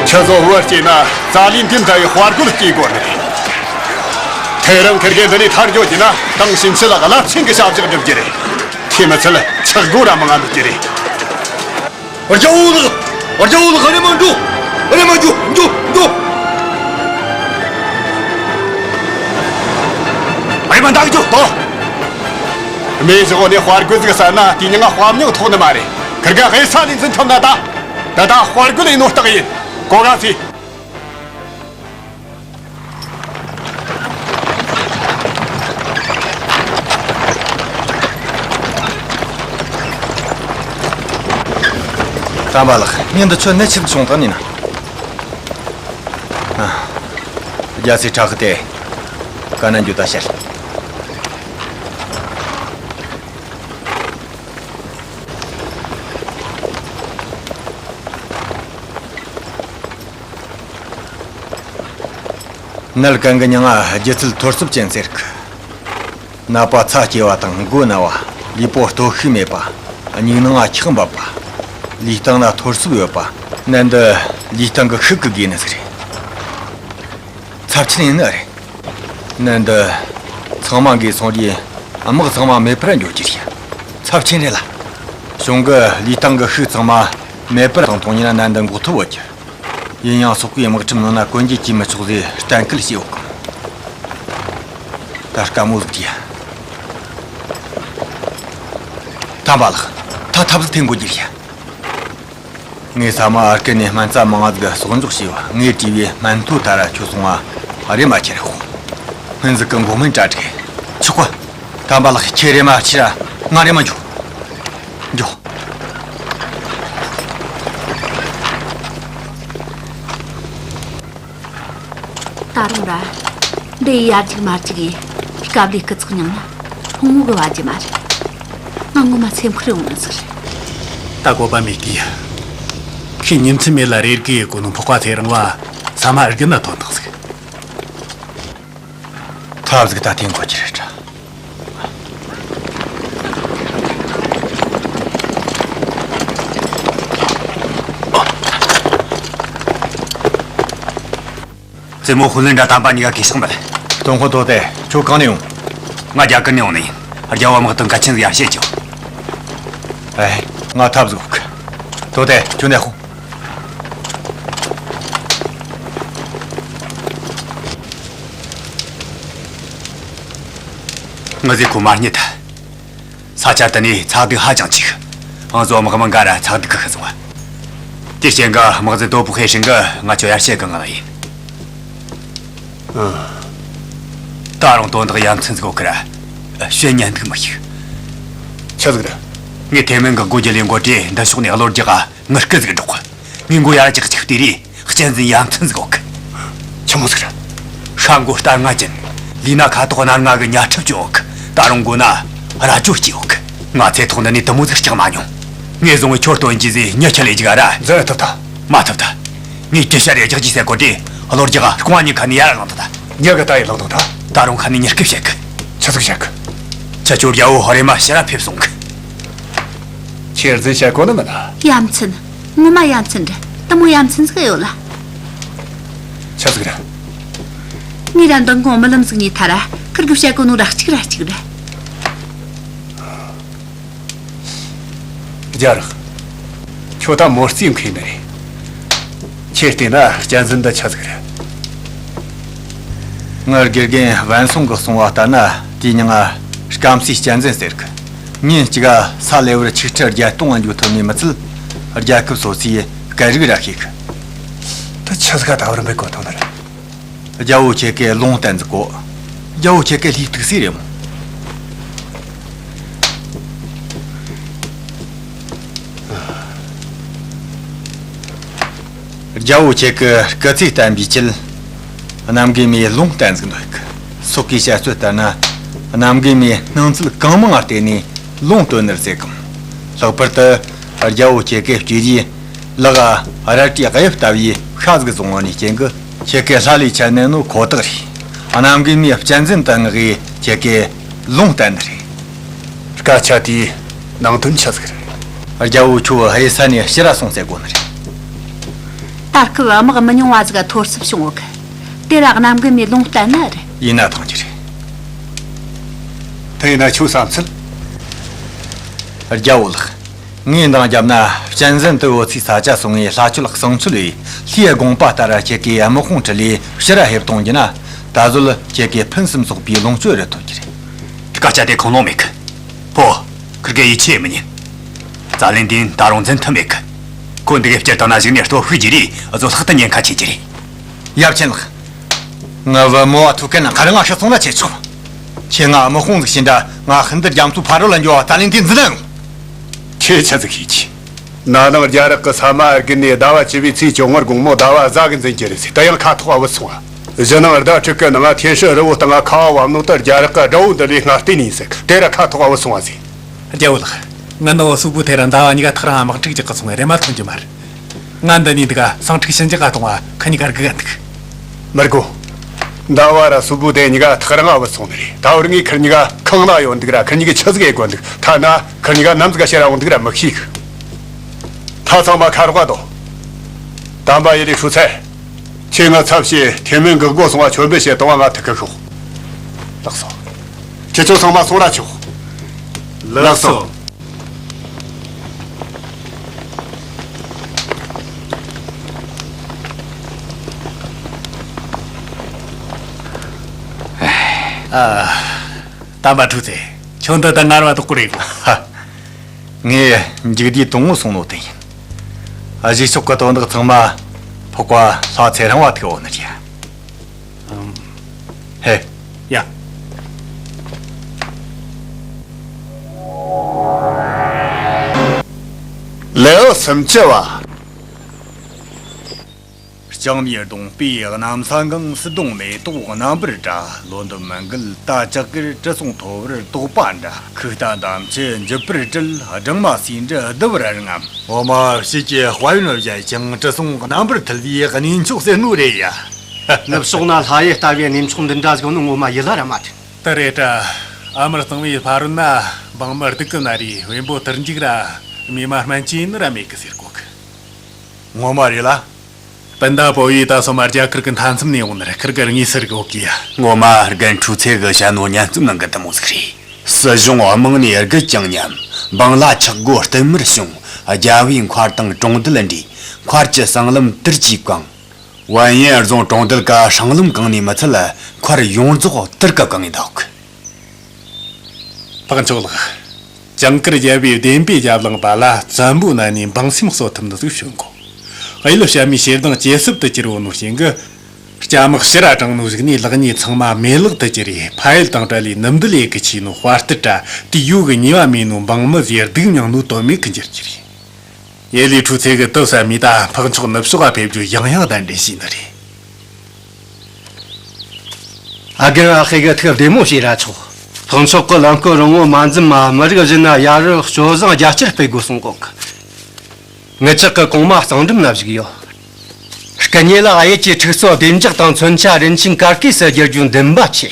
ཁྱེད་ཚོ་བུ་སྐྱེས་ན་ཙཱ་ལིན་ཐིན་ལྟ་བུའི་དཔའ་རྒོད་སྐྱེ་དགོས་ནི་རེད། དེ་རིང་ཁིར་གེ་འདི་ནས་ཐར་འགྱོ་རྒྱུ་ན་དེང་ཕྱིན་ཆད་ལ་རླབས་ཆེན་གྱི་བྱ་བཞག་སྒྲུབ་རྒྱུ་རེད། དེ་མི་ཚད་ཆག་སྒོ་ར་མང་ང་འདུག་རྒྱུ་རེད། རྒྱལ་བོ་ལགས། རྒྱལ་བོ་ལགས། རེམ་མ་འགྲོ། རེམ་མ་འགྲོ། འགྲོ། འགྲོ། རེམ་མ་འདུག་རྒྱུ་དོ། མེ་བཞག་ནས་དཔའ་རྒོད་ཟིག་བསད་ན་དེ་མྱིང་ང་དཔའ་མྱིང་ཐོགས་ནི་མ་རེད། ཁིར་གེ་ཧེ་ས་ནས་འཛིན་ཐུབ་ན་ད། ད་ད་དཔའ་རྒོད་ཡིན་ནོ་རྟགས་ཡིན། གོ་ར་ཕི། དམ་པ་ལགས། ངས་འདི་ཆོ་གནད་ཆེ་བྱུང་དང་ནི་ན། ཨ། རྒྱ་སེ་ཁྲ་ཁི་དེ་ག་ན་འགྱོ་ད་ཤར། ནལ་གན་གི་མྱིང་ང་སྒྱུ་རྩལ་ཐོར་ཚུབ་ཅན་ཟེར་གི། ནད་པ་ཚ་སྐྱེ་བ་དང་མགོ་ན་བ། ལུས་པོ་སྟོབས་ཤུགས་མེད་པ། སྙིང་ནང་ང་འཁྱག་འབབ་པ། ལུས་སྟེང་ན་ཐོར་ཚུབ་ཡོད་པ། ནད་འདི་ལུས་སྟེང་གི་ཤུགས་ཀྱི་འགོས་ནི་ཟིག་རེད། ཚབས་ཆེན་ཡིན་ནི་རེད། ནད་འདི་ཚང་མ་འགོས་སོང་རྗེས་དམག་ཚང་མ་མེད་པར་འགྱུར་རྒྱུ་རེད། ཚབས་ཆེན་རེད་ལ། གཞུང་གི་ལུས་སྟེང་གི་ཤུགས་ཚང་མ་མེད་པར་བཏང་ཐོངས་ཉིན་ན་ནད་འདི་འགོག་ཐུབ་བོ་རྒྱུ། ཡིན་ཡང་སོག་པོའི་དམག་ཁྲིམས་ནང་ན་གོན་རྒྱུ་གྱིས་མི་ཆོག་ཟེར་གཏན་འཁེལ་བྱས་ཡོད་གི། ད་དཀའ་མོ་ཟིག་རེད། དམ་པ་ལགས། ད་ཐབས་ཟིག་འཐེན་དགོས་རྒྱུ་རེད། ངས་ས་མ་ཨར་ཀེ་ནས་སྨན་རྩྭ་མང་ང་ཟིག་གསོག་འཇོག་བྱས་བ། ངས་བྲིས་པའི་སྨན་ཐོ་ད་ར་ཁྱོད་སོང་བ་རེ་མ་ཁྱེར་ཧོ། སྔོན་ཟིག་གི་མགོ་སྨན་གྲ་སྒྲིག་ཆོག་གོ། དམ་པ་ལགས། ཁྱེད་རེ་མ་ཕྱིར་ར་ང་རེ་མ་འགྱོ། འགྱོ། ད་རུང་ར། འདི་ཡར་རྒྱུག་མར་རྒྱུག་ཡིན། སྐབས་ལས་སྐུ་ཚེགས་མྱངས་ན་ཕུང་བོ་གི་བ་རྒྱུ་མ་རེད། ང་ངོ་མ་སེམས་ཁུར་ཡོང་ནི་ཟིག་རེད། ད་གོ་བ་མེད་གི། ཁོས་ཉིན་མཚན་མེད་ལ་རེ་སྒུག་ཡེ་གོ་ནོ་ཕོག་པ་ཚེ་རིང་བ་ས་མ་ཨར་གི་ན་ཐོན་དང་ཟིག་ཐབས་ཟིག་ད་འཐེན་དགོས་རྒྱུ་རེད་དྲ། བཙུན་མོ་ཧུ་ལན་དྲ་དམ་པ་གཉིས་ཀ་གུས་ཕྱག་འབུལ། ཏོང་ཧོ་ཐོ་ཏེ། ཁྱོད་གང་ནས་ཡོང་། ང་རྒྱ་གར་ནས་ཡོང་ནི་ཡིན། རྒྱལ་བོ་དམག་དོན་གལ་ཆེན་ཟིག་ཡར་བཤད་རྒྱུ། ཨེ། ང་ཐབས་ཟིག་ཡོད་གི། ཐོ་ཏེ། ཁྱོད་འདི་ཧོ། ངི་ཟིག་ཁོ་མ་རྙེད་ཐལ། ས་ཆ་དེ་ནས་ཚ་གདུག་ཧ་ཅང་ཆེ་གི། ཨང་བཟོ་དམག་མི་འགའ་ར་ཚ་གདུག་གིས་ཤི་སོང་བ། དེ་རྐྱེན་གྱིས་དམག་འཛིན་དོ་པོ་ཧེ་ཧྲིན་གྱིས་ང་ཁྱོད་ཡར་བཤད་གི་ངང་ཡིན། ཨ། ད་རུང་དོན་དག་ཡ་མཚན་ཟིག་ཡོད་གི་ར། བཤད་ཉན་འདུག་མི་ཤེས། ཆི་ཟིག་རེད། ངས་ཐེ་མིན་གི་སྒོ་རྒྱུ་ལས་འགོ་དེ་འདི་ཕྱོགས་ནས་གློ་རྒྱག་ག་ངར་སྐད་ཟིག་སྒྲོག་གི། ངས་མགོ་ཡར་ཅིག་ཅིག་བལྟས་རེ། གཅན་གཟན་ཡ་མཚན་ཟིག་ཡོད་གི། ཆི་མོ་ཟིག་རེད། ཤ་མགོ་རྟ་རྔ་ཅན། ལུས་ན་ཁ་དོག་སྣ་ལྔ་གི་ཉ་ཁྲབ་ཅིག་ཡོད་གི། ད་རུང་མགོ་ན་རྭ་ཅོ་གཅིག་ཡོད་གི། ང་ཚེ་ཐོག་འདི་ནས་དེ་མོ་ཟིག་སྐྲག་མ་མྱོང་། ངས་བཟུང་བའི་ཁྱོད་སྟོན་རྒྱུ་ཟིག་མྱི་ཁྲིད་ལས་རྒྱུག་ར། འཛིན་ཐུབ་ཐལ། མ་ཐུབ་ཐལ། ངས་ཅི་བྱ་རེ་རྒྱག་རྒྱུ་ཟེར་གོ་དེ། གློ་རྒྱག་རྐང་བ་གཉིས་ཁ་ནས་ཡར་ལངས་ཐུབ་ཐལ། མྱི་གི་ལྟ་ཡི་ལངས་ཐུབ་ཐལ། ད་རུང་ཁ་ནས་མྱི་སྐད་བཤད་གི། ཆི་ཟིག་བཤད་གི། ཁྱེད་ཆོ་རྒྱལ་བོ་ཧོ་རེ་མ་ཕྱིར་ར་ཕེབས་སོང་གི། ཁྱེད་རྫུན་བཤད་གོ་ནི་མིན་ན། ཡ་མཚན། ངོ་མ་ཡ་མཚན་རེད། དེ་མོ་ཡ་མཚན་ཟིག་ཡོད་ལ། ཆི་ཟིག་རེད། ངས་ར་མདང་དགོང་རྨི་ལམ་ཟིག་རྨིས་ཐལ་ར། ཁིར་གིས་བཤད་གོ་ནོ་ར་གཅིག་ར་གཅིག་རེད། རྒྱ་རག་ཁྱོད་ད་མོ་རྩིས་མཁན་ནི་རེད། ཁྱེད་བལྟས་ན་གཅན་གཟན་འདི་ཆི་ཟིག་རེད། ངའི་དགེ་རྒན་བན་སོང་གིས་གསུངས་པ་ལྟར་ན་དེའི་མྱིང་ང་སྐམ་སའི་གཅན་གཟན་ཟེར་གི། ཉིན་གཅིག་ག་ས་ལེ་བར་ཆིག་ཁྲི་བརྒྱད་སྟོང་ང་འགྱོ་ཐུབ་ནི་མི་ཚད། རྒྱལ་ཁབ་སོ་སོའི་སྐད་རིགས་ར་ཤེས་གི། ད་ཆི་ཟིག་ག་ད་བར་འབད་གོ་ཐང་ནི་རེད། རྒྱལ་བོ་ཁྱེད་ཀས་ལུང་བསྟན་ཟིག་གོ། རྒྱལ་བོ་ཁྱེད་ཀས་ལྷའི་ཐུགས་སྲས་རེད་མོ། རྒྱལ་བོ་ཁྱེད་ཀྱི་སྐུ་ཚེ་བརྟན་པའི་ཆེད། གནམ་རྒན་མས་ལུང་བསྟན་ཟིག་འདོད་གི། སོག་གི་བཤད་སྲོལ་ལྟར་ན། གནམ་རྒན་མས་སྣང་ཚུལ་གང་མང་ང་བལྟས་ནས་ལུང་སྟོན་ནི་རེད་ཟེར་གི། ལྷག་པར་དུ་རྒྱལ་བོ་ཁྱེད་ཀྱི་སྤྱོད་ཡུལ། ལག་ག་རལ་གྲིའི་གཡབ་ལྟ་བུའི་ཤ་ཟིག་བཟུང་བ་ནི་རྐྱེན་གྱིས། ཁྱེད་ཀྱི་ལྷ་ལས་ཆད་ནི་ནོ་ཁོ་ཐག་རེད། གནམ་རྒན་མས་གཅན་གཟན་དུ་མངགས་གི་ཁྱེད་ཀྱི་ལུང་བསྟན་ནི་རེད། སྐད་ཆ་དེའི་ནང་དོན་ཆི་ཟིག་རེད། རྒྱལ་བོ་ཁྱོད་ཧེ་ས་ནས་ཕྱིར་ར་སོང་ཟེར་གོ་ནི་རེད། ད་སྐབས་དམག་མི་ཉུང་བ་ཟིག་ག་ཐོར་ཚུབ་བྱུང་ཡོད་གི། དེ་ར་གནམ་རྒན་མས་ལུང་བསྟན་ནི་རེད། ཡིན་ན་ཐང་རྒྱུ་རེད། དེ་ཡིན་ན་ཁྱོད་བསམ་ཚུལ། རྒྱལ་བོ་ལགས། ངས་འདང་བརྒྱབ་ན་གཅན་གཟན་དུ་བོ་ཚོའི་ས་ཆ་སོང་ངས་ལྷ་ཆོས་གསང་ཆོས་ལས་ལྷའི་དགོངས་པ་ལྟར་ཁྱེད་ཀྱི་དམག་དཔུང་ཁྲིད་ལས་ཕྱིར་ར་ཕེབས་གཏོང་རྒྱུ་ན། ད་གཟོད་ཁྱེད་ཀྱི་ཕུན་སུམ་ཚོགས་པའི་ལོངས་སྤྱོད་རེ་ཐོབ་རྒྱུ་རེད། སྐད་ཆ་དེ་ཁུངས་ལུང་མེད་གི། ཕོ། ཁིར་གེ་ཡིད་ཆེས་མི་ཉན། ཛ་ལན་དིན་ད་རུང་འཛིན་ཐུབ་མེད་གི། ཁོ་འདི་གའི་སྤྱིར་བཏང་ན་གཞུག་ནས་སྟོབས་ཤུགས་ཀྱིས་རེད་བཟོ་ལྷག་ཏུ་ཉེན་ཁ་ཆེ་གི་རེད། ཡབ་ཆེན་ལགས། ངའི་བུ་མོ་བ་ཐུག་གི་ན་ཁ་ར་ང་ཤི་སོང་ན་ཆེ་ཆོག་ཁྱེད་ང་དམག་དཔུང་ཟིག་བྱིན་དྲ་ང་ཧིན་དར་རྒྱ་མཚོ་ཕ་རོལ་ལ་འགྱོ་བ་ད་ལན་དེ་འཛིན་ན་ཡོང་། ཁྱེད་ཆི་ཟིག་ཤེས་ཀྱི། ན་ནིང་རྒྱ་རིགས་ཀྱི་ས་མ་ཨར་གན་ནས་ཟླ་བ་བཅུ་བའི་ཚེས་བཅོ་ལྔར་དགོང་མོ་ཟླ་བ་གཟའ་གི་འཛིན་གྱི་རེད་ཟེར། དེ་ཡང་ཁ་ཐོག་བུད་སོང་བ། གཞེས་ནིང་ཟླ་དྲུག་གི་ནང་ཐེ་ཧྲི་རི་བོ་སྟེང་ང་ཁ་བ་བབས་ནོ་ད་རྒྱ་རིགས་ཀྱི་དགྲ་བོ་འདི་ལས་སྔ་བལྟས་ནས་ཟེར། དེ་ར་ཁ་ཐོག་བུད་སོང་བ་ཟེར། རྒྱལ་བོ་ལགས། ངི་ནི་བ་སུ་བུ་ཐེ་ར་ཟླ་བ་གཉིས་ཀ་ཐག་རིང་དམག་འཁྲུག་རྒྱག་གི་སོང་བས་རེམ་མ་ཐོན་རྒྱུ་མ་རེད། ང་འདི་ནས་འདུག་ག་ཟིང་འཁྲུག་ཞི་འཇགས་ག་གཏོང་བ་ཁི་གཉིས་ཀ་སྒུག་ག་འདུག་མི་དགོས། ཟླ་བ་ར་སུ་བུ་དེ་གཉིས་ཀ་ཐག་རིང་ང་བུད་སོང་ནི་རེད། ད་བར་ངས་ཁིར་གཉིས་ཀ་ཁང་ན་ཡོད་འདུག་ར་ཁིར་གཉིས་ཀ་ཆི་ཟིག་ཡེད་དགོས་འདུག་ཐ་ན་ཁིར་གཉིས་ཀ་ནམ་ཟིག་ག་ཕྱིར་ར་འོང་འདུག་ར་མི་ཤེས་གི། ད་ཚང་མ་ཁ་རོག་ག་འདུག་དམ་པ་ཡེ་ལི་ཧྲུའུ་ཚའེ། ཁྱེད་ང་ཚབ་བྱས་ཐེ་མེན་གི་སྒོ་སོང་བ་མཆོད་འབུལ་བྱེད་གཏོང་བ་ང་ཐུག་གི་ཤོག་ལགས་སོ། ཁྱེད་ཚོ་ཚང་མ་སོང་ར་ཆོག་ལགས་སོ། ཨ། དམ་པ་ཧྲུའུ་ཚའེ། ཁྱོད་འདི་ལྟར་ངར་བ་དོག་གི་རེད་གོ། ཧ། ངས་མཇུག་བསྡུས་དང་པོ་སོང་ནོ་དེ་ཡིན། གཞུག་ཕྱོགས་ཀྱི་དོན་དག་ཚང་མ་འཕགས་པ་ལྷ་ཚེ་རིང་བ་ཐུག་འོང་ནི་རེད། ཨམ། ཧེ། ཡ། ལེའུ་སུམ་ཅུ་བ། ལྕང་མའི་གདོང་པས་གནམ་ས་འགེངས། སིལ་སྡོང་མེ་ཏོག་རྣམ་པར་བཀྲ། ལོ་འདབ་མི་འགུལ་རྟ་ལྕག་གེར། དྲི་བསུང་འཐོར་བར་དོགས་པ་འདྲ། ཁུག་རྟ་འདམ་ཆུ་འཇིབ་པར་བྲེལ། སྦྲང་མ་ཟེའུ་འབྲུ་བསྡུ་བར་རྔམ། འོ་མ་བྱེད་ཀྱི་དཔལ་ཡོན་བཞད་ཅིང་། དྲི་བསུང་རྣམ་པར་འཐུལ་བའི་གནས་མཆོག་ཟེར་ནོ་རེད་ཡ། ནུབ་ཕྱོགས་ན་ལྷ་ཡུལ་ལྟ་བུའི་གནས་མཆོག་འདི་འདྲ་ཟིག་ནི་ངོ་མ་ཡིད་ལ་ར་མ་དྲན། དེ་རེད་དྲ། ཨ་མར་གཙང་བོའི་ཕ་རོལ་ན་འབངས་མི་སྡུག་གི་ན་རེ། བེམ་པོ་དུར་འཇུག་ར་རྨས་མ་སྨན་བཅོས་ནི་ར་མེད་གི་ཟེར་གོ་གི། ངོ་མ་རེད་ལ། སྤུན་ཟླ་པོ་ཡིས་ད་སོ་མ་རྒྱ་གར་གི་མཐའ་མཚམས་ནས་འོང་ནི་རེད། ཁིར་གི་དངོས་སུ་རིག་ཡོད་གི་ཡ། ངོ་མ་རྒན་ཁྲུའུ་ཚེ་གི་བཤད་ནོ་སྙན་རྩོམ་ནང་གི་དེ་མོ་ཟིག་རེད། སྲིད་གཞུང་དམངས་ནས་རྒུད་ཅིང་ཉམས། འབངས་ལ་ཆག་སྒོ་བསྟུད་མར་བྱུང་། རྒྱལ་བོས་མཁར་དང་གྲོང་རྡལ་འདྲེས། མཁར་གྱི་སྲང་ལམ་དུར་གྱིས་གང་། བན་ཡོན་རྫོང་གྲོང་རྡལ་ག་སྲང་ལམ་གང་ནས་མི་ཚད་མཁར་ཡོངས་རྫོགས་དུར་གི་གང་ངེ་འདུག་འཕགས་མཆོག་ལགས། ཇིང་གུར་རྒྱལ་པོས་བདེན་པའི་རྒྱབ་ལངས་པ་ལ་བཙན་པོའི་ནང་ནས་འབངས་སེམས་གསོ་ཐུབ་ནི་ཟིག་བྱུང་གོ། གཡུལ་བཤམས་མའི་ཞེ་སྡང་ཇེ་ཟབ་ཏུ་གྱུར་བོ་ནོ་ཞིང་གི། སྐྱ་དམག་ཕྱི་ར་དྲངས་ནོ་ཟིག་ནས་ལེགས་ཉེས་ཚང་མ་མེད་བརླག་ཏུ་གྱུར་རེ། ཕ་ཡུལ་དང་བྲལ་ལས་ནུབ་འདི་ལས་གི་ཆེ་ནོ་དཔའ་རྟུལ་དྲ་དེ་ཡོད་གི་ཉེས་པ་མེད་ནོ་འབངས་མི་ཟེར་སྡུག་མྱངས་ནོ་དོན་མེད་གི་འགྱུར་གྱི་རེད། ཡེ་ལི་ཁྲུའུ་ཚེ་གི་དུ་བསམ་མི་ད་འཕགས་མཆོག་ནུབ་ཕྱོགས་ག་ཕེབས་རྒྱུ་ཡང་ཡང་གདན་འདྲེན་བྱས་ནི་རེད། ཨ་རྒན་ཨ་ཧེ་གི་ཐུགས་བདེ་མོ་བྱོས་ར་ཆོག་འཕགས་མཆོག་གི་ལམ་སྐོར་རིང་བོ་མ་འཛེམ་མ་མི་རིགས་གཞན་ན་ཡ་རབས་སྤྱོད་བཟང་རྒྱ་ཆེར་སྤེལ་དགོས་གསུང་གོ་གི། ངེད་ཅག་གི་གོང་མ་གཙང་འགྲམ་ན་བཞུགས་ཡོད། སྐུ་ཉིད་ལ་གཡུལ་གྱི་འཁྲུག་རྩོད་བདེ་འཇགས་དང་མཚོན་ཆ་རིན་ཆེན་གར་སྐས་སུ་བསྒྱུར་རྒྱུ་འདུན་པ་ཆེ།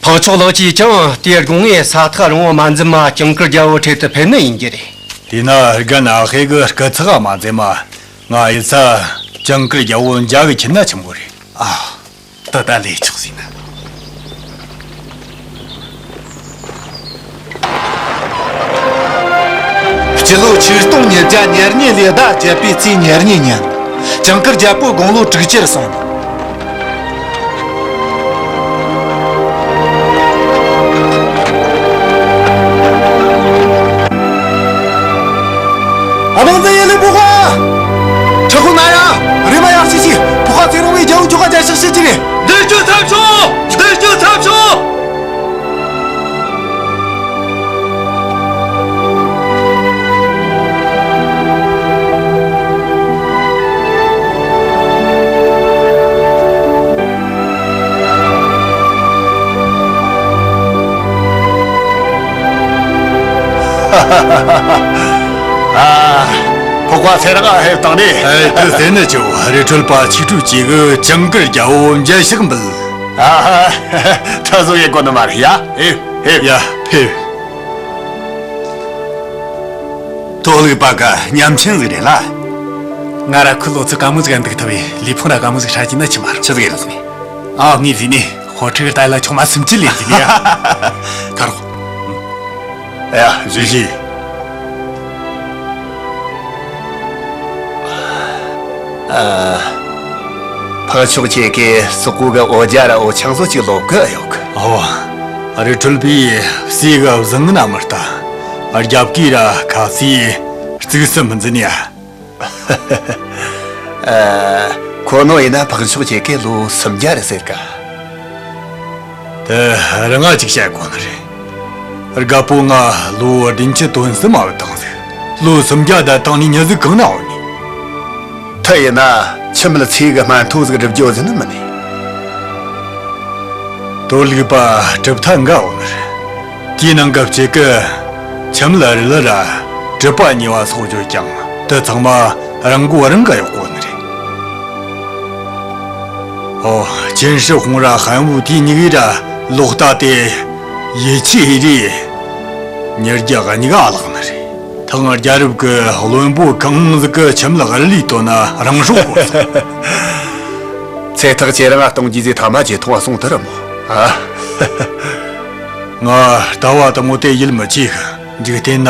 འཕགས་མཆོག་ལགས་ཀྱིས་ཀྱང་དེའི་དགོས་ངེས་ས་ཐག་རིང་བོ་མ་འཛེམ་མ་ཇིང་གུར་རྒྱལ་པོ་འཕྲད་དུ་ཕེབས་ནི་ཡིན་རྒྱུ་རེད། དེས་ན་རྒན་ཨ་ཧེ་གི་སྐུ་ཚེགས་མ་འཛེམ་མ་ང་ཡིད་ས་ཇིང་གུར་རྒྱལ་པོ་མཇལ་གི་ཁྱེར་ན་ཆི་མོ་རེད། ཨ། ད་ད་ལས་ཆོག་ཟིན་ན། སྤྱི་ལོ་ཆིག་སྟོང་ཉིས་བརྒྱ་ཉེར་གཉིས་ལོའི་ཟླ་བརྒྱད་པའི་ཚེས་ཉེར་གཉིས་ཉིན། ཇིང་གུར་རྒྱལ་པོ་དགུང་ལོ་དྲུག་ཅུར་སོང་། དམངས་འཛིན་ཡེ་ལི་ཕོ་ཁ། ཁྲག་ཁུང་ན་ཡ། རེ་མ་ཡག་ཤི་ཤི། ཕོ་ཁ་ཚེ་རིང་བའི་རྒྱལ་པོ་ཁྱོ་ག་རྒྱལ་ཕྱག་ཤི་ཅི་རེད། འདི་སྐྱོ་ཚབ་ཆོ། འདི་སྐྱོ་ཚབ་ཆོ། ཨ། ཕོ་ཁ་ཚེ་རིང་ཨ་ཧེ་བཏང་ནས། ཨེ། དེ་ཟེར་ནི་ཆོ། རི་ཁྲོད་པ་ཆིག་ཁྲུ་གཅིག་གི་ཇིང་གུར་རྒྱལ་པོ་མཇལ་ཕྱག་འབུལ། ཨ་ཧ། ད་བཟོ་ཡེ་གོ་ནི་མ་རེད་ཡ། ཧེ་ཧེ། ཡ་ཕེབས། ཐོག་ལུག་པ་ག་ཉམས་ཆེན་ཟིག་རེད་ལ། ང་ར་ཁུ་ལོ་ཚི་དཀའ་མོ་ཟིག་འདུག་ཐུབ་བས་ལུས་ཕུང་ར་དཀའ་མོ་ཟིག་ཧྲ་གྱིན་ན་ཆི་མ་རུང་། ཆི་ཟིག་ཡེ་ར་ཟིན་ནི། ཨ་ངས་ཟིན་ནི། ཧོ་ཁྲི་ལྟ་ལ་ཆུང་མ་སུམ་ཅུ་ལས་ཟིན་ནི་ཡ། ཁ་རོག་ཡ་ཟིན་ཟིན། ཨ། འཕགས་མཆོག་ཁྱེད་ཀྱིས་སོག་པོ་གི་འོ་ཇ་ར་འོ་ཆང་བཟོ་ཅིག་ལོབས་གི་ཡོད་གི། ཨོ། རི་ཁྲོད་པའི་སྲས་གི་བཟང་ངན་མི་ལྟ། རྒྱབ་ཀྱི་ར་ཁ་སའི་རྩིག་སུ་མི་འཛིན་ཡ། ཨ། ཁོ་ནོ་ཡིན་ན་འཕགས་མཆོག་ཁྱེད་ཀས་ལོ་སུམ་བརྒྱ་རེད་ཟེར་ག། དེ་རང་ང་ཅིག་བཤད་དགོས་ནི་རེད། རྒད་པོ་ང་ལོ་བདུན་ཅུ་དོན་གསུམ་མ་བུད་བཏང་ཟིག། ལོ་སུམ་བརྒྱ་ད་བཏང་ནི་མྱི་ཟིག་གང་ན་འོང་ནི། དེ་ཡིན་ན་ཁྱིམ་ལ་ཚེ་གི་སྨན་ཐོ་ཟིག་སྒྲུབ་རྒྱུ་ཟིན་ནི་མིན་ནི། དོ་ལུག་པ་གྲུབ་མཐའ་འགའ་འོང་ནི་རེད། དེའི་ནང་གི་གཅིག་གི་ཁྱིམ་ལ་རི་ལི་ར་གྲུབ་པ་ཉེ་བ་སོགས་བརྗོད་ཀྱང་དེ་ཚང་མ་རང་མགོ་རང་གིས་གཡོག་གོ་ནི་རེད། ཨོ། ཅིན་ཧྲི་ཧུང་ར་ཧན་ཝུ་དེ་གཉིས་ཀས་ར་ལོག་ལྟ་དེ་ཡིད་ཆེས་ཡེ་རེ། མྱི་རྒྱ་གཉིས་ཀ་བརླག་ནི་རེད། ཐང་རྒྱལ་རབས་ཀྱི་བློན་པོ་གང་ཟིག་གི་ཁྱིམ་ལ་རི་ལིའི་དོན་ན་རང་སྲོག་གོ་སོང་། ཚེ་ཐག་ཁྱེད་རང་ང་གཏོང་རྒྱུ་ཟིག་ཐ་མ་ཇེ་ཐུང་བ་སོང་དུ་ར་མོ། ཨ། ང་ལྟ་བ་དང་མོ་དེ་ཡིད་མི་ཆེས་གི། འཇིག་རྟེན་ན་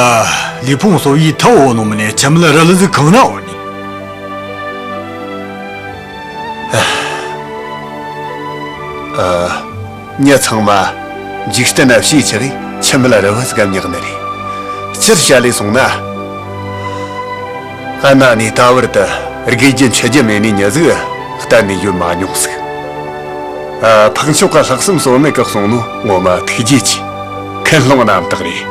ལུས་ཕུང་གསོ་བའི་ཐབས་འོ་ནོ་མིན་ནས་ཁྱིམ་ལ་རི་ལི་ཟིག་གང་ན་འོ་ནི། ཨ། མྱི་ཚང་མ་འཇིག་རྟེན་ན་ཕྱིའི་ཆི་རེད་ཁྱིམ་ལ་རི་བོ་ཟིག་ག་བསྙེགས་ནི་རེད། སྤྱིར་བཤད་ལས་སོང་ན། གནའ་ནས་ད་བར་དུ་དགོས་རྒྱུ་འཆི་རྒྱུ་མེད་ནི་མྱི་ཟིག་གཏན་ནས་ཡོད་མ་མྱོང་ཟིག། ཨ། འཕགས་མཆོག་གི་ལྷག་བསམ་ཟོལ་མེད་གི་གསུང་ནོ་ངོ་མ་ཐུགས་རྗེ་ཆེ། ཁུངས་ལུང་རྣམ་དག་རེད།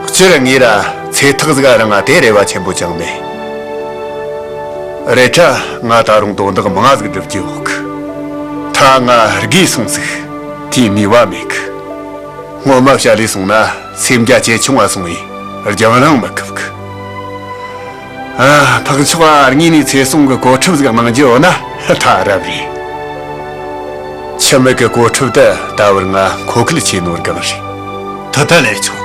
སྤྱིར་ངས་ར་ཚེ་ཐག་ཟིག་རིང་ང་དེ་རེ་བ་ཆེན་པོ་ཅང་མེད། རེད་དྲ་ང་ད་རུང་དོན་དག་མང་ཟིག་སྒྲུབ་རྒྱུ་ཡོད་གི། ད་ང་རྒས་སོང་ཟིག། དེའི་ནུས་པ་མེད་གི། ངོ་མ་བཤད་ལས་སོང་ན་སེམས་རྒྱ་ཇེ་ཆུང་བ་སོང་བས་རྒྱང་རིང་མི་ཁུབ་གི། ཨ། འཕགས་མཆོག་ཨ་དངོས་ནས་ཚེ་སྲུང་གི་གོ་ཁྲབ་ཟིག་གནང་རྒྱུ་ཡོད་ན་ད་རབ་རེད། ཁྱིམ་མི་གི་གོ་ཁྲབ་དེ་ད་བར་ང་མཁོ་གལ་ཆེ་ནོ་སྒང་རེད། ད་ད་ལས་ཆོག།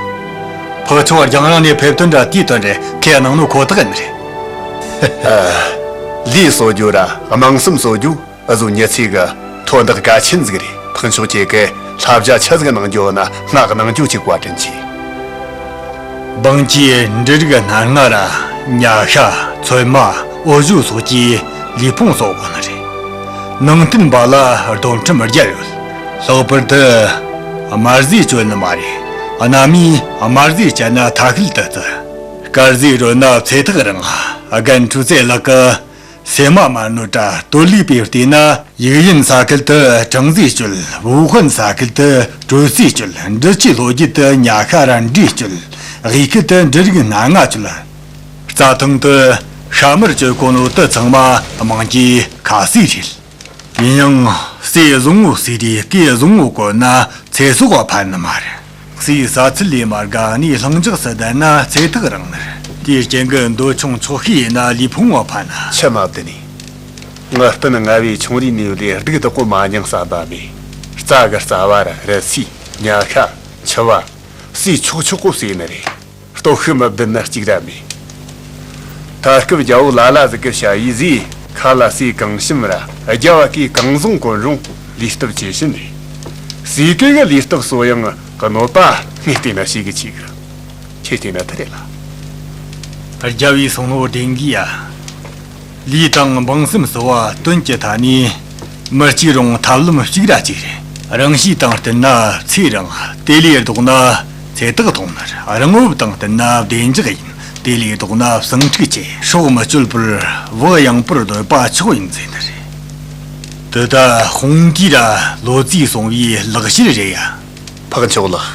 འཕགས་མཆོག་རྒྱང་རིང་ནས་ཕེབས་དོན་ར་དེའི་དོན་རེ་ཁས་གནང་ནོ་ཁོ་ཐག་ཡིན་རེད། ཨ། ལུས་གསོ་རྒྱུ་ར་དམངས་སེམས་གསོ་རྒྱུ། འུ་ཟོ་མྱི་ཚེ་གི་དོན་དག་གལ་ཆེན་ཟིག་རེད། འཕགས་མཆོག་ཁྱེད་ཀྱིས་བསླབ་བྱ་ཆི་ཟིག་གནང་རྒྱུ་ན་ང་གནང་རྒྱུ་ཅིག་བཀའ་དྲིན་ཆེ། འབངས་ཀྱིས་འབྲུ་རིགས་སྣ་ལྔ་ར་ཉ་ཤ། ཚོད་མ། འོ་ཞོ་སོགས་ཀྱིས་ལུས་ཕུང་གསོ་དགོས་ནི་རེད། ནང་བསྟན་པ་ལ་སྡོམ་ཁྲིམས་བརྒྱད་ཡོད། ལྷག་པར་དུ་དམར་ཟས་སྤྱོད་ནི་མ་རེད། གནའ་མིས་དམར་ཟས་སྤྱད་ན་ཐ་ཤལ་དུ་བརྩི། དཀར་ཟས་རོལ་ན་ཚེ་ཐག་རིང་། རྒན་ཁྲུའུ་ཙེ་ལགས་ཀྱིས། སེ་མ་མར་ནོ་ཏྲ་དོ་ལི་པའི་བལྟས་ན། ཡིག་ཡིན་ས་ཁུལ་དུ་ཀྲང་ཟས་སྤྱོད། ཝུ་ཧུན་ས་ཁུལ་དུ་དྲོད་ཟས་སྤྱོད། འབྲི་ཆུའི་ལྷོ་རྒྱུད་དུ་ཉ་ཤ་ར་འབྲས་སྤྱོད། དབུས་ཁུལ་དུ་འབྲུ་རིགས་སྣ་ལྔ་སྤྱོད། རྩྭ་ཐང་དུ་ཤ་མར་སྤྱོད་གོ་ནོ་དེ་ཚང་མ་དམངས་ཀྱི་ཁ་ཟས་རེད། ཡིན་ཡང་ཟས་བཟང་བོ་ཟོས་རེ་གོས་བཟང་བོ་གོན་ན་ཚེ་སྲོག་ག་ཕན་ནི་མ་རེད། ཟས་ཟ་ཚུལ་ལས་མ་དགའ་ནས་ལྷིང་འཇགས་སུ་བསྡད་ན་ཚེ་ཐག་རིང་ནི་རེད། དེའི་རྐྱེན་གྱིས་འདོད་ཆུང་ཆོག་ཤེས་ཡིན་ན་ལུས་ཕུང་བ་ཕན་ན། ཆི་མ་བདེ་ནི། ངའི་སྤུན་ལྔ་བོས་ཆུང་རིས་ནས་ལས་སྡུག་དག་གོ་མ་མྱངས་ས་འབའ་མེད། རྩྭ་གི་རྩ་བ་ར་རི་སིལ། ཉ་ཤ། མཆུ་བ། ཟས་ཆོག་ཆོག་གོ་ཟོས་ནི་རེད། སྟོབས་ཤུགས་མི་བདེ་ན་གཅིག་ར་མེད། ད་སྐབས་རྒྱལ་པོ་ལ་ལ་ཟིག་གི་ཞ་ཡི་ཟིག་ཁ་ལ་ཟས་གང་ཞིམ་ར་རྒྱབ་བ་གོས་གང་བཟང་གོན་རུང་ལུས་སྟོབས་ཇེ་ཞན་རེད། ཟས་གོས་གི་ལུས་སྟོབས་གསོ་ཡང་གནོད་པ་ངས་བལྟས་ན་ཞེ་གི་ཆེ་གི། ཁྱེད་བལྟས་ན་དེ་རེད་ལ། རྒྱལ་པོས་གསུངས་ནོ་བདེན་གི་ཡ། ལུས་དང་འབངས་སེམས་གསོ་བ་དོན་གྱི་མཐའ་ནི། མི་གཅིག་རུང་ཐབས་ལམ་གཅིག་ར་གཅིག་རེད། རང་གཤིས་དང་བསྟུན་ན་ཚེ་རིང་། དེ་ལས་ལྡོག་ན་ཚེ་ཐག་ཐུང་ནི་རེད། རང་བབ་དང་བསྟུན་ན་བདེ་འཇགས་ཡིན། དེ་ལས་ལྡོག་ན་ཟིང་འཁྲུག་ཆེ། སྲོག་མི་གཅོད་པར་བག་ཡངས་པོར་སྡོད་པ་མཆོག་ཡིན་ཟེར་ནི་རེད། དེ་ད་ཧོང་གིས་ར་ལོ་ཙཱས་གསུངས་པའི་ལེགས་བཤད་རེད་ཡ། འཕགས་མཆོག་ལགས།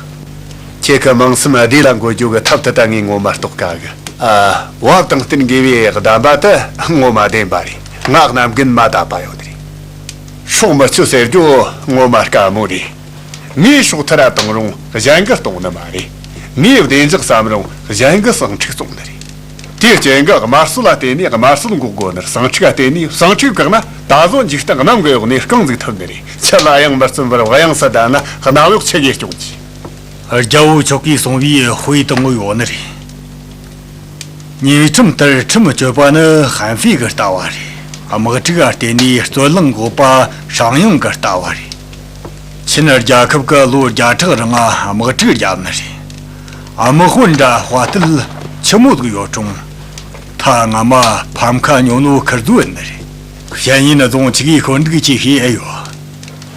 ཁྱེད་ཀྱི་དམངས་སེམས་བདེ་ལ་འགོད་རྒྱུ་གི་ཐབས་དེ་ད་ངས་ངོ་མ་རྟོགས་དཀའ་གི། ཨ། བབ་དང་བསྟུན་དགོས་པའི་གདམས་པ་དེ་ངོ་མ་བདེན་པ་རེད། ངས་གནམ་རྒན་མ་དད་པ་ཡོད་རེད། སྲོག་མི་གཅོད་ཟེར་རྒྱུ་ངོ་མ་དཀའ་མོ་རེད། མིས་སྲོག་ཐར་ར་བཏང་རུང་གཞན་གྱིས་གཏོང་ནི་མ་རེད། མིས་བདེ་འཇགས་བསམ་རུང་གཞན་གྱིས་ཟིང་འཁྲུག་བཙོང་ནི་རེད། དེའི་རྐྱེན་གྱིས་དམར་གསོད་ལ་བརྟེན་ནས་དམར་གསོད་འགོག་དགོས་ནི་རེད། ཟིང་འཁྲུག་ག་བརྟེན་ནས་ཟིང་འཁྲུག་བཀག་ན་ད་གཟོད་འཇིག་རྟེན་གནམ་གྱི་འོག་ནས་རྐང་འཛུགས་ཐུབ་ནི་རེད། ཆུ་ལ་ཡང་མི་བརྩོན་པར་བག་ཡངས་སུ་བསྡད་ན་གནམ་འོག་ཆི་གིས་སྐྱོང་རྒྱུ། རྒྱལ་པོ་མཆོག་གིས་གསུངས་པའི་དཔེ་དང་པོ་ཡོད་ནི་རེད། ཉེས་ཁྲིམས་ལྟར་ཁྲིམས་གཅོད་པ་ནི་ཧན་ཧྥེ་གི་ལྟ་བ་རེད། དམག་འཁྲུག་ག་བརྟེན་ནས་རྩོད་གླེང་འགོག་པ་ཧྲང་ཡང་གི་ལྟ་བ་རེད། ཆིན་རྒྱལ་ཁབ་ཀྱིས་ལོ་བརྒྱ་ཕྲག་རིང་དམག་འཁྲུག་བརྒྱབ་ནི་རེད། དམག་དཔོན་འདྲ་དཔའ་རྟུལ་ཆི་མོ་ཟིག་ཡོད་རུང་། ཐ་ང་མ་ཕམ་ཁ་ཉོ་ནོ་ཁིར་ཟོ་ཡིན་ནི་རེད། ཤན་ཡིན་རྫོང་ཆི་གིས་ཤོར་འདུག་ཅེས་ཤེས་ཨེ་ཡོད།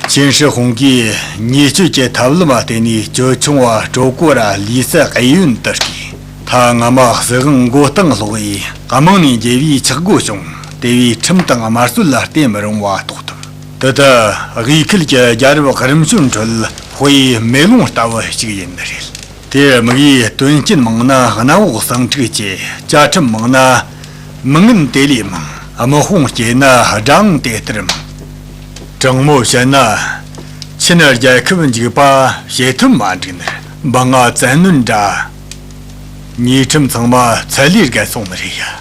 ཅིན་ཧྲི་ཧུང་གིས་ཉེས་གཅོད་ཀྱི་ཐབས་ལམ་ལ་བརྟེན་ནས་ཇོ་ཆུང་བ་ཀྲོ་ཀོ་ར་ལི་སི་གཡས་གཡོན་དུ་བསྐོས། ཐ་ང་མ་སྲིད་དབང་མགོ་རྟིང་སློག་ཡས་ དམངས་ནས་རྒྱལ་བའི་ཆག་སྒོ་བྱུང་། དེ་བས་ཁྲིམས་དང་དམར་གསོད་ལ་བརྟེན་མི་རུང་བ་རྟོགས་ཐུབ། དེ་ད་དབུས་ཁུལ་གྱི་རྒྱལ་རབས་རིམ་བྱོན་ཁྲོད་དཔེ་མེ་ལོང་ལྟ་བུ་ཞིག་ཡིན་ནི་རེད། དེར་དམིགས་ཡུལ་དོན་རྐྱེན་མང་ན་གནམ་འོག་ཟིང་འཁྲུག་ཆེ། བཅའ་ཁྲིམས་མང་ན་མི་ངན་དེ་ལས་མང་། དམག་དཔུང་སྐྱེས་ན་དགྲ་ཨང་དེ་ལྟར་མང་། དྲང་མོ་བཤད་ན། ཆིན་རྒྱལ་ཁབ་འཇིག་པ་བྱེད་ཐབས་མ་འགྲིག་ནི། འབངས་ང་བཙན་གནོན་འདྲ། ཉེས་ཁྲིམས་ཚང་མ་ཚད་ལས་བརྒལ་སོང་ནི་རེད་ཡ།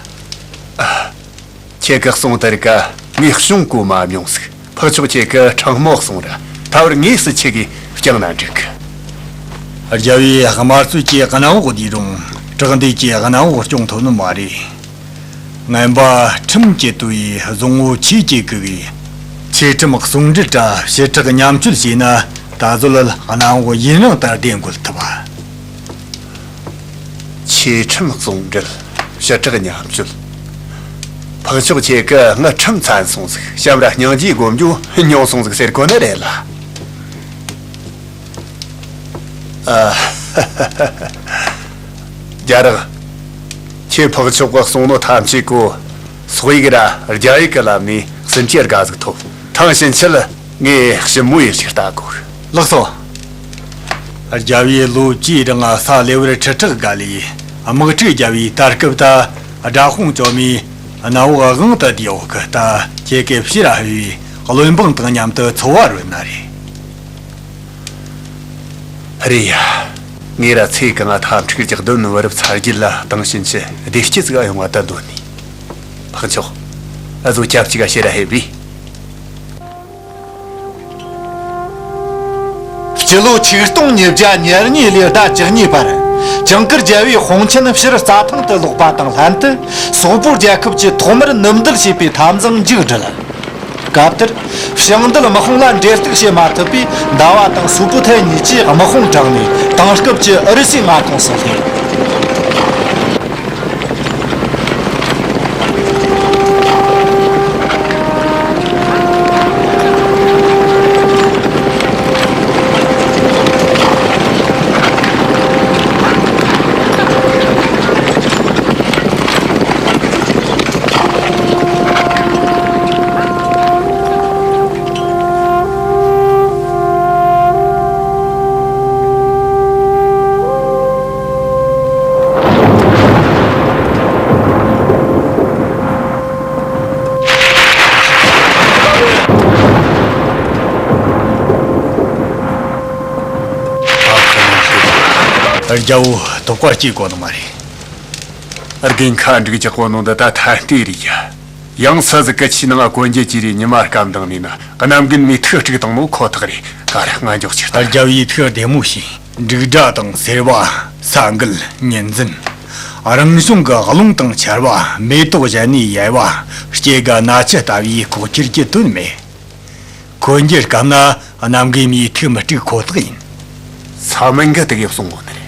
ཁྱེད་ཀྱི་གསུང་དེ་རིགས་ངས་གཞུང་གོ་མ་མྱོང་ཟིག། འཕགས་མཆོག་ཁྱེད་ཀྱི་དྲང་མོ་གསུང་ར། ད་བར་དངོས་སུ་ཁྱེད་ཀྱིས་བསྐྱངས་ན་འགྲིག་གི། རྒྱལ་བོས་དམར་གསོད་ཀྱིས་གནམ་འོག་བསྡུས་རུང་། དྲག་འདུལ་གྱིས་གནམ་འོག་སྐྱོང་ཐུབ་ནི་མ་རེད། ངན་པ་ཁྲིམས་ཀྱིས་བཏུལ་བའི་བཟང་བོ་ཆོས་ཀྱིས་བཀུག་གི། ཆོས་ཁྲིམས་ཟུང་འབྲེལ་ར་ཕྱི་ཁྲག་མཉམ་སྤྱོད་བྱས་ན། ད་གཟོད་གནམ་འོག་ཡུན་རིང་དུ་བདེ་འགོད་ཐུབ་པ། ཆོས་ཁྲིམས་ཟུང་འབྲེལ། ཕྱི་ཁྲག་མཉམ་སྤྱོད། འཕགས་མཆོག་ཁྱེད་ཀྱིས་ངའི་ཁྲིམས་བཙན་སོང་ཟིག། བྱམས་ར་སྙིང་རྗེའི་སྒོ་འགྱོ་ཉུང་སོང་ཟིག་ཟེར་གོ་ནི་རེད་ལ། ཨ། རྒྱ་རག་ཁྱེད་འཕགས་མཆོག་གིས་གསུངས་ནོ་ཐམས་ཅད་གོ། སོག་ཡིག་ར་རྒྱ་ཡིག་གི་ལམ་ནས་སེམས་ཀྱི་དགའ་ཟིག་ཐོབ། ཐང་ཕྱིན་ཆད་ངས་ཞིབ་མོ་ཡེ་ཞིག་ལྟ་དགོས། ལགས་སོ། རྒྱལ་བོས་ལོ་བཅུའི་རིང་ས་ལེ་བར་ཁྲི་ཕྲག་བརྒལ་ལས། དམག་འཁྲུག་རྒྱབ་པའི་དར་སྐབས་ད་དགྲ་དཔུང་བཅོམ་མས་གནམ་འོག་དབང་དུ་བསྡུས་ཡོད་གི། ད་ཁྱེད་ཀྱིས་ཕྱིར་ར་ཕེབས་བས་བློན་འབངས་དང་མཉམ་དུ་འཚོ་བ་རོལ་ན་རེད། རེད་ཡ། ངས་ར་ཚེ་གང་ང་འཐབ་འཁྲུག་རྒྱག་དོན་བུ་རབས་ཚ་རྒྱུད་ལ་དང་ཕྱིན་ཆད་བདེ་སྐྱིད་ཟིག་ཡོང་བ་ད་འདོད་ནི། འཕགས་མཆོག་ཨ་ཟོ་ཆབས་ཅིག་ག་ཕྱིར་ར་ཕེབས་བས། སྤྱི་ལོ་ཆིག་སྟོང་ཉིས་བརྒྱ་ཉེར་གཉིས་ལོའི་ཟླ་བཅུ་གཉིས་པར། ཇིང་གུར་རྒྱལ་བོའི་དཔུང་ཆེན་ཕྱིར་རྩྭ་ཐང་དུ་ལོག་པ་དང་ལྷན་དུ། སོག་པོ་རྒྱལ་ཁབ་ཀྱིས་ཐོག་མར་ནུབ་འདུལ་བྱས་པའི་འཐབ་འཛིང་མཇུག་བསྒྲིལ། སྐབས་དེར། ཞིང་འདུལ་དམག་དཔུང་ལ་འབྲེལ་གཏུག་བྱེད་མ་ཐུབ་པས། ཟླ་བ་དང་སུ་པུ་ཐའི་གཉིས་ཀྱིས་དམག་དཔུང་དྲངས་ནས། དེང་སྐབས་ཀྱི་ཨུ་རུ་སུའི་མངའ་ཁོངས་སུ་སླེབས། རྒྱལ་བོ་དོགས་པ་སྐྱེ་དགོས་ནི་མ་རེད། དགུན་ཁ་འབྲུག་རྒྱག་གོ་ནོ་འདི་ད་ཐན་ལྟས་རེད་ཡ། ཡང་ས་ཟིག་གི་ཆུའི་ནང་གོན་རྒྱུ་གྱེར་རེ་ཉི་མ་སྐམ་དང་ནས་ན། གནམ་རྒན་མའི་ཐུགས་དཀྲུགས་བཏང་ནོ་ཁོ་ཐག་རེད། ཀ་ར་ང་མགྱོགས་ཕྱིར་ལྟ། རྒྱལ་བོས་ཐུགས་བདེ་མོ་བྱོས། འབྲུག་སྒྲ་དང་སེར་བ། ས་འགུལ། ཉི་འཛིན། རང་བྱུང་གི་རླུང་དང་ཆར་བ། མེ་ཏོག་གཞན་ནས་ཡལ་བ། སྐྱེ་རྒ་ན་འཆི་ལྟ་བུའི་ལྐོག་གྱུར་གྱི་དོན་མེད། གོན་རྒྱུ་སྐམ་ན་གནམ་རྒན་མའི་ཐུགས་མི་དཀྲུགས་ཁོ་ཐག་ཡིན། ས་མིན་གི་དེ་གི་གསུང་གོ་ནི་རེད།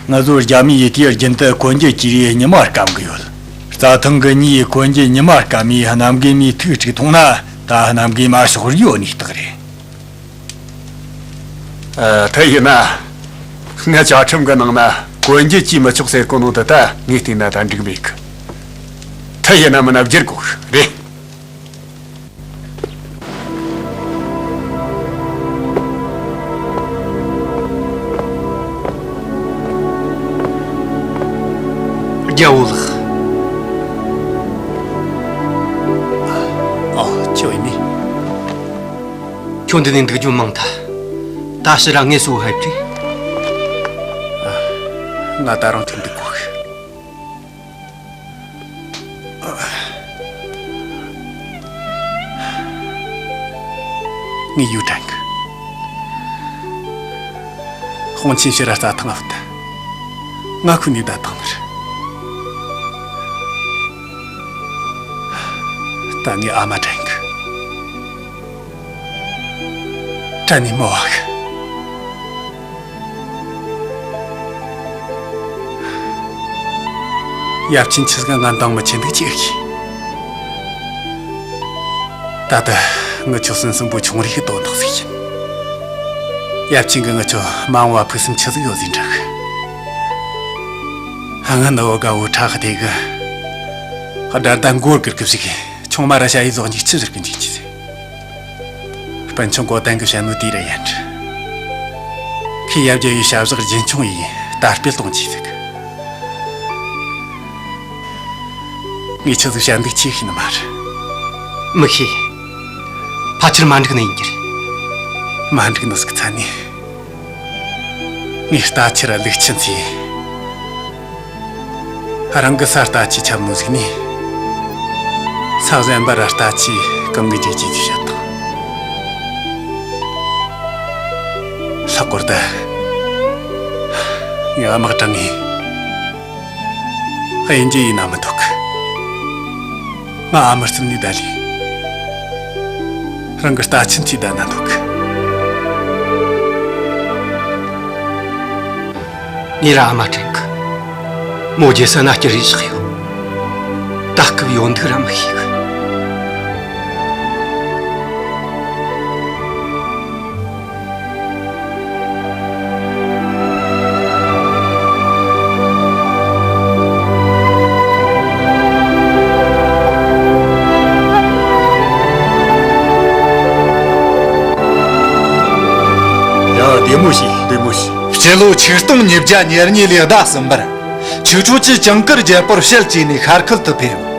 ང་ཚོ་རྒྱ་མིའི་དུས་རྒྱུན་དུ་གོན་རྒྱུ་གྱེར་རེ་ཉི་མ་སྐམ་གི་ཡོད། རྩྭ་ཐང་གི་མྱིས་གོན་རྒྱུ་ཉི་མ་སྐམ་མས་གནམ་རྒན་མའི་ཐུགས་དཀྲུགས་ཐོངས་ན། ད་གནམ་རྒན་མ་ཤོག་རྒྱུ་ཡོད་ནི་རྟགས་རེད། ཨ། དེ་ཡིན་ན། ངའི་བཅའ་ཁྲིམས་གི་ནང་ན་གོན་རྒྱུ་གྱེར་མི་ཆོག་ཟེར་གོ་ནོ་འདི་ད་ངས་བལྟས་ན་ད་འགྲིག་མེད་གི། དེ་ཡིན་ན་མིན་ན་བསྒྱུར་དགོས་རེད། རྒྱལ་བོ་ལགས། ཨ། ཁྱོད་ཡིན་ནི། ཁྱོད་འདི་ནས་འདུག་རྒྱུ་མང་ཐལ། ད་ཕྱིར་ར་དངོས་སུ་ཕེབས་དུས། ང་ད་རུང་ཐུག་འདུག་གོ། ངས་ཡུལ་དྲན་གི། དཔུང་ཆེན་ཕྱིར་ར་རྩྭ་ཐང་ང་བུད་དེ། ང་ཁུ་ནས་བསྡད་བཏང་ནི་རེད། ད་ངས་ཨ་མ་དྲན་གི། དྲན་ནས་མི་བ་གི། ཡབ་ཆེན་ཆི་ཟིག་ང་འདང་མི་ཆེ་འདུག་ཅེས་གི། ད་ལྟ་ངི་ཆོ་སོན་སོན་པོ་ཆུང་རིགས་དོན་དག་ཟིག་ཡིན། ཡབ་ཆེན་གི་ངི་ཆོ་མ་འོངས་བ་ཕུགས་བསམ་ཆི་ཟིག་ཡོད་ཟིག་འདྲི་གི། ང་ནི་བུ་དགའ་བོ་ཁྲ་ཁ་དེ་གི། དགྲ་ཟླ་མགོ་སྒུར་གི་བཞུགས། ཆུང་མ་ར་ཞ་ཡི་ཟོག་འཇིགས་ཆི་ཟེར་གི་འཇིགས་ཆི་ཟེར། སྤུན་ཆུང་གོ་ཏན་གི་བཤད་ནོ་དེ་ར་ཡན། ཁི་ཡབ་རྒྱལ་ཡི་ཞབས་བཞག་རྒྱུན་འཁྱོངས་ཡིན། དར་སྤེལ་གཏོང་ཆི་ཟེར་གི། ངས་ཆི་ཟིག་བཤད་འདུག་ཆི་ཤེས་ནི་མ་རེད། མི་ཤེས། ཕལ་ཆེར་མ་འགྲིག་ནི་ཡིན་རྒྱུ་རེད། མ་འགྲིག་ནི་ཟིག་ཚ་ནི། ངས་རྟ་ཆུ་ར་ལུག་ཆུ་འཚོས། རང་གི་ས་རྟ་ཆུ་ཆབ་མོ་ཟིག་ནས། ས་གཞན་པ་ར་རྟ་ཆུ་གང་གི་རྗེས་ཀྱི་ཅི་བྱ་དང་། ལྷག་པར་དུ། ངས་དམག་དྲངས་ངས། དབྱིན་ཇི་ཡིན་ན་མི་འདུག། ང་ཨ་མར་སུམ་ནས་བསྡད་ལས། རང་གི་རྟ་ཆུ་འཚོས་བསྡད་ན་འདུག། ངས་ར་ཨ་མ་དྲན་གི། མོ་རྒྱལ་ས་ན་སྐྱུར་རེ་བཞག་ཡོད། ད་སྐབས་ཡོད་འདུག་ར་མི་ཤེས་གི། ཡ། བདེ་མོ་བྱོས། བདེ་མོ་བྱོས། སྤྱི་ལོ་ཆིག་སྟོང་ཉིས་བརྒྱ་ཉེར་གཉིས་ལོའི་ཟླ་གསུམ་པར། ཆིག་ཁྲོ་ཆུ་ཇིང་གུར་རྒྱལ་པོར་ཞལ་གྱེས་ནས་ཤར་ཁུལ་དུ་ཕེབས།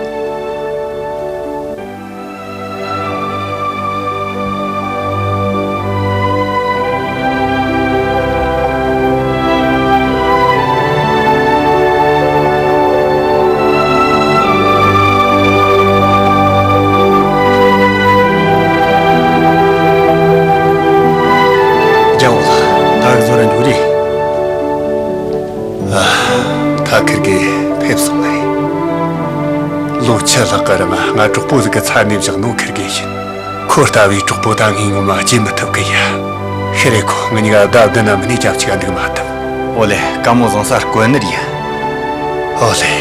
རྒྱལ་བོ་ལགས། ད་གཟོད་ར་འགྱོ་རེ། ཨ། ད་ཁིར་གེ་ཕེབས་སོང་ནི་རེད། ལོ་བཅུ་ལྷག་གི་རིང་ང་གྲོགས་པོ་ཟིག་གི་ཚབ་ནས་བཞག་ནོ་ཁིར་གེ་ཡིན། ཁོ་ལྟ་བུའི་གྲོགས་པོ་ད་ངས་ངོ་མ་བརྗེད་མི་ཐུབ་གི་ཡ། ཤི་རེ་ཁོ། ང་གཉིས་ཀ་ཟླ་བདུན་ན་མིན་ནས་ཅམ་གཅིག་ག་འདུག་མ་ཐུབ། ཨོ་ལེ། དཀའ་མོ་བཟང་ས་དཀོན་ནི་རེད་ཡ། ཨོ་ལེ།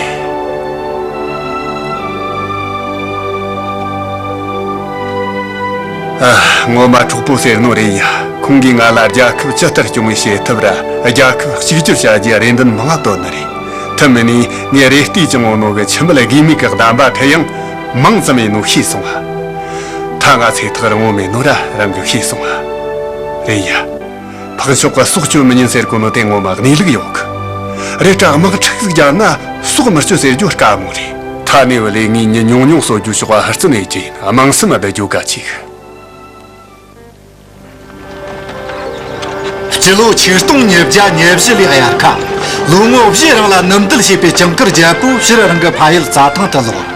ཨ། ངོ་མ་གྲོགས་པོ་ཟེར་ནོ་རེད་ཡ། ཁོང་གིས་ང་ལ་རྒྱལ་ཁབ་ཇི་ལྟར་སྐྱོང་བའི་བྱེད་ཐབས་ར་རྒྱལ་ཁབ་གཅིག་གྱུར་བྱ་རྒྱུའི་རེ་འདུན་མང་ང་བཏོན་ནི་རེད། ཐུ་མི་ནས་ངས་རེ་ལྟོས་ཀྱང་ངོ་ནོ་གི་འཆི་མེད་དགེ་མེད་ཀྱི་སྡོམ་པ་ཁྲིད་ཡང་མང་ཙམ་ཡིན་ནོ་ཤེས་སོང་ང་། ད་ང་ཚེ་ཐག་རིང་བོ་མེད་ནོ་ར་རང་གིས་ཤེས་སོང་ང་། རེད་ཡ། འཕགས་མཆོག་གི་སྲོག་གཅོད་མི་ཉན་ཟེར་གོ་ནོ་དེ་ངོ་མ་གནས་ལུགས་ཡོད་གི། རེད་དྲ་དམག་འཁྲུག་ཟིག་རྒྱབ་ན་སྲོག་མི་གཅོད་ཟེར་རྒྱུ་དཀའ་མོ་རེད། ད་ནས་བུ་ལས་ངས་མྱི་ཉུང་ཉུང་གསོད་རྒྱུ་ཕྱོགས་ཧུར་བརྩོན་ཡེད་རྒྱུ་ཡིན། དམངས་སེམས་བསྡུ་རྒྱུ་གལ་ཆེ་གི། སྤྱི་ལོ་ཆིག་སྟོང་ཉིས་བརྒྱ་ཉེར་བཞི་ལོའི་དབྱར་ཁ། ལོ་ངོ་བཞིའི་རིང་ལ་ནུབ་འདུལ་བྱས་པའི་ཇིང་གུར་རྒྱལ་པོ་ཕྱིར་རང་གི་ཕ་ཡུལ་རྩྭ་ཐང་དུ་ལོག།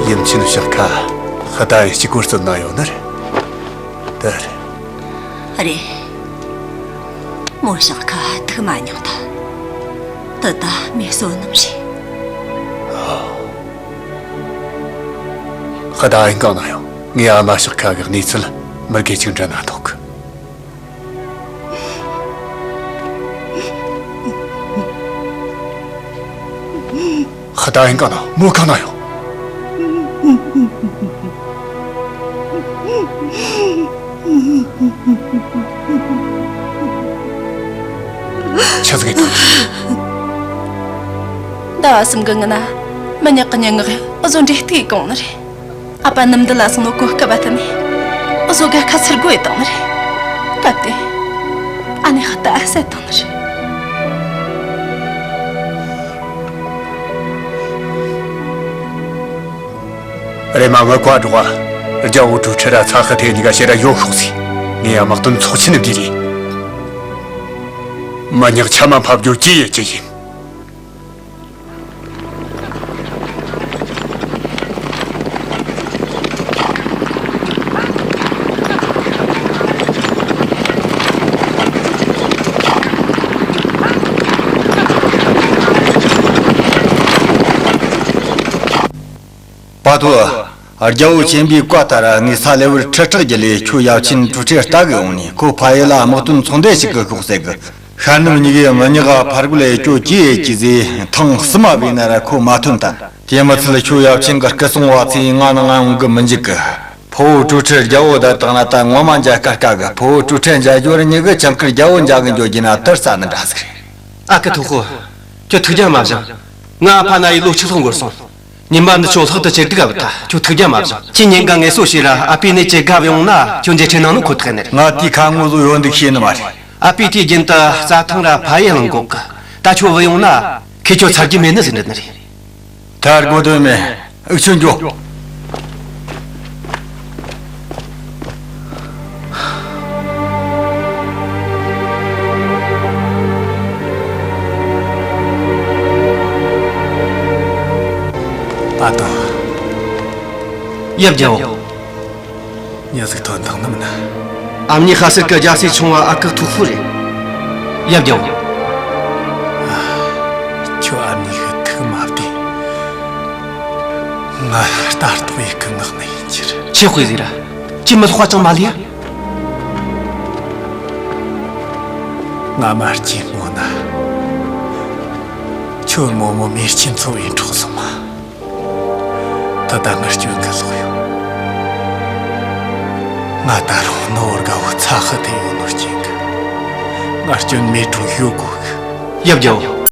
ཡུམ་ཆེན་ཕྱག་ཁ། ཧ་ད་ཡི་གཅིག་སྐོར་བརྩི་ན་ཡོད་ནི་རེད། ད་རེད། ཨ་རེད། མོ་ཞིག་ཁ་ཐུག་མ་མྱོང་ད། དེ་ད་མོའི་བསོད་ནམས་རེད། ཧ་ད་ཨན་གང་ན་ཡོད། ངས་ཨ་མ་ཞིག་ཁ་གི་གནས་ཚུལ་མི་དགེ་ཅིག་འདྲ་ན་ཐོག་གི། ཧ་ད་ཨན་གང་ན། མོ་གང་ན་ཡོད། ཆི་ཟིག་ཡིན། ཟླ་བ་གསུམ་གི་སྔོན་ན་མི་ཉག་གི་སྙན་ངག་བཟོ་འདྲེ་ལྟས་གོང་ནི་རེད། ཨ་ཕ་ནམ་འདི་ལ་སོང་ནོ་གོ་སྐབས་བ་དེ་ནས་བཟོ་དགའ་ཁ་ཚུར་དགོས་བཏང་ནི་རེད། སྐབས་དེ་ཨ་ནེ་ཧ་ད་ཨ་བསད་བཏང་ནི་རེད། རེམ་མ་ངའི་བཀའ་སྒྲོགས། རྒྱལ་བོ་ཀྲུའུ་ཁྲི་ར་ཚ་ཧི་ཐེ་གཉིས་ཀ་ཕྱིར་ར་ཡོང་ཤོག་ཟེར། ངས་ཡང་དམག་དོན་ཚོགས་ཆེན་འདི་རེད། མི་ཉག་ཆ་མ་ཕབ་རྒྱུ་ཅི་ཡེ་ཅི་ཡིན། པ་ཏོ། རྒྱལ་བོ་ཆེན་པོའི་བཀའ་ལྟར་ངས་ས་ལེ་བར་ཁྲི་ཕྲག་བརྒྱུད་ལས་ཁྱོད་ཡབ་ཆེན་ཀྲུའུ་ཁྲི་ལྟ་གི་ཡོང་ནས། ཁོ་ཕ་ཡུལ་ལ་དམག་དོན་ཚོགས་འདུ་ཞིག་གི་ཤོག་ཟེར་གི། ཤར་ནུབ་གཉིས་ཀའི་མི་ཉག་ག་ཕར་རྒོལ་ཡེ་རྒྱུ་ཅི་ཡེ་ཅི་ཟེར། ཐེངས་གསུམ་མ་བོས་ན་ར་ཁོ་མ་ཐོན་ཐལ། དེ་མི་ཚད་ཁྱོད་ཡབ་ཆེན་གི་སྐུ་སྲུང་བ་ཚོས་ང་ནང་ང་ཡོང་གི་མི་འཇུག་གི། ཕུ་བོ་ཀྲུའུ་ཁྲི་རྒྱལ་བོ་བསྡད་བཏང་ན་ད་ངོ་མ་མཇལ་དཀའ་དཀའ་གི། ཕུ་བོ་ཀྲུའུ་ཁྲི་མཇལ་རྒྱུ་ར་མྱི་གི་ཆང་ཁུར་རྒྱལ་བོ་མཇལ་གི་འགྱོ་རྒྱུ་ན་དུར་ས་ནི་འདྲ་ཟིག་རེད། ཨ་ཁུ་ཐུ་ཧོ། ཁྱོད་ཐུགས་རྒྱལ་མ་བཞེངས། ང་ཨ་ཕ་ན་ཡི་ལོ་གཅིག་ལྷག་འགོར་སོང་། ཉིན་མ་འདི་ཆོ་ལྷག་ཏུ་ཇེ་སྡུག་ག་བུད་ཐལ། ཁྱོད་ཐུགས་རྒྱལ་མ་བཞེངས། ཁྱེད་ཉིན་གང་ངལ་གསོ་བྱོས་ར་ཨ་ཕའི་ནད་ཇེ་དགའ་བུད་ཡོང་ན་ཁྱོད་མཇལ་འཕྲད་གནང་ནོ་ཁོ་ཐག་ནི་རེད། ང་དེའི་ཁ་ངོ་བཟོ་ཡོད་འདུག་ཤེས་ནི་མ་རེད། ཨ་ཕས་དུས་རྒྱུན་དུ་རྩྭ་ཐང་ར་ཕ་ཡུལ་གླེང་གོ་གི། ད་ཁྱོད་བུད་ཡོང་ན་ཁོས་ཁྱོད་ཚར་རྒྱུ་མེད་ནི་ཟེར་འདྲི་ནི་རེད། ད་དགོས་དོན་མེད། འུ་ཆོ་འགྱོ། ཨ་ཏོ། ཡབ་རྒྱལ་བོ། མྱི་ཟིག་ཐོན་ཐང་ནི་མིན། ཨ་མྱེས་ཁ་ཟུར་གི་རྒྱལ་སྲས་ཆུང་བ་ཨ་ཁུ་ཐུ་ཧུ་རེད། ཡབ་རྒྱལ་བོ། ཁྱོད་ཨ་མྱེས་ཁ་ཐུག་མ་བདེ། ང་ལྟ་རྟོག་ཡེ་གི་ངག་ནི་ཡིན་རྒྱུ་རེད། ཆི་དཔེ་ཟིག་ར། ཅི་མི་ལྷག་པ་ཅང་མ་ལས། ང་མ་སྐྱེས་སྔོན་ན། ཁྱོད་རྨོ་མོ་མེར་ཆེན་ཚོ་བའི་འཕྲོག་སོང་མ། ད་ལྟ་ངར་སྐྱོན་གི་ལོག་ཡོད། ང་ད་རུང་ནོར་དགའ་བོ་ཚ་ཧི་ཐེ་ཡོད་ནོ་རྐྱེན་གི། ངར་སྐྱོན་མེད་འགྲོ་ཡོད་དགོས་གི། ཡབ་རྒྱལ་བོ།